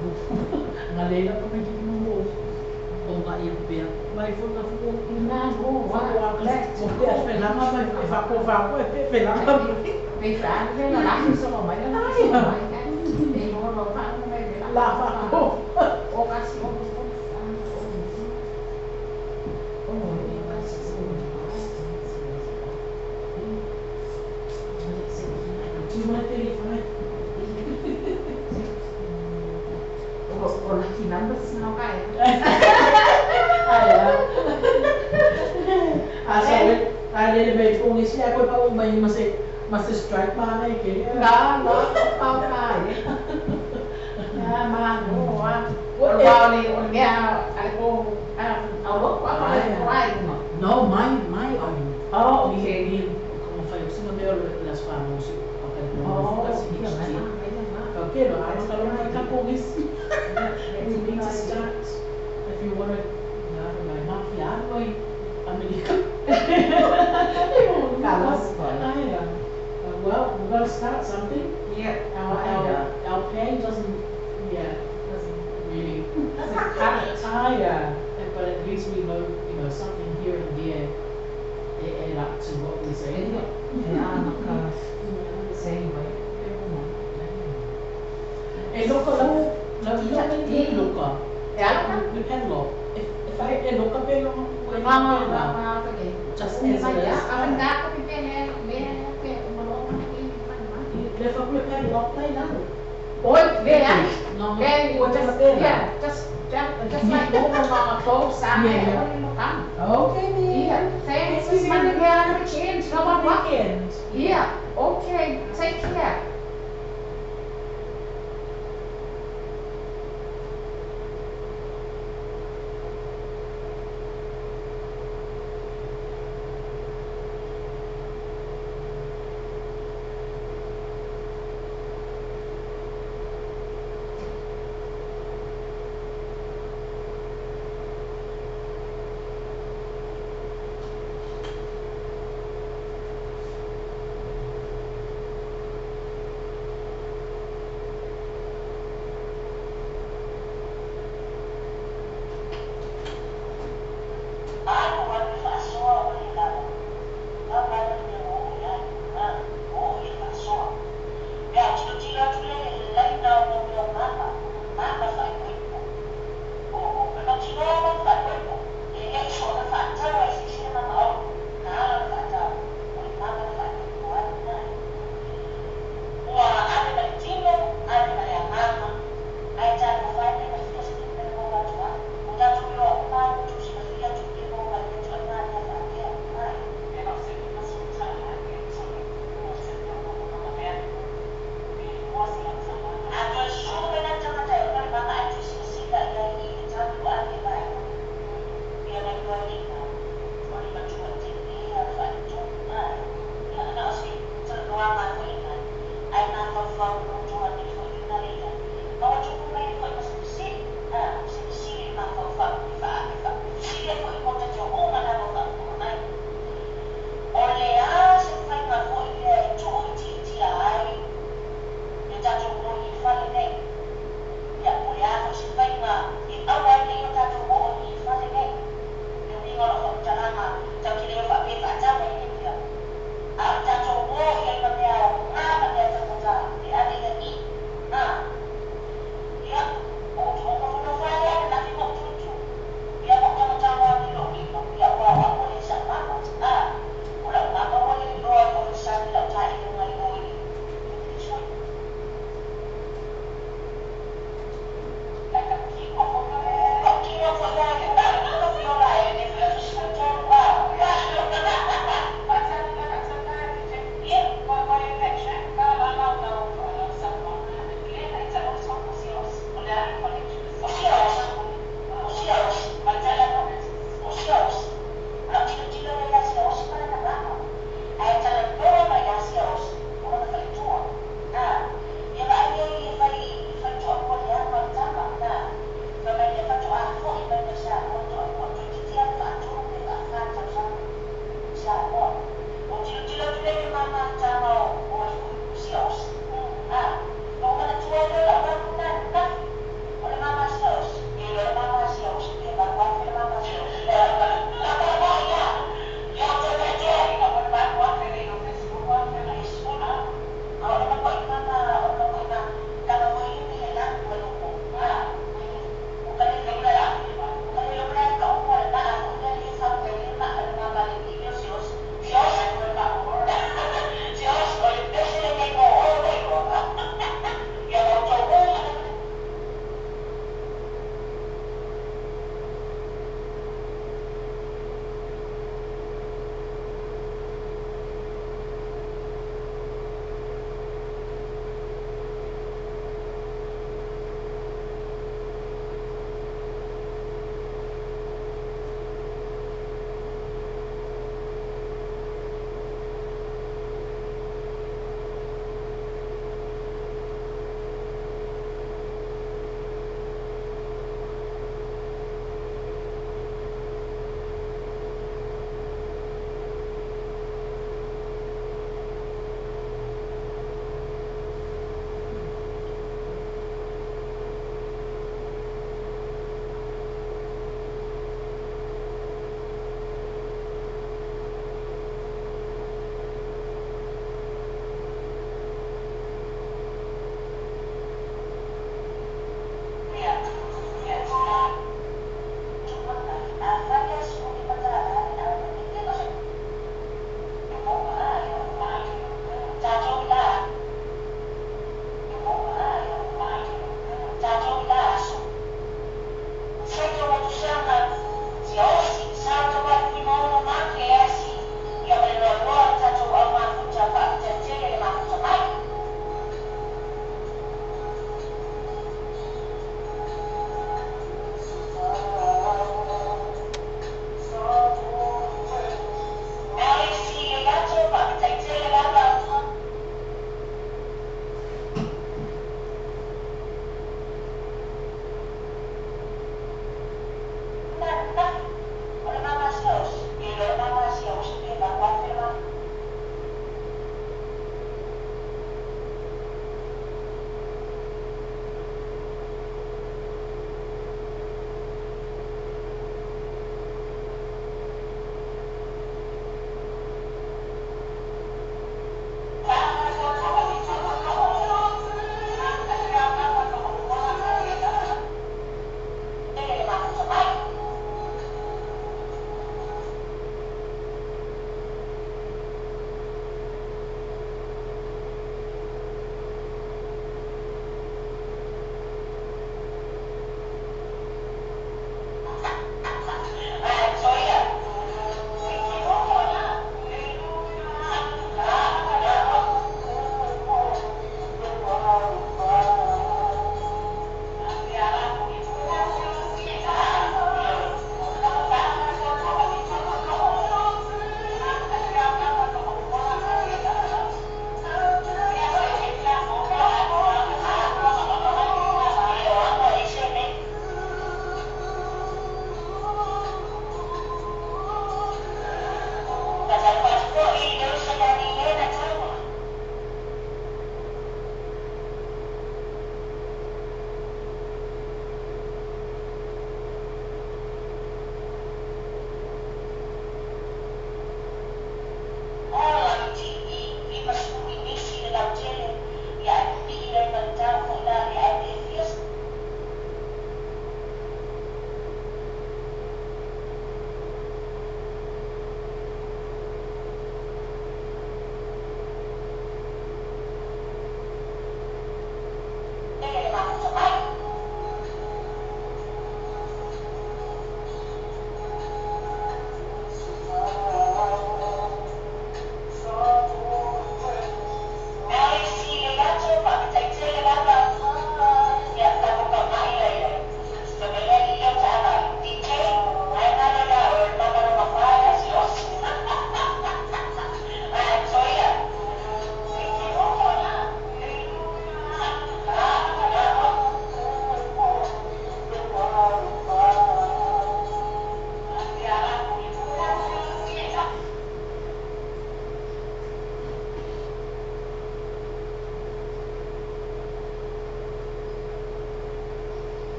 Speaker 4: ngalela ko me ki mo o nga ia pea mai fo na fo
Speaker 12: na go wa
Speaker 4: mo pea felanga mai e fa ko fa ko e pe felanga
Speaker 12: pe fa le la la so mai la so mai e no no fa no mai
Speaker 4: la fa ko
Speaker 12: o ka si o ko o o ka si o lucky numbers na kai.
Speaker 4: Ai le me pongi si ako pa umay mas mas strike pa na ke.
Speaker 12: Na na pa pa e. Na ma no wa. O wa le o nge a ko a lo pa pa
Speaker 4: No, my my own.
Speaker 12: Oh, okay.
Speaker 4: Como fai o sino meo las famosas.
Speaker 12: Oh,
Speaker 4: Okay, no, I don't know if we need to start if you want to, I don't know, mafia, America. Well, we've got to start something.
Speaker 12: Yeah.
Speaker 4: Our pay doesn't, doesn't really
Speaker 12: doesn't cut it.
Speaker 4: But at least we know, you know, something here and there. They add up to what we say.
Speaker 12: Yeah. Same way.
Speaker 4: E loka lau lau lau loka.
Speaker 12: Yeah.
Speaker 4: The padlock. If I e loka pe lo
Speaker 12: ma
Speaker 4: just as it is. Le fa le padlock play now.
Speaker 12: Oi, yeah.
Speaker 4: No.
Speaker 12: Yeah, just like normal clothes.
Speaker 4: Okay, then.
Speaker 12: Yeah. Thanks. Monday, change. No one
Speaker 4: weekend.
Speaker 12: Yeah. Okay. Take care.